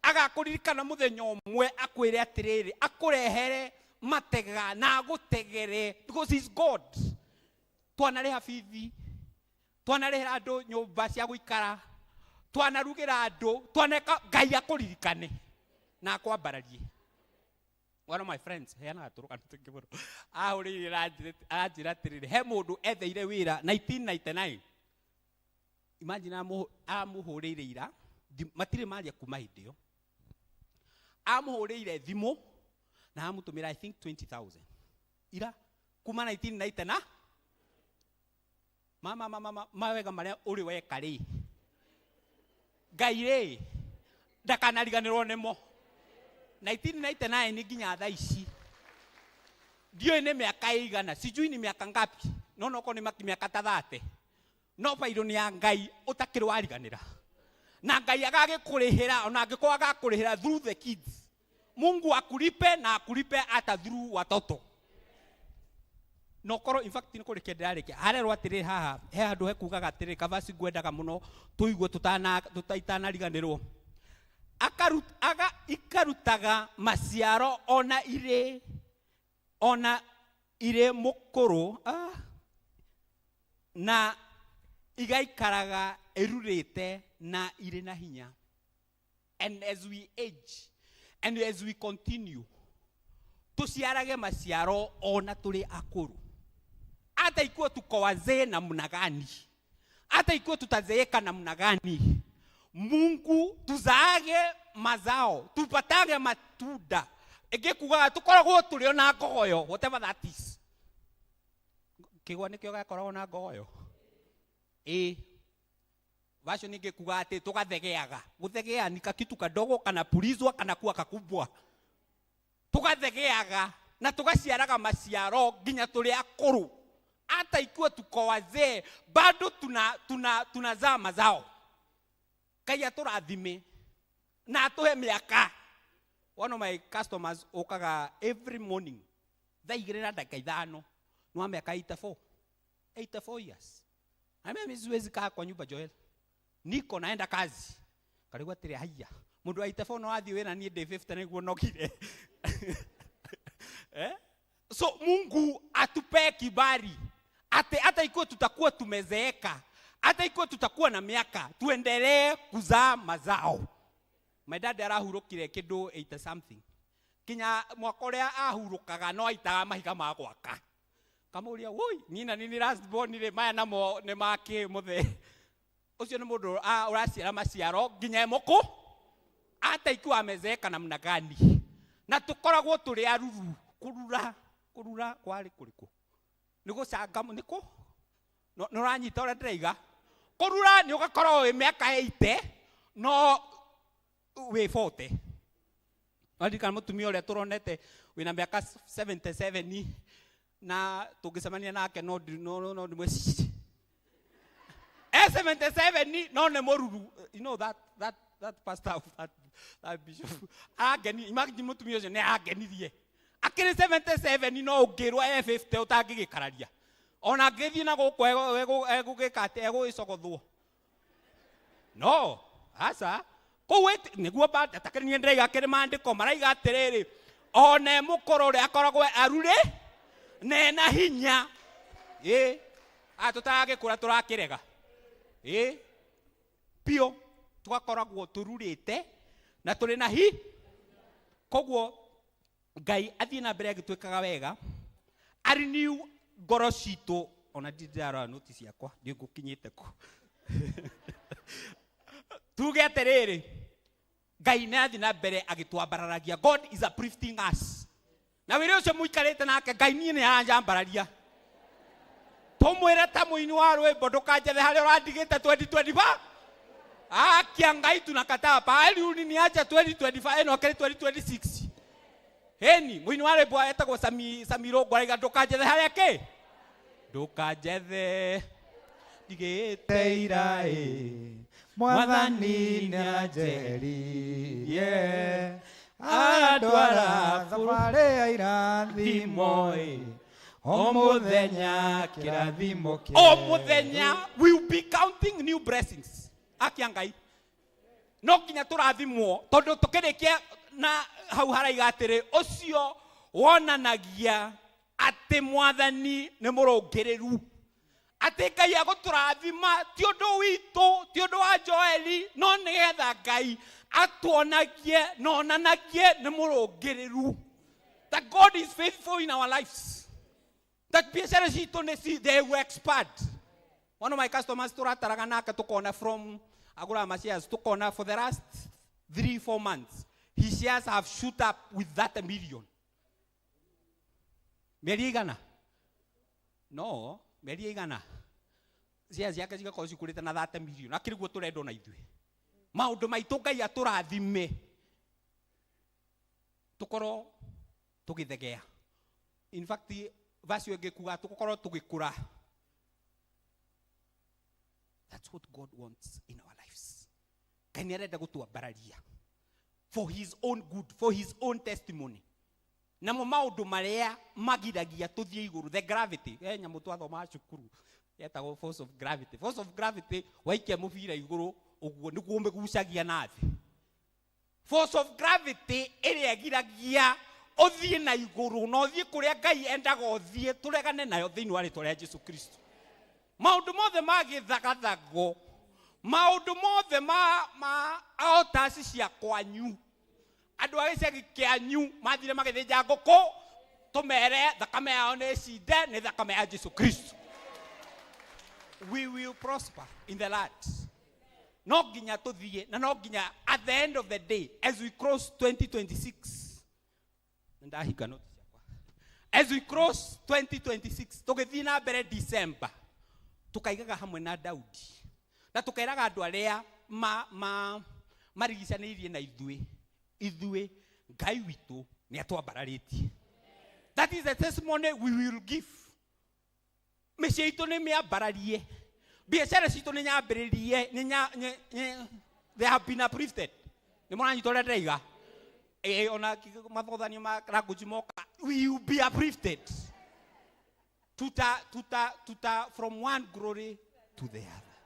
Agakũririkana mũthenya ũmwe akwĩre atĩrĩrĩ, akũrehere matega na agũtegere, because he's God. Twanarĩha bithi, twanarĩhĩra andũ nyũmba cia gũikara, twanarugĩra andũ, twaneka, Ngai akũririkane na akwambararie. One of my friends, heanaga tũrũgano tũingĩ mũno, ahũrĩire aranjĩra atĩrĩrĩ, he mũndũ etheire wĩra 1999. Imagine amũhũrĩire ira, matirĩ maria kuma hĩndĩ ĩyo. Amũhũrĩire thimũ na amũtũmĩra I think 20,000. Ira kuma 1999 na mama, mama, mama, mawega marĩa ũrĩ weka rĩ, Ngai rĩ ndakanariganĩrwo nĩmo. 1999 nginya thaa ici ndiũĩ nĩ mĩaka ĩigana, sijui ni miaka ngapi, no no korwo nĩ mĩaka ta 30, no bairũ nĩ ya Ngai ũtakĩrĩ wariganĩra, na Ngai agagĩkũrĩhĩra, ona angĩkorwo agakũrĩhĩra through the kids. Mungu akulipe na akulipe hata through watoto. No korwo in fact nĩ kũrĩkia ndĩrarĩkia, harerwo atĩrĩ haha, he handũ hekugaga atĩrĩ, kavaci ngwendaga mũno tũigue tũtaitanariganĩrwo. Ikarutaga maciaro ona irĩ mũkũrũ, na igaikaraga ĩrurĩte na irĩ na hinya. And as we age and as we continue, tũciarage maciaro ona tũrĩ akũrũ. Hata ikiwa tuko wazee namna gani, hata ikiwa tutazeeka namna gani, Mungu tuzaage mazao, tupatage matunda. Ĩngĩkugaga tũkoragwo tũrĩ ona ngogoyo, whatever that is. Kĩgwa nĩkĩo gĩkoragwo na ngogoyo. Ĩ, version ĩngĩkuga atĩ tũgathegeaga. Gũthegea ni kakitu kadogo kanapulizwa kanakuwa kakubwa. Tũgathegeaga na tũgaciaraga maciaro nginya tũrĩ akũrũ. Hata ikiwa tuko wazee bado tunazaa mazao. Ngai atũrathime na atũhe mĩaka. One of my customers okaga every morning. Thaa igĩrĩ na ndagĩka ithano nĩ wa mĩaka 84. 84 years. Ambia mimi siwezi kaa kwa nyumba Joel. Niko naenda kazi. Karigwo atĩrĩ haiya. Mũndũ wa 84 no athiĩ wĩra niĩ ndĩ 50 nĩguo nogire. Eh? So Mungu atupee kibali. Ate hata ikiwa tutakuwa tumezeeka, hata ikiwa tutakuwa na miaka, tuendelee kuzaa mazao. My dad arahurũkire kĩndũ 80 something. Kinya mwaka ũrĩa ahurũkaga no aitaga mahiga ma gwaka. Kamũria, woi, niĩ na niĩ nĩ last born rĩ, maya namo nĩ ma kĩ mũthee. Ũcio nĩ mũndũ ũraciara maciaro nginya emũkũ. Hata ikiwa amezeeka namna gani. Na tũkoragwo tũrĩ aruru, kũrura, kũrura kwarĩ kũrĩkũ? Nĩ gũcanga nĩ kũ? Nĩ ũranyita ũrĩa ndĩraiga? Kũrura nĩ ũgakorwo wĩ mĩaka 80 no wĩ 40. Waririkana mũtumia ũrĩa tũronete wĩna mĩaka 77 na tũngĩcemania nake no no ndĩmwĩcirie. E 77 no nĩ mũruru. You know that that that pastor of that that bishop. Ageni, imagine mũtumia ũcio nĩ agenirie. Akĩrĩ 77 no ũngĩrwo e 50 ũtangĩgĩkararia. Ona angĩthiĩ na gũkũ egũgĩka atĩ egũgĩcogothwo. No, aca. Kũu nĩguo takĩrĩ niĩ ndĩraiga kĩrĩ maandĩko maraiga atĩrĩrĩ, ona e mũkũrũ ũrĩa akoragwo arurĩ na ena hinya. Ĩ, aya tũtaragĩkũra tũrakĩrega. Ĩ, biũ tũgakoragwo tũrurĩte na tũrĩ na hi. Koguo Ngai athiĩ na mbere agĩtwĩkaga wega, arenew ngoro citũ. Ona ndirĩ ndĩrarora noti ciakwa, ndiũĩ ngũkinyĩte kũ. Tuge atĩrĩrĩ, Ngai nĩ athiĩ na mbere agĩtwambararagia. God is uplifting us. Na wĩra ũcio mũikarĩte nake, Ngai niĩ nĩ aranjambararia. Tũmwĩre ta mũini wa rwĩmbo, ndũkanjethe harĩa ũrandigĩte 2025. Akia Ngai tunakataa pahali uliniacha 2025, ĩno akĩrĩ 2026. Heni, mũini wa rwĩmbo etagwo Sami Rũngũ araiga ndũkanjethe harĩa kĩ? Ndũkanjethe ndigĩte iraĩ, Mwathani nĩanjeririe, andwara thabarĩ ya irathimo ĩ, o mũthenya kĩrathimo kĩerũ. O mũthenya we will be counting new blessings. Akia Ngai. No nginya tũrathimwo tondũ tũkĩrĩkia na hau haraiga atĩrĩ, ũcio wonanagia atĩ Mwathani nĩ mũrũngĩrĩru. Atĩ Ngai agũtũrathima ti ũndũ witũ, ti ũndũ wa Joeli, no nĩgetha Ngai atuonagie na onanagie nĩ mũrũngĩrĩru. That God is faithful in our lives. That biacara citũ nĩ they will expand. One of my customers tũrataraga nake tũkona from agũraga ma shares, tũkona for the last 3-4 months his shares have shoot up with that million. Mĩeri igana? No, mĩeri igana. Shares ciake cigakorwo cikũrĩte na 30 million. Akĩrĩ guo tũrendwo na ithuĩ. Maũndũ maitũ Ngai atũrathime. Tũkorwo tũgĩthegea. In fact, verse ĩyo ĩngĩ kuga tũkorwo tũgĩkũra. That's what God wants in our lives. Ngai nĩ arenda gũtwambararia for his own good, for his own testimony. Namo maũndũ marĩa magiragia tũthiĩ igũrũ, the gravity. Nyamũ twathomaga cukuru yetagwo force of gravity. Force of gravity, waikia mũbira igũrũ ũguo nĩguo ũmĩgucagia na thĩ. Force of gravity ĩrĩa ĩgiragia ũthiĩ na igũrũ na ũthiĩ kũrĩa Ngai endaga ũthiĩ, tũregane nayo thĩinĩ wa rĩtwa rĩa Jesu Kristo. Maũndũ mothe ma gĩthagathago, maũndũ mothe ma altars cia kwanyu, andũ a gĩcagi kĩanyu mathire magĩthĩnja ngũkũ, tũmere thakame yao nĩ ĩcinde, nĩ thakame ya Jesu Kristo. We will prosper in the land. No nginya tũthiĩ, na no nginya at the end of the day, as we cross 2026, ndahinga note ciakwa. As we cross 2026, tũgĩthiĩ na mbere December, tũkaigaga hamwe na Daudi. Na tũkeraga andũ arĩa marigicanĩirie na ithuĩ, ithuĩ Ngai witũ nĩ atwambararĩtie. That is the testimony we will give. Mĩciĩ itũ nĩ mĩambararie, biacara citũ nĩ nyambĩrĩrie, nĩ nya, nĩ, nĩ, they have been uplifted. Nĩ mũranyita ũrĩa ndĩraiga? Ĩ, ona mathothanio ma language moka we will be uplifted tuta tuta tuta from one glory to the other.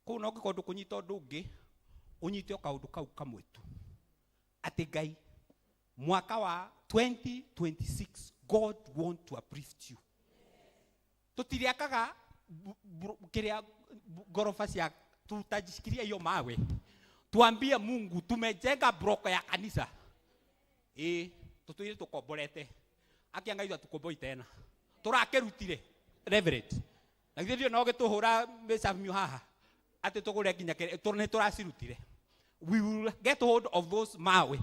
Kũu no ngĩkorwo ndũkũnyita ũndũ ũngĩ, ũnyite o kaũndũ kau kamwe tu, atĩ Ngai mwaka wa 2026 God want to uplift you. Tũtiriakaga kĩrĩa ngoroba cia, tutajishikilia hiyo mawe, tuambie Mungu tumejenga broko ya kanisa. Ĩ, tũtũire tũkomborete, akia Ngai atukomboi tena, tũrakĩrutire reverend na githĩ ndio no gĩtũhũra mĩcamio haha atĩ tũgũre nginya kĩrĩa, nĩ tũracirutire. We will get hold of those mawe,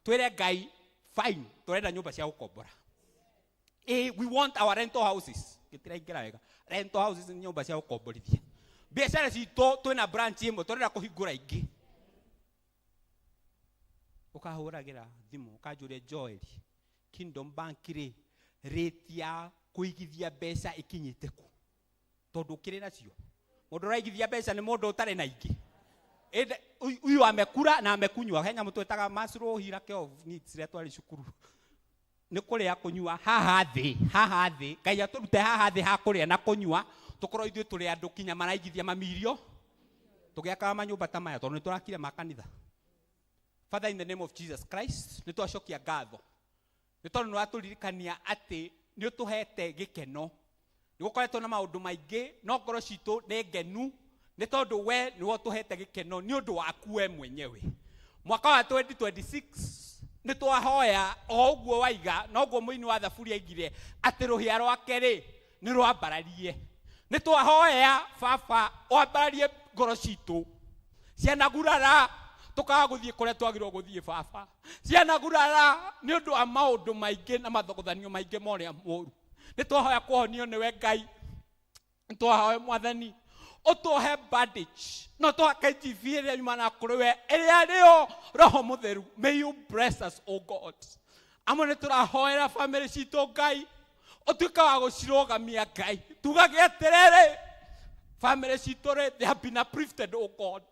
twĩre Ngai fine, tũrenda nyũmba cia gũkombora. We want our rental houses. Gĩtiraingĩra wega. Rental houses nĩ nyũmba cia gũkomborithia. Biacara citũ twĩna branch ĩmwe, tũrenda kũhingũra ingĩ. Ũkahũragĩra thimũ, ũkanjũria Joel, Kingdom Bank rĩ, rate ya kũigithia mbeca ĩkinyĩte kũ? Tondũ ũkĩrĩ nacio. Mũndũ ũraigithia mbeca nĩ mũndũ ũtarĩ na ingĩ. Ĩndĩ, huyu amekura na amekunywa. He nyamũ twĩtaga Maslow hierarchy of needs rĩrĩa twarĩ cukuru. Nĩ kũrĩa kũnyua haha thĩ, haha thĩ. Ngai atũrute haha thĩ ha kũrĩa na kũnyua, tũkorwo ithuĩ tũrĩ andũ kinya maraigithia mamirio. Tũgĩakaga manyũmba ta maya, tondũ nĩ tũrakire ma kanitha. Father, in the name of Jesus Christ, nĩ twacokia ngatho. Nĩ tondũ nĩ watũririkania atĩ nĩ ũtũhete gĩkeno. Nĩ gũkoretwo na maũndũ maingĩ, no ngoro citũ nĩ ngenu, nĩ tondũ we nĩwe ũtũhete gĩkeno nĩ ũndũ waku we mwenyewe. Mwaka wa 2026, nĩ twahoya o ũguo waiga, na ũguo mũini wa Thaburi aigire atĩ rũhĩa rwake rĩ, nĩ rwambararie. Nĩ twahoya Baba wambararie ngoro citũ. Ciana gurara, tũkaga gũthiĩ kũrĩa twagĩrĩirwo gũthiĩ Baba. Ciana gurara nĩ ũndũ wa maũndũ maingĩ na mathogothanio maingĩ ma ũrĩa mũũru. Nĩ twahoya kũhonio nĩwe Ngai. Nĩ twahoya Mwathani ũtũhe bandage, no tũhake njibi ĩrĩa yumanaga kũrĩ we, ĩrĩa nĩyo Roho Mũtheru. May you bless us, O God. Amwe nĩ tũrahoera family citũ Ngai, ũtuĩke wa gũcirũgamia Ngai. Tugage atĩrĩrĩ, family citũ rĩ, they have been uplifted, O God.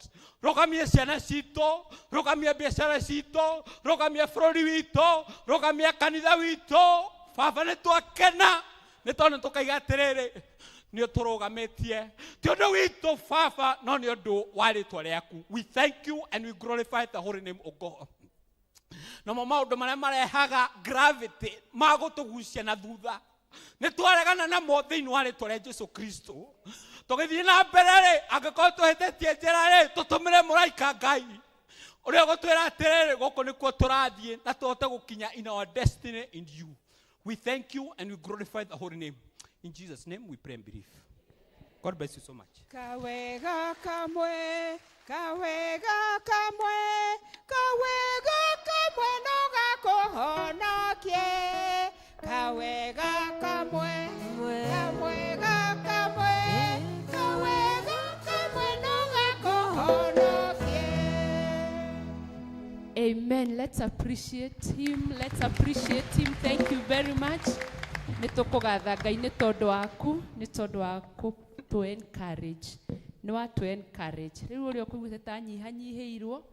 Rũgamia ciana citũ, rũgamia biacara citũ, rũgamia bũrũri witũ, rũgamia kanitha witũ. Baba, nĩ twakena nĩ tondũ tũkaiga atĩrĩrĩ, nĩ ũtũrũgamĩtie ti ũndũ witũ Baba, no nĩ ũndũ wa rĩtwa rĩaku. We thank you and we glorify the holy name, O God. Namo maũndũ marĩa marehaga gravity ma gũtũgucia na thutha, nĩ twaregana namo thĩinĩ wa rĩtwa rĩa Jesu Kristo. Tũgĩthiĩ na mbere rĩ, angĩkorwo tũhĩtĩtie njĩra rĩ, tũtũmĩre mũraika Ngai ũrĩa ũgũtwĩra atĩrĩrĩ, gũkũ nĩkuo tũrathiĩ na tũhote gũkinya in our destiny in you. We thank you and we glorify the holy name. In Jesus' name we pray and believe. God bless you so much. Kawega kamwe, kawega kamwe, kawega kamwe no gakuhonokie. Kawega kamwe, kawega kamwe, kawega kamwe no gakuhonokie. Amen. Let's appreciate him. Let's appreciate him. Thank you very much. Nĩ tũkũgatha Ngai nĩ tondũ waku, nĩ tondũ wa kũtũ encourage. Nĩ watũ encourage. Rĩu ũrĩa ũkũiguĩte ta nyihanyihĩirwo,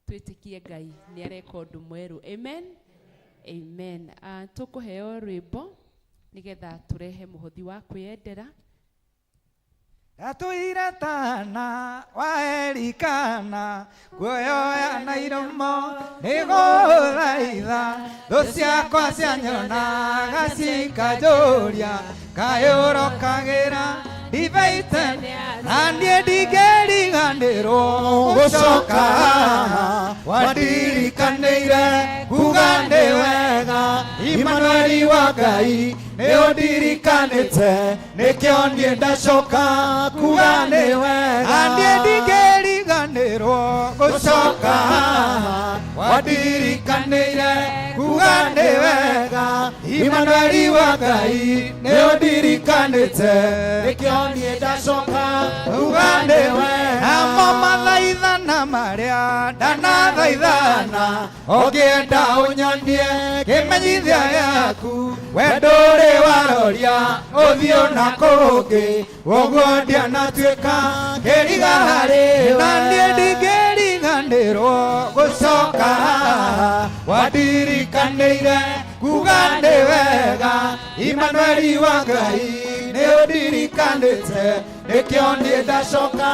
twĩtĩkie Ngai nĩ areka ũndũ mwerũ. Amen. Amen. Tũkũheo rwĩmbo nĩgetha tũrehe mũhothi wa kwĩyendera. Ndatũire tana wa Elikana, kuoyoya na iromo nĩgũthaitha. Thũ ciakwa cianyonaga cikanjũria, kaĩ ũrokagĩra ndibei tene, na niĩ ndingĩriganĩrwo gũcoka. Wandirikanĩire kuga nĩ wega, Imanueli wa Ngai nĩ ũndirikanĩte, nĩkĩo niĩ ndacoka kuga nĩ wega. Na niĩ ndingĩriganĩrwo gũcoka. Wandirikanĩire kuga nĩ wega, Imanueli wa Ngai nĩ ũndirikanĩte, nĩkĩo niĩ ndacoka kuga nĩ wega. Namo mathaithana marĩa ndanathaithana, ũngĩenda ũnyonie kĩmenyithia gĩaku, we ndũrĩ waroria ũthiũ na kũngĩ, ũguo ndianatuĩka kĩriga harĩ we. Na niĩ ndingĩriganĩrwo ndingĩriganĩrwo gũcoka haha wandirikanĩire kuga nĩ wega Imanueli wa Ngai nĩ ũndirikanĩte nĩkĩo niĩ ndacoka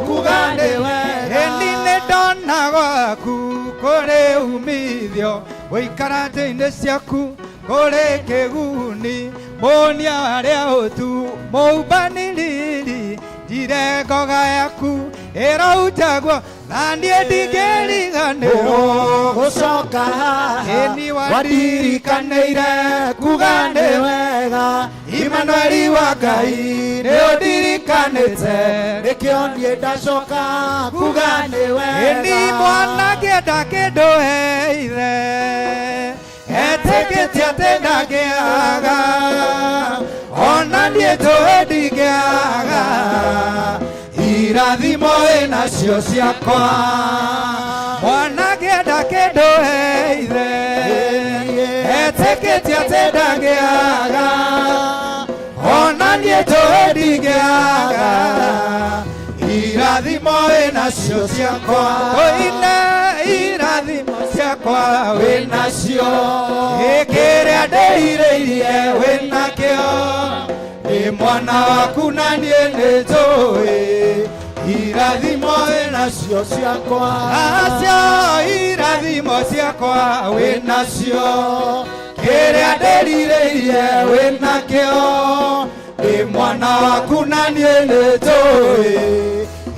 kuga nĩ wega ĩni nĩ ndona gwaku kũrĩ umithio gũikara njĩinĩ ciaku kũrĩ kĩguni mũnia warĩa ũtu mũumbanĩrĩri njire ngoga yaku ĩrohunjagwo na niĩ ndingĩriganĩrwo gũcoka haha ĩni wandirikanĩire kuga nĩ wega Imanueli wa Ngai nĩ ũndirikanĩte nĩkĩo niĩ ndacoka kuga nĩ wega ĩni mwana ngĩenda kĩndũ he ithe etĩkĩtie atĩ ndangĩaga ona niĩ njũĩ ndingĩaga irathimo ĩnacio ciakwa mwana ngĩenda kĩndũ he ithe etĩkĩtie atĩ ndangĩaga ona niĩ njũĩ ndingĩaga irathimo ĩnacio ciakwa oine irathimo ciakwa wĩnacio ĩkĩrĩa ndĩrirĩirie wĩnakĩo nĩ mwana waku na niĩ nĩ njũĩ irathimo ĩnacio ciakwa acio irathimo ciakwa wĩnacio kĩrĩa ndĩrirĩirie wĩnakĩo nĩ mwana waku na niĩ nĩ njũĩ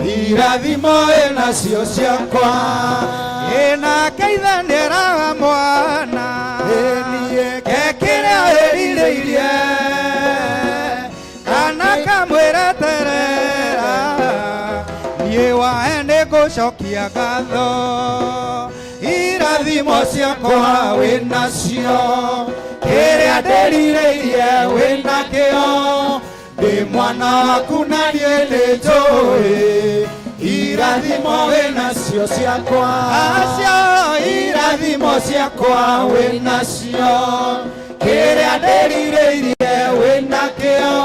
irathimo ĩnacio ciakwa ĩnake ithe nĩeraga mwana kekĩrĩa ĩrirĩirie kana kamwĩra terera niĩ wae nĩngũcokia ngatho irathimo ciakwa wĩnacio kĩrĩa ndĩrirĩirie wĩnakĩo ndĩ mwana waku na niĩ nĩ njũĩ irathimo wĩnacio ciakwa acio irathimo ciakwa wĩnacio kĩrĩa ndĩrirĩirie wĩnakĩo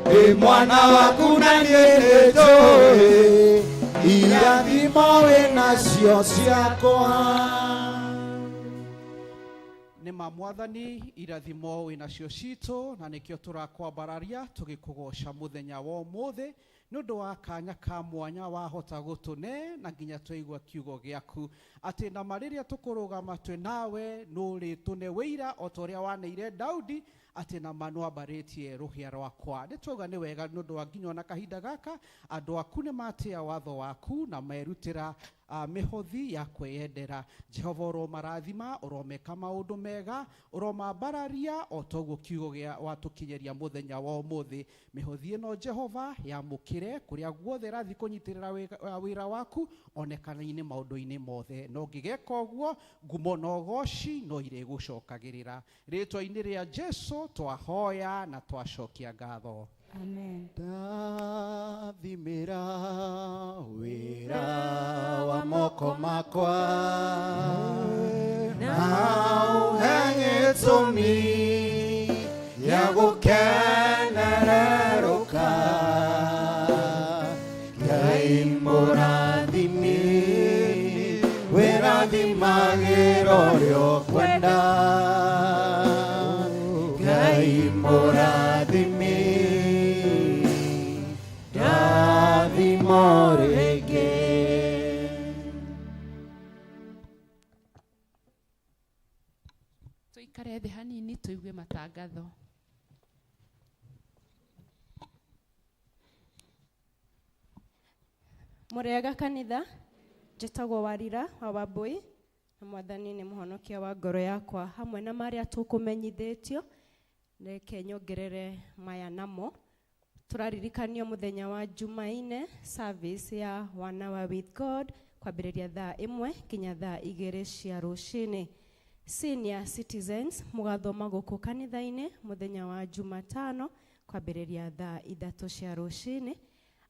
ndĩ mwana waku na niĩ nĩ njũĩ irathimo wĩnacio ciakwa nĩ ma mwathani irathimo wĩnacio citũ na nĩkĩo tũrakwambararia tũgĩkũgoca mũthenya wa ũmũthĩ nĩ ũndũ wa kanya ka mwanya wahota gũtũne na nginya twaigua kiugo gĩaku atĩ na marĩrĩa tũkũrũgama twĩ nawe nũrĩtũne wĩira o ta ũrĩa waneire Daudi atĩ na ma nĩwambarĩtie rũhĩa rwakwa nĩ twauga nĩ wega nĩ ũndũ wa nginya ona kahinda gaka andũ aku nĩ matĩa watho waku na merutĩra mĩhothi ya kwĩyendera Jehova ũromarathima ũromeka maũndũ mega ũromambararia o toguo kiugo gĩa watũkinyĩria mũthenya wa ũmũthĩ mĩhothi ĩno Jehova yamũkĩre kũrĩa guothe ĩrathiĩ kũnyitĩrĩra wĩra waku onekana-inĩ maũndũ-inĩ mothe no ngĩgeka ũguo ngumo na ũgoci no irĩgũcokagĩrĩra rĩtwa-inĩ rĩa Jesu twahoya na twacokia ngatho. Amen. Ndathimĩra wĩra wa moko makwa na ũhe gĩtũmi gĩa gũkenererũka Ngai mũrathimi wĩrathimagĩra ũrĩa ũkwenda Ngai mũrathimi ndathimo rĩngĩ. Tũikare thĩ hanini tũigue matangatho. Mũrĩega kanitha, njĩtagwo Warira wa Wambui na mwathani nĩ mũhonokia wa ngoro yakwa hamwe na marĩa tũkũmenyithĩtio reke nyongerere maya namo tũraririkanio mũthenya wa Jumaine service ya One Hour with God kwambĩrĩria thaa 1 nginya thaa 2 cia rũcinĩ. Senior citizens mũgathoma gũkũ kanitha-inĩ mũthenya wa Jumatano kwambĩrĩria thaa 3 cia rũcinĩ.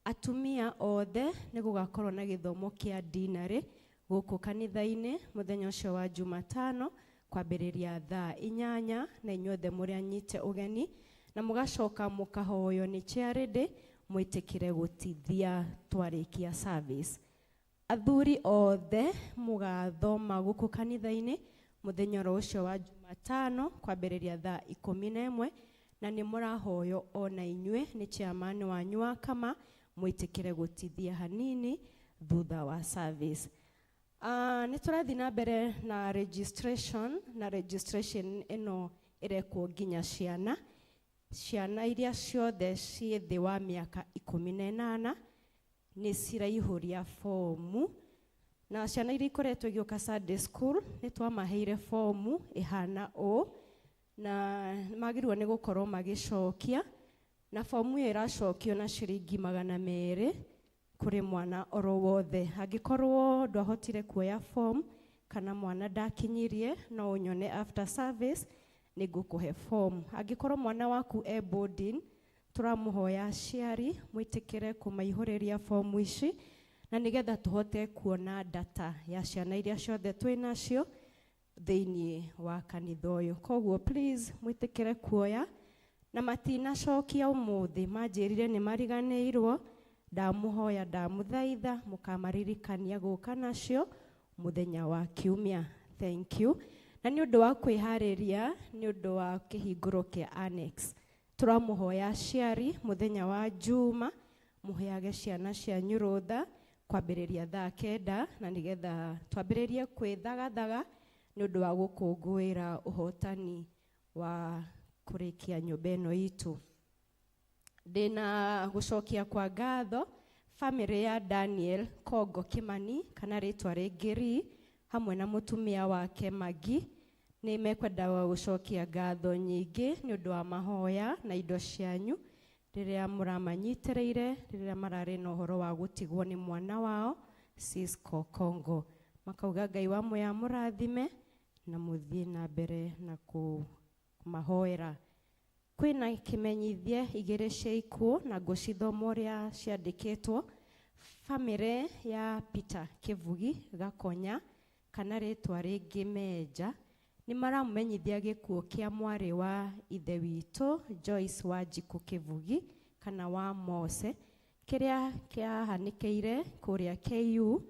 Atumia othe nĩ gũgakorwo na gĩthomo kĩa dinarĩ gũkũ kanitha-inĩ mũthenya ũcio wa Jumatano kwambĩrĩria thaa 8 na inyuothe mũrĩ anyite ũgeni na mũgacoka mũkahoywo nĩ charity mwĩtĩkĩre gũtithia twarĩkia service. Athuri othe mũgathoma gũkũ kanitha-inĩ mũthenya oro ũcio wa Jumatano kwambĩrĩria thaa 11 na nĩ mũrahoywo ona inyuĩ nĩ chairman wanyu wa kama mwĩtĩkĩre gũtithia hanini thutha wa service. Nĩ tũrathiĩ na mbere na registration, na registration ĩno ĩrekwo nginya ciana iria ciothe ciĩ thĩ wa mĩaka 18 nĩ ciraihũria fomu, na ciana iria ikoretwo igĩũka Sunday school nĩ twamaheire fomu ĩhana ũũ, na magĩrĩirwo nĩ gũkorwo magĩcokia, na fomu ĩyo ĩracokio na ciringi 200 kũrĩ mwana oro wothe. Angĩkorwo ndwahotire kuoya form kana mwana ndakinyirie, no ũnyone after service nĩ ngũkũhe form. Angĩkorwo mwana waku e boarding, tũramũhoya aciari mwĩtĩkĩre kũmaihũrĩria fomu ici, na nĩgetha tũhote kuona data ya ciana iria ciothe twĩ nacio thĩinĩ wa kanitha ũyũ. Koguo please mwĩtĩkĩre kuoya, na matinacokia ũmũthĩ, manjĩrire nĩ mariganĩirwo, ndamũhoya ndamũthaitha mũkamaririkania gũka nacio mũthenya wa kiumia. Thank you. Na nĩ ũndũ wa kwĩharĩria nĩ ũndũ wa kĩhingũro kĩa annex, tũramũhoya aciari mũthenya wa Juma mũheage ciana cianyu rũtha kwambĩrĩria thaa 9, na nĩgetha twambĩrĩrie kwĩthagathaga nĩ ũndũ wa gũkũngũĩra ũhotani wa kũrĩkia nyũmba ĩno itũ. Ndĩna gũcokia kwa ngatho famĩlĩ ya Daniel Kongo Kimani kana rĩtwa rĩngĩ Ri, hamwe na mũtumia wake Magi, nĩ mekwenda gũcokia ngatho nyingĩ nĩ ũndũ wa mahoya na indo cianyu rĩrĩa mũramanyitĩrĩire rĩrĩa mararĩ na ũhoro wa gũtigwo nĩ mwana wao Cisco Kongo. Makauga Ngai wa moya mũrathime na mũthiĩ na mbere na kũmahoera. Kwĩna kĩmenyithia 2 cia ikuũ na ngũcithoma ũrĩa ciandĩkĩtwo. Famĩlĩ ya Peter Kĩvugi Gakonya kana rĩtwa rĩngĩ Menja nĩ maramũmenyithia gĩkuũ kĩa mwarĩ wa ithe witũ Joyce Wanjikũ Kĩvugi kana wa Mose, kĩrĩa kĩahanĩkĩire kũrĩa KU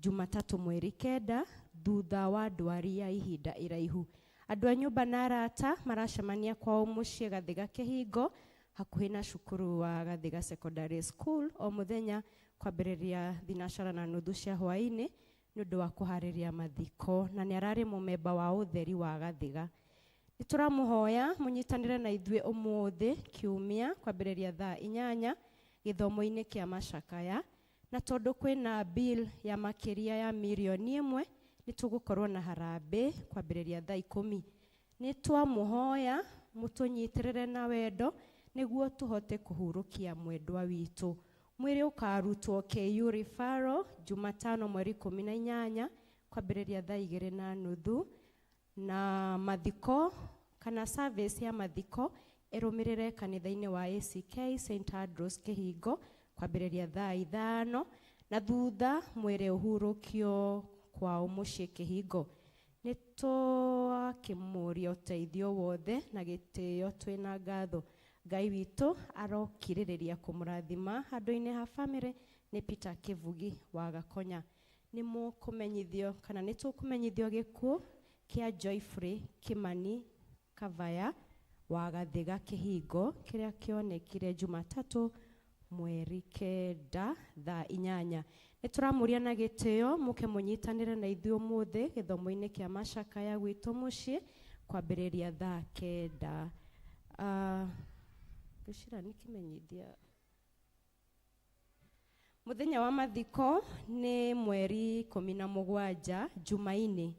Jumatatũ mweri 9 thutha wa ndwari ya ihinda iraihu. Andũ a nyũmba na arata maracemania kwao mũciĩ Gathiga Kĩhingo hakuhĩ na cukuru wa Gathiga Secondary School o mũthenya kwambĩrĩria 4:30 cia hwaĩ-inĩ nĩ ũndũ wa kũharĩria mathiko, na nĩ ararĩ mũmemba wa ũtheri wa Gathiga. Nĩ tũramũhoya mũnyitanĩre na ithuĩ ũmũthĩ kiumia kwambĩrĩria thaa 8 gĩthomo-inĩ kĩa macakaya, na tondũ kwĩna bill ya makĩria ya 1 mirioni nĩ tũgũkorwo na harambĩ kwambĩrĩria thaa 10. Nĩ twamũhoya mũtũnyitĩrĩre na wendo nĩguo tũhote kũhurũkia mwendwa witũ. Mwĩrĩ ũkarutwo KU referral Jumatano mweri 18 kwambĩrĩria thaa 2:30, na mathiko kana service ya mathiko ĩrũmĩrĩre kanitha-inĩ wa ACK St Andrews Kĩhingo kwambĩrĩria thaa 5, na thutha mwĩrĩ ũhurũkio kwao mũciĩ Kĩhingo. Nĩ twakĩmũria ũteithio wothe na gĩtĩo twĩna ngatho. Ngai witũ arokirĩrĩria kũmũrathima handũ-inĩ ha famĩlĩ nĩ Peter Kĩvugi wa Gakonya. Nĩ mũkũmenyithio kana nĩ tũkũmenyithio gĩkuũ kĩa Joyfrey Kimani Kavaya wa Gathiga Kĩhingo kĩrĩa kĩonekire Jumatatũ mweri 9 thaa 8. Nĩ tũramũria na gĩtĩo mũke mũnyitanĩre na ithuĩ ũmũthĩ gĩthomo-inĩ kĩa macakaya gwitũ mũciĩ kwambĩrĩria thaa 9. Ngwĩciria nĩ kĩmenyithia. Mũthenya wa mathiko nĩ mweri 17 Jumaine,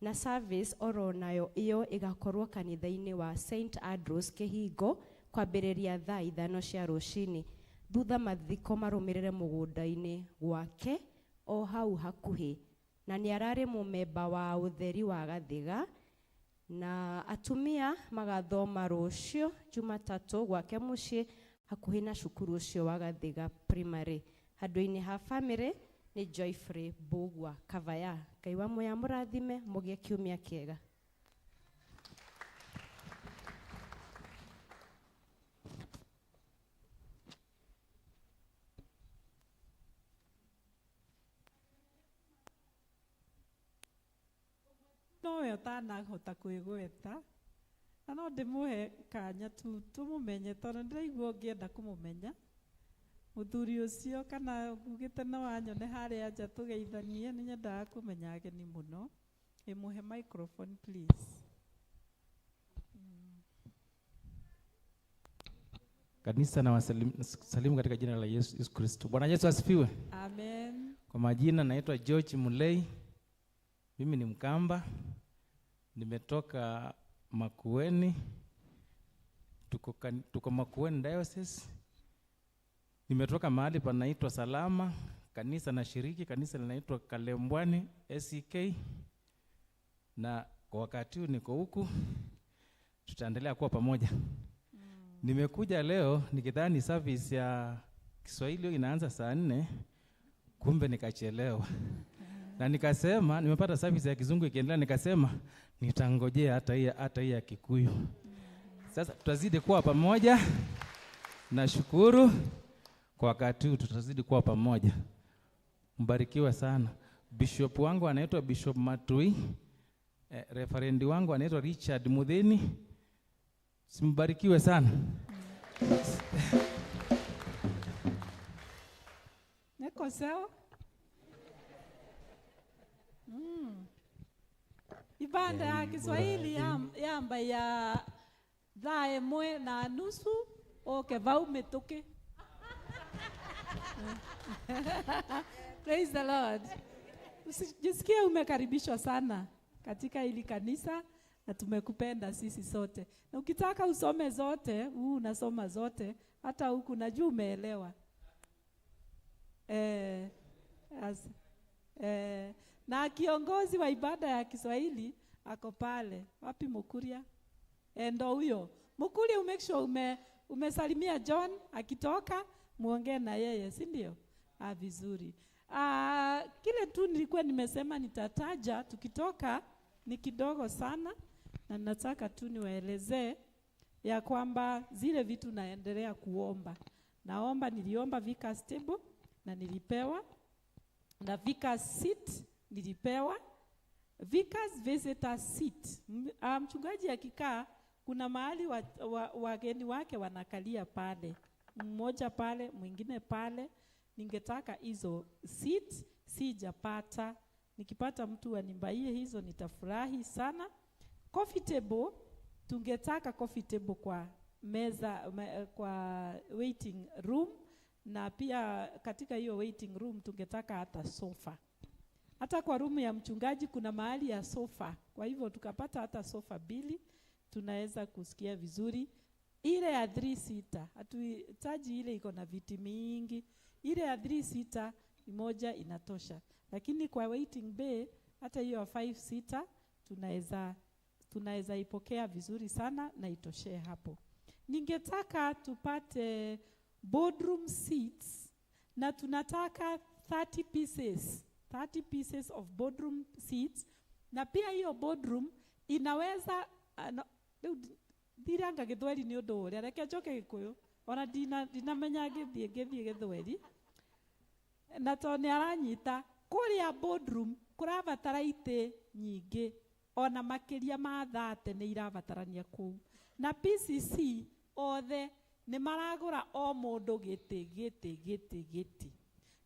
na service oro nayo iyo ĩgakorwo kanitha-inĩ wa St Andrews Kĩhingo kwambĩrĩria thaa 5 cia rũcinĩ. Thutha mathiko marũmĩrĩre mũgũnda-inĩ gwake o hau hakuhĩ, na nĩ ararĩ mũmemba wa ũtheri wa Gathiga, na atumia magathoma rũciũ Jumatatũ gwake mũciĩ hakuhĩ na cukuru ũcio wa Gathiga Primary. Handũ-inĩ ha famĩlĩ nĩ Joyfrey Mbũgua Kavaya. Ngai wa moya mũrathime mũgĩe kiumia kĩega. Nowe ũtanahota kwĩgweta na no ndĩmũhe kanya tu tũmũmenye tondũ ndĩraigua ũngĩenda kũmũmenya mũthuri ũcio kana ngugĩte no anyone harĩa nja tũgeithanie. Nĩ nyendaga kũmenya ageni mũno. Ĩmũhe microphone please. Kanisa na wasalimu katika jina la Yesu Kristo. Bwana Yesu asifiwe. Amen. Kwa majina naitwa George Mulei. Mimi ni Mkamba. Nimetoka Makueni. Tuko Makueni Diocese. Nimetoka mahali panaitwa Salama. Kanisa na shiriki, kanisa linaitwa Kalembwani SEK. Na kwa wakati huu niko huku. Tutaendelea kuwa pamoja. Nimekuja leo nikidhani service ya Kiswahili inaanza saa 4, kumbe nikachelewa. Na nikasema nimepata service ya Kizungu ikiendelea, nikasema nitangojea hata hii ya Kikuyu. Sasa tutazidi kuwa pamoja. Nashukuru kwa wakati huu tutazidi kuwa pamoja. Mbarikiwe sana. Bishop wangu anaitwa Bishop Matui. Referendi wangu anaitwa Richard Muthini. Simbarikiwe sana. Niko sawa? Ibanda ya Kiswahili yamba ya thaa ĩmwe na nusu oke vau mĩtũkĩ. Praise the Lord. Usijisikie umekaribishwa sana katika hili kanisa na tumekupenda sisi sote. Na ukitaka usome zote, huu unasoma zote, hata huku najua umeelewa. Na kiongozi wa ibada ya Kiswahili ako pale. Wapi Mukuria? Ndo huyo. Mukuria, make sure umesalimia John akitoka, muongee na yeye, si ndio? Vizuri. Kile tu nilikuwa nimesema nitataja tukitoka ni kidogo sana, na nataka tu niwaelezee ya kwamba zile vitu naendelea kuomba. Naomba, niliomba Vicar's table na nilipewa, na Vicar's seat nilipewa, Vicar's visitor seat. Mchungaji akikaa kuna mahali wageni wake wanakalia pale, mmoja pale, mwingine pale. Ningetaka hizo seat, sijapata. Nikipata mtu animbaie hizo nitafurahi sana. Coffee table, tungetaka coffee table kwa meza, kwa waiting room, na pia katika hiyo waiting room tungetaka hata sofa. Hata kwa room ya mchungaji kuna mahali ya sofa. Kwa hivyo tukapata hata sofa mbili, tunaweza kusikia vizuri. Ile ya 3 seater, hatuhitaji ile iko na viti mingi. Ile ya 3 seater moja inatosha. Lakini kwa waiting bay hata hiyo 5 seater tunaweza ipokea vizuri sana na itoshee hapo. Ningetaka tupate boardroom seats, na tunataka 30 pieces of boardroom seats. Na pia hiyo boardroom inaweza ndiranga Gĩthweri nĩ ũndũ ũrĩa, reke njoke Gĩkũyũ ona ndinamenya ngĩthiĩ Gĩthweri, na tondũ nĩ aranyita kũrĩa boardroom kũrabatara itĩ nyingĩ, ona makĩria ma 30 nĩ irabatarania kũu. Na PCC othe nĩ maragũra o mũndũ gĩtĩ gĩtĩ gĩtĩ gĩtĩ.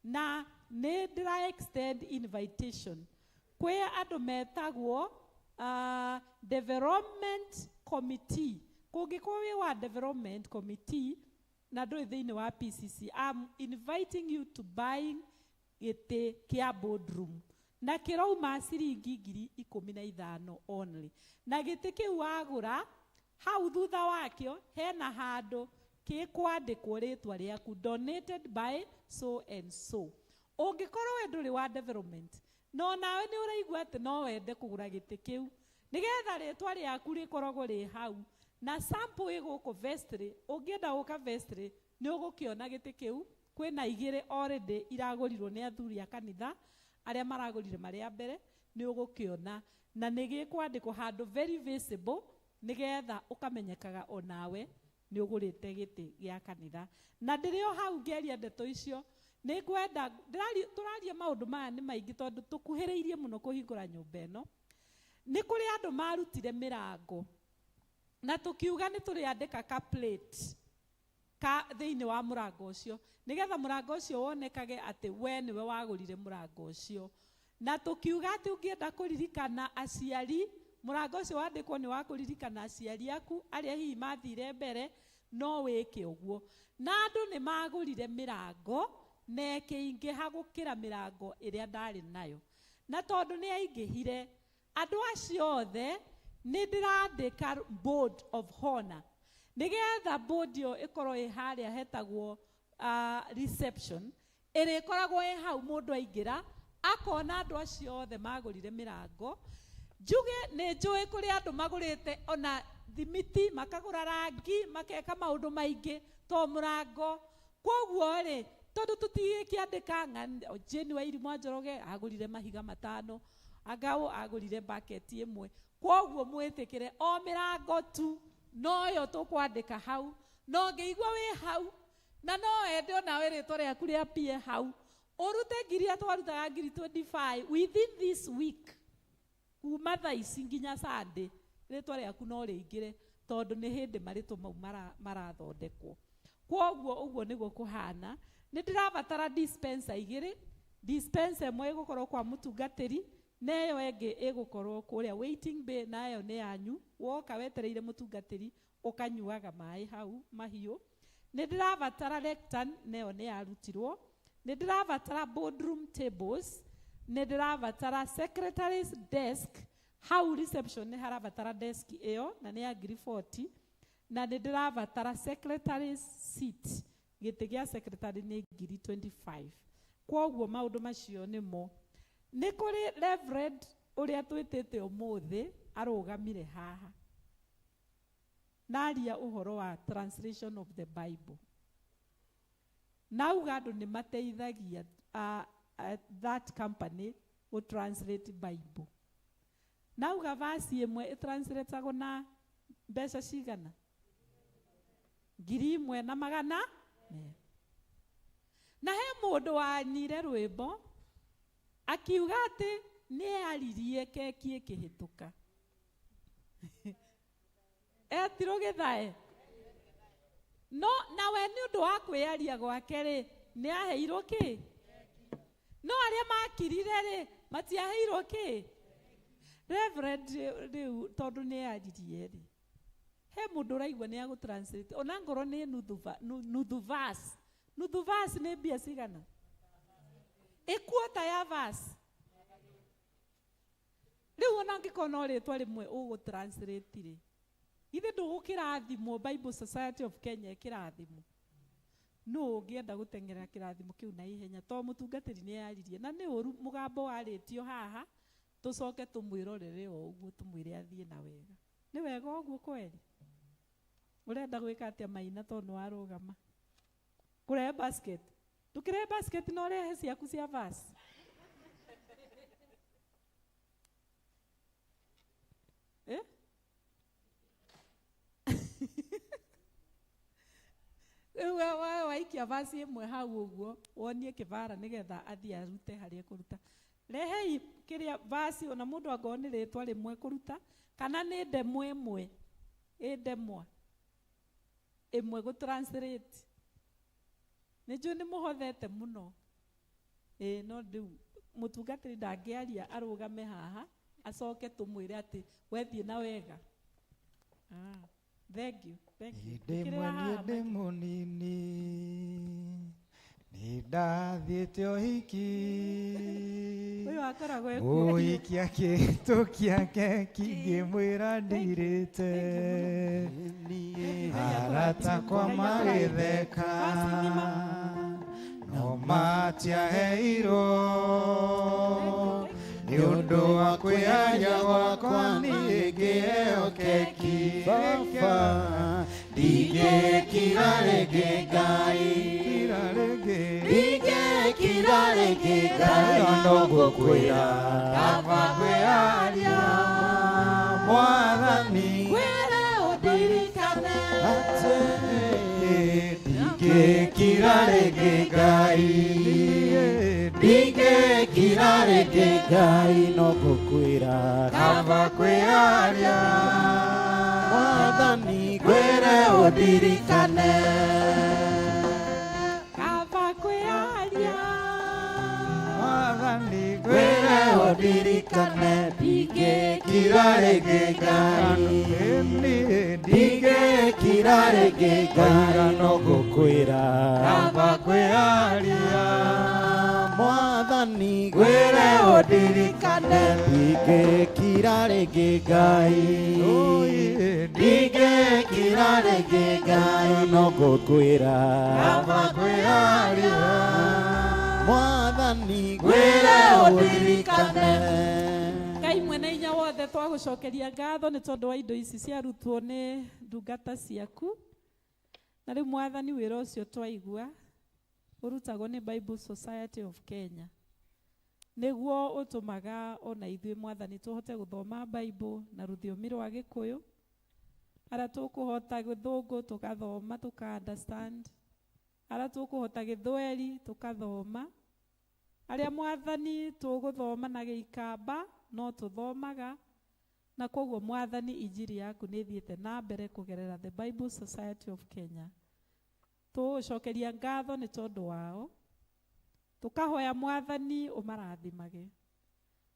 Na nĩ ndĩra extend invitation kwĩ andũ metagwo development committee. Kũngĩkorwo wĩ wa development committee na ndũrĩ thĩinĩ wa PCC, I'm inviting you to buying gĩtĩ kĩa boardroom, na kĩrauma ciringi 15,000 only. Na gĩtĩ kĩu wagũra, hau thutha wakĩo hena handũ gĩkwandĩkwo rĩtwa rĩaku, donated by so and so. Ũngĩkorwo we ndũrĩ wa development, no nawe nĩ ũraigua atĩ no wende kũgũra gĩtĩ kĩu nĩgetha rĩtwa rĩaku rĩkoragwo rĩ hau, na sample ĩgũkũ vestry. Ũngĩenda gũka vestry nĩ ũgũkĩona gĩtĩ kĩu. Kwĩna igĩrĩ already iragũrirwo nĩ athuri a kanitha arĩa maragũrire marĩa mbere, nĩ ũgũkĩona na nĩ gĩkwandĩkwo handũ very visible nĩgetha ũkamenyekaga onawe nĩ ũgũrĩte gĩtĩ gĩa kanitha. Na ndĩrĩ o hau ngĩaria ndeto icio, nĩ ngwenda tũraria maũndũ maya nĩ maingĩ tondũ tũkuhĩrĩirie mũno kũhingũra nyũmba ĩno. Nĩ kũrĩ andũ marutire mĩrango na tũkiuga nĩ tũrĩandĩka ka plate ka thĩinĩ wa mũrango ũcio nĩgetha mũrango ũcio wonekage atĩ we nĩwe wagũrire mũrango ũcio. Na tũkiuga atĩ ũngĩenda kũririkana aciari, mũrango ũcio wandĩkwo nĩ wa kũririkana aciari aku arĩa hihi mathire mbere, no wĩke ũguo. Na andũ nĩ magũrire mĩrango na ĩkĩingĩha gũkĩra mĩrango ĩrĩa ndarĩ nayo. Na tondũ nĩ yaingĩhire, andũ acio othe nĩ ndĩrandĩka board of honor nĩgetha board ĩyo ĩkorwo ĩ harĩa hetagwo reception, ĩrĩkoragwo ĩ hau mũndũ aingĩra akona andũ acio othe magũrire mĩrango. Njuge nĩ njũĩ kũrĩ andũ magũrĩte ona thimiti, makagũra rangi, makeka maũndũ maingĩ to mũrango. Kwoguo rĩ, tondũ tũtigĩkĩandĩka Jane wa Irimũ Njoroge agũrire mahiga 5, Angao agũrire bucket ĩmwe. Kwoguo mwĩtĩkĩre o mĩrango tu noyo tũkwandĩka hau. No ngĩigua wĩ hau na no wende onawe rĩtwa rĩaku rĩapie hau, ũrute ngiri iria twarutaga ngiri 25 within this week, kuma thaa ici nginya Sunday, rĩtwa rĩaku no rĩingĩre tondũ nĩ hĩndĩ marĩtwa mau marathondekwo. Kwoguo ũguo nĩguo kũhana. Nĩ ndĩrabatara dispenser 2, dispenser ĩmwe ĩgũkorwo kwa mũtungatĩri na ĩyo ĩngĩ ĩgũkorwo kũrĩa waiting bay, na ĩyo nĩ yanyu. Woka wetereire mũtungatĩri ũkanyuaga maĩ hau mahiũ. Nĩ ndĩrabatara lectern, na ĩyo nĩ yarutirwo. Nĩ ndĩrabatara boardroom tables, nĩ ndĩrabatara secretary's desk. Hau reception nĩ harabatara desk ĩyo na nĩ ya ngiri 40, na nĩ ndĩrabatara secretary's seat, gĩtĩ gĩa secretary nĩ ngiri 25. Kwoguo maũndũ macio nĩmo. Nĩ kũrĩ reverend ũrĩa twĩtĩte ũmũthĩ arũgamire haha naria ũhoro wa translation of the Bible. Nauga andũ nĩ mateithagia that company gũ translate Bible. Nauga verse ĩmwe ĩtranslateagwo na mbeca cigana? Ngiri ĩmwe na magana merĩ. Na he mũndũ wanyire rwĩmbo akiuga atĩ nĩ aririe keki ĩkĩhĩtũka. Etirwo gĩthae. No nawe nĩ ũndũ wa kwĩyaria gwake rĩ, nĩ aheirwo kĩ? No arĩa makirire rĩ, matiaheirwo kĩ? Reverend rĩu tondũ nĩ aririe rĩ, he mũndũ ũraigua nĩ agũ-translate ona ngorwo nĩ nuthu verse. Nuthu verse nĩ mbia cigana? Ĩkuota ya verse. Rĩu ona angĩkorwo no rĩtwa rĩmwe ũgũ-translate rĩ, githĩ ndũgũkĩrathimwo Bible Society of Kenya ĩkĩrathimwo? Nũ ũngĩenda gũteng'erera kĩrathimo kĩu na ihenya? To mũtungatĩri nĩ aririe na nĩ ũru mũgambo warĩtio haha, tũcoke tũmwĩrorere o ũguo tũmwĩre athiĩ na wega. Nĩ wega ũguo kweri? Ũrenda gwĩka atĩa Maina tondũ nĩ warũgama? Kũrehe basket. Ndũkĩrehe basket na ũrehe ciaku cia verse. Rĩu waikia verse ĩmwe hau ũguo wonie kĩbara nĩgetha athiĩ arute harĩa ekũruta. Rehei kĩrĩa verse ona mũndũ angorwo nĩ rĩtwa rĩmwe kũruta kana nĩ ndemwa ĩmwe, ĩ ndemwa ĩmwe gũ translate. Nĩ njũĩ nĩ mũhothete mũno. No rĩu mũtungatĩri ndangĩaria arũgame haha acoke tũmwĩre atĩ wethiĩ na wega. Thank you, thank you. Hĩndĩ ĩmwe niĩ ndĩ mũnini nĩ ndathiĩte ũhiki. Ũyũ akoragwo ekuo. Mũhiki akĩhĩtũkia keki ngĩmwĩra ndirĩte. Arata akwa magĩtheka no matiaheirwo nĩ ũndũ wa kwĩyaria gwakwa niĩ ngĩheo keki. Baba ndingĩkira rĩngĩ Ngai, ndingĩkira rĩngĩ Ngai, no ngũkwĩra kaba kwĩyaria Mwathani Kwĩre ũndirikane atĩ ndingĩkira rĩngĩ Ngai, ndingĩkira rĩngĩ Ngai, no ngũkwĩra Ngũkwĩra Kaba kwĩyaria Mwathani ngwĩre ũndirikane Kaba kwĩyaria Mwathani ngwĩre ũndirikane ndingĩkira rĩngĩ Ngai ndingĩkira rĩngĩ Ngai no ngũkwĩra Kaba kwĩyaria Mwathani ngwĩre ũndirikane ndingĩkira rĩngĩ Ngai ndingĩkira rĩngĩ Ngai no ngũkwĩra Kaba kwĩyaria Mwathani ngwĩre ũndirikane Ngai mwene hinya wothe twagũcokeria ngatho nĩ tondũ wa indo ici ciarutwo nĩ ndungata ciaku na rĩu mwathani wĩra ũcio twaigua ũrutagwo nĩ Bible Society of Kenya nĩguo ũtũmaga ona ithuĩ mwathani tũhote gũthoma Bible na rũthiomi rwa gĩkũyũ arĩa tũkũhota gĩthũngũ tũgathoma tũka understand arĩa tũkũhota gĩthweri tũkathoma arĩa mwathani tũgũthoma na gĩikamba no tũthomaga na koguo mwathani injiri yaku nĩ ĩthiĩte na mbere kũgerera the Bible Society of Kenya tũgũcokeria ngatho nĩ tondũ wao tũkahoya mwathani ũmarathimage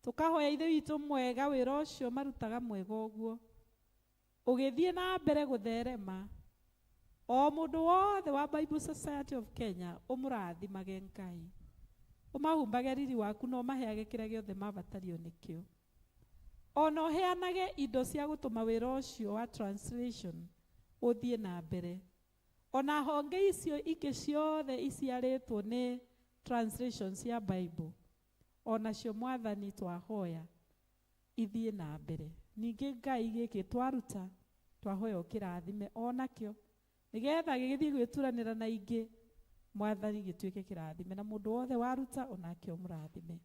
tũkahoya ithe witũ mwega wĩra ũcio marutaga mwega ũguo ũgĩthiĩ na mbere gũtherema o mũndũ wothe wa Bible Society of Kenya ũmũrathimage Ngai ũmahumbage riri waku na ũmaheage kĩrĩa gĩothe mabatario nĩkĩo ona ũheanage indo cia gũtũma wĩra ũcio wa translation ũthiĩ na mbere ona honge icio ingĩ ciothe iciarĩtwo nĩ translation cia Bible onacio mwathani twahoya ithiĩ na mbere ningĩ Ngai gĩkĩ twaruta twahoya ũkĩrathime onakĩo nĩgetha gĩgĩthiĩ gwĩturanĩra na ingĩ mwathani gĩtuĩke kĩrathime na mũndũ wothe waruta onake ũmũrathime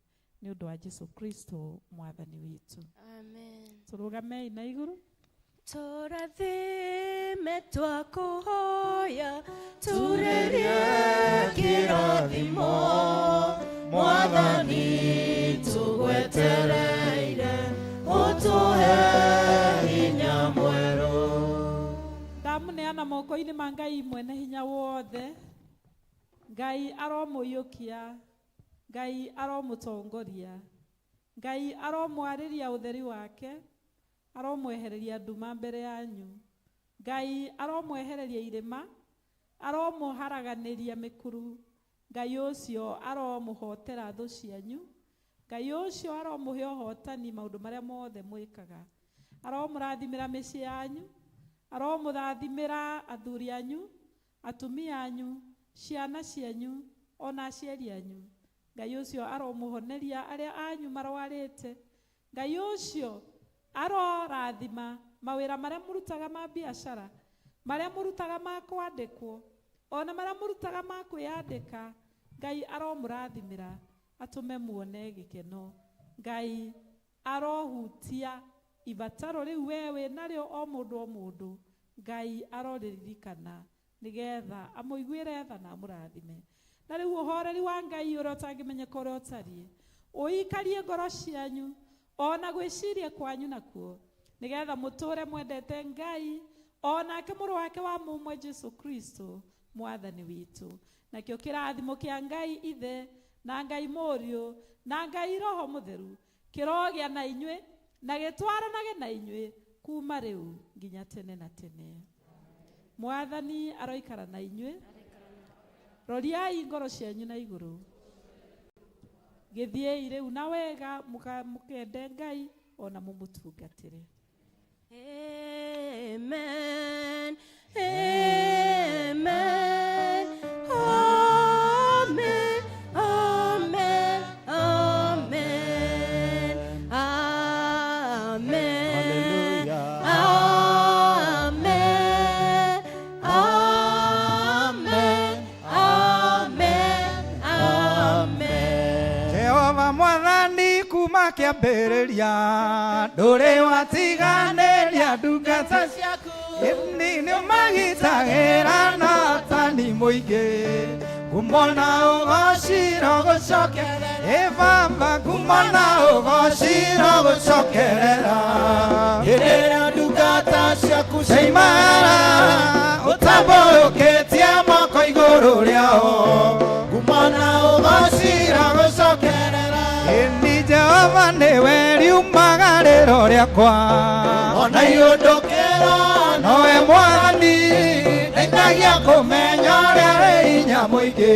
nĩ ũndũ wa Jesu Kristo mwathani witũ. Amen. Tũrũgamei na igũrũ. Tũrathime twakũhoya turĩrie kĩrathimo Mwathani tũgwetereire ũtũhe hinya mwerũ. Ndamũneana moko-inĩ ma Ngai mwene hinya wothe. Ngai aromũiyũkia, Ngai aromũtongoria, Ngai aromwarĩria ũtheri wake, aromwehereria nduma mbere yanyu, Ngai aromwehereria irĩma, aromũharaganĩria mĩkuru, Ngai ũcio aromũhotera thũ cianyu, Ngai ũcio aromũhe ũhotani maũndũ marĩa mothe mwĩkaga, aromũrathimĩra mĩciĩ yanyu, aromũrathimĩra athuri anyu, atumia anyu, ciana cianyu ona aciari anyu. Ngai ũcio aromũhoneria arĩa anyu marwarĩte. Ngai ũcio arorathima mawĩra marĩa mũrutaga ma biacara, marĩa mũrutaga ma kwandĩkwo, ona marĩa mũrutaga ma kwĩyandĩka. Ngai aromũrathimĩra atũme muone gĩkeno. Ngai arohutia ibataro rĩu we wĩ narĩo o mũndũ o mũndũ. Ngai arorĩririkana nĩgetha amũiguĩre tha na amũrathime. Na rĩu ũhoreri wa Ngai ũrĩa ũtangĩmenyeka ũrĩa ũtariĩ ũikarie ngoro cianyu ona gwĩciria kwanyu nakuo nĩgetha mũtũre mwendete Ngai onake mũrũ wake wa mũmwe Jesu Kristo mwathani witũ. Nakĩo kĩrathimo kĩa Ngai Ithe na Ngai Mũriũ na Ngai Roho Mũtheru kĩrogĩa na inyuĩ na gĩtwaranage na inyuĩ kuma rĩu nginya tene na tene. Mwathani aroikara na inyuĩ. Roriai ngoro cianyu na igũrũ. Gĩthiĩi rĩu na wega mũkende Ngai ona mũmũtungatĩre. Amen. Amen. Amen. Amen. Amen. Amen. Hallelujah. Amen. Amen. Amen. Amen. Jehova mwathani kuma kĩambĩrĩria ndũrĩ watiganĩria ndungata ciaku nĩ ũmagitagĩra na tani mũingĩ Ngumo na ũgociro gũcokerera. Ĩ baba ngumo na ũgociro gũcokerera. Hĩndĩ ĩrĩa ndungata ciaku Ciaimara ũtambũrũkĩtie moko igũrũ rĩao. Ngumo na ũgociro gũcokerera. Ĩni Jehova nĩwe riumaga rĩro rĩakwa. Ona iũndũkĩra Nowe Mwathani ndeithagia kũmenya ũrĩa wĩ hinya mũingĩ.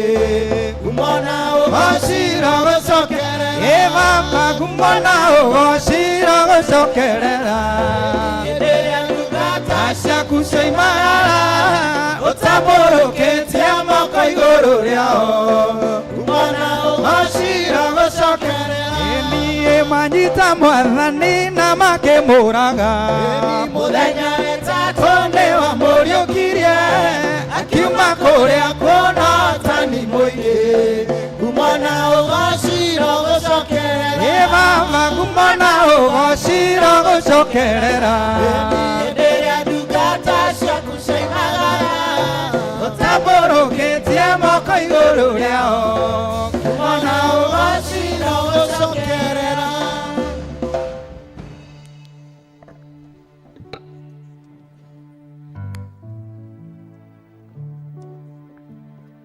Ngumo na Ũgociro ũgociro gũcokerera. Ĩ baba ngumo na ũgociro gũcokerera. Hĩndĩ ĩrĩa ndungata ciaku ciaimara ũtambũrũkĩtie moko igũrũ rĩao. Ngumo na ũgociro gũcokerera. Niĩ manyita Mwathani na makĩmũraga. Mũthenya ĩtatũ nĩwamũriũkirie akiuma kũrĩa kwona ũtani mũingĩ. Ngumo na ũgociro gũcokerera. Ĩ baba ngumo na ũgociro gũcokerera. Hĩndĩ ĩrĩa ndungata ciaku ciaimagara Ũtambũrũkĩtie moko igũrũ rĩao. Ngumo na ũgociro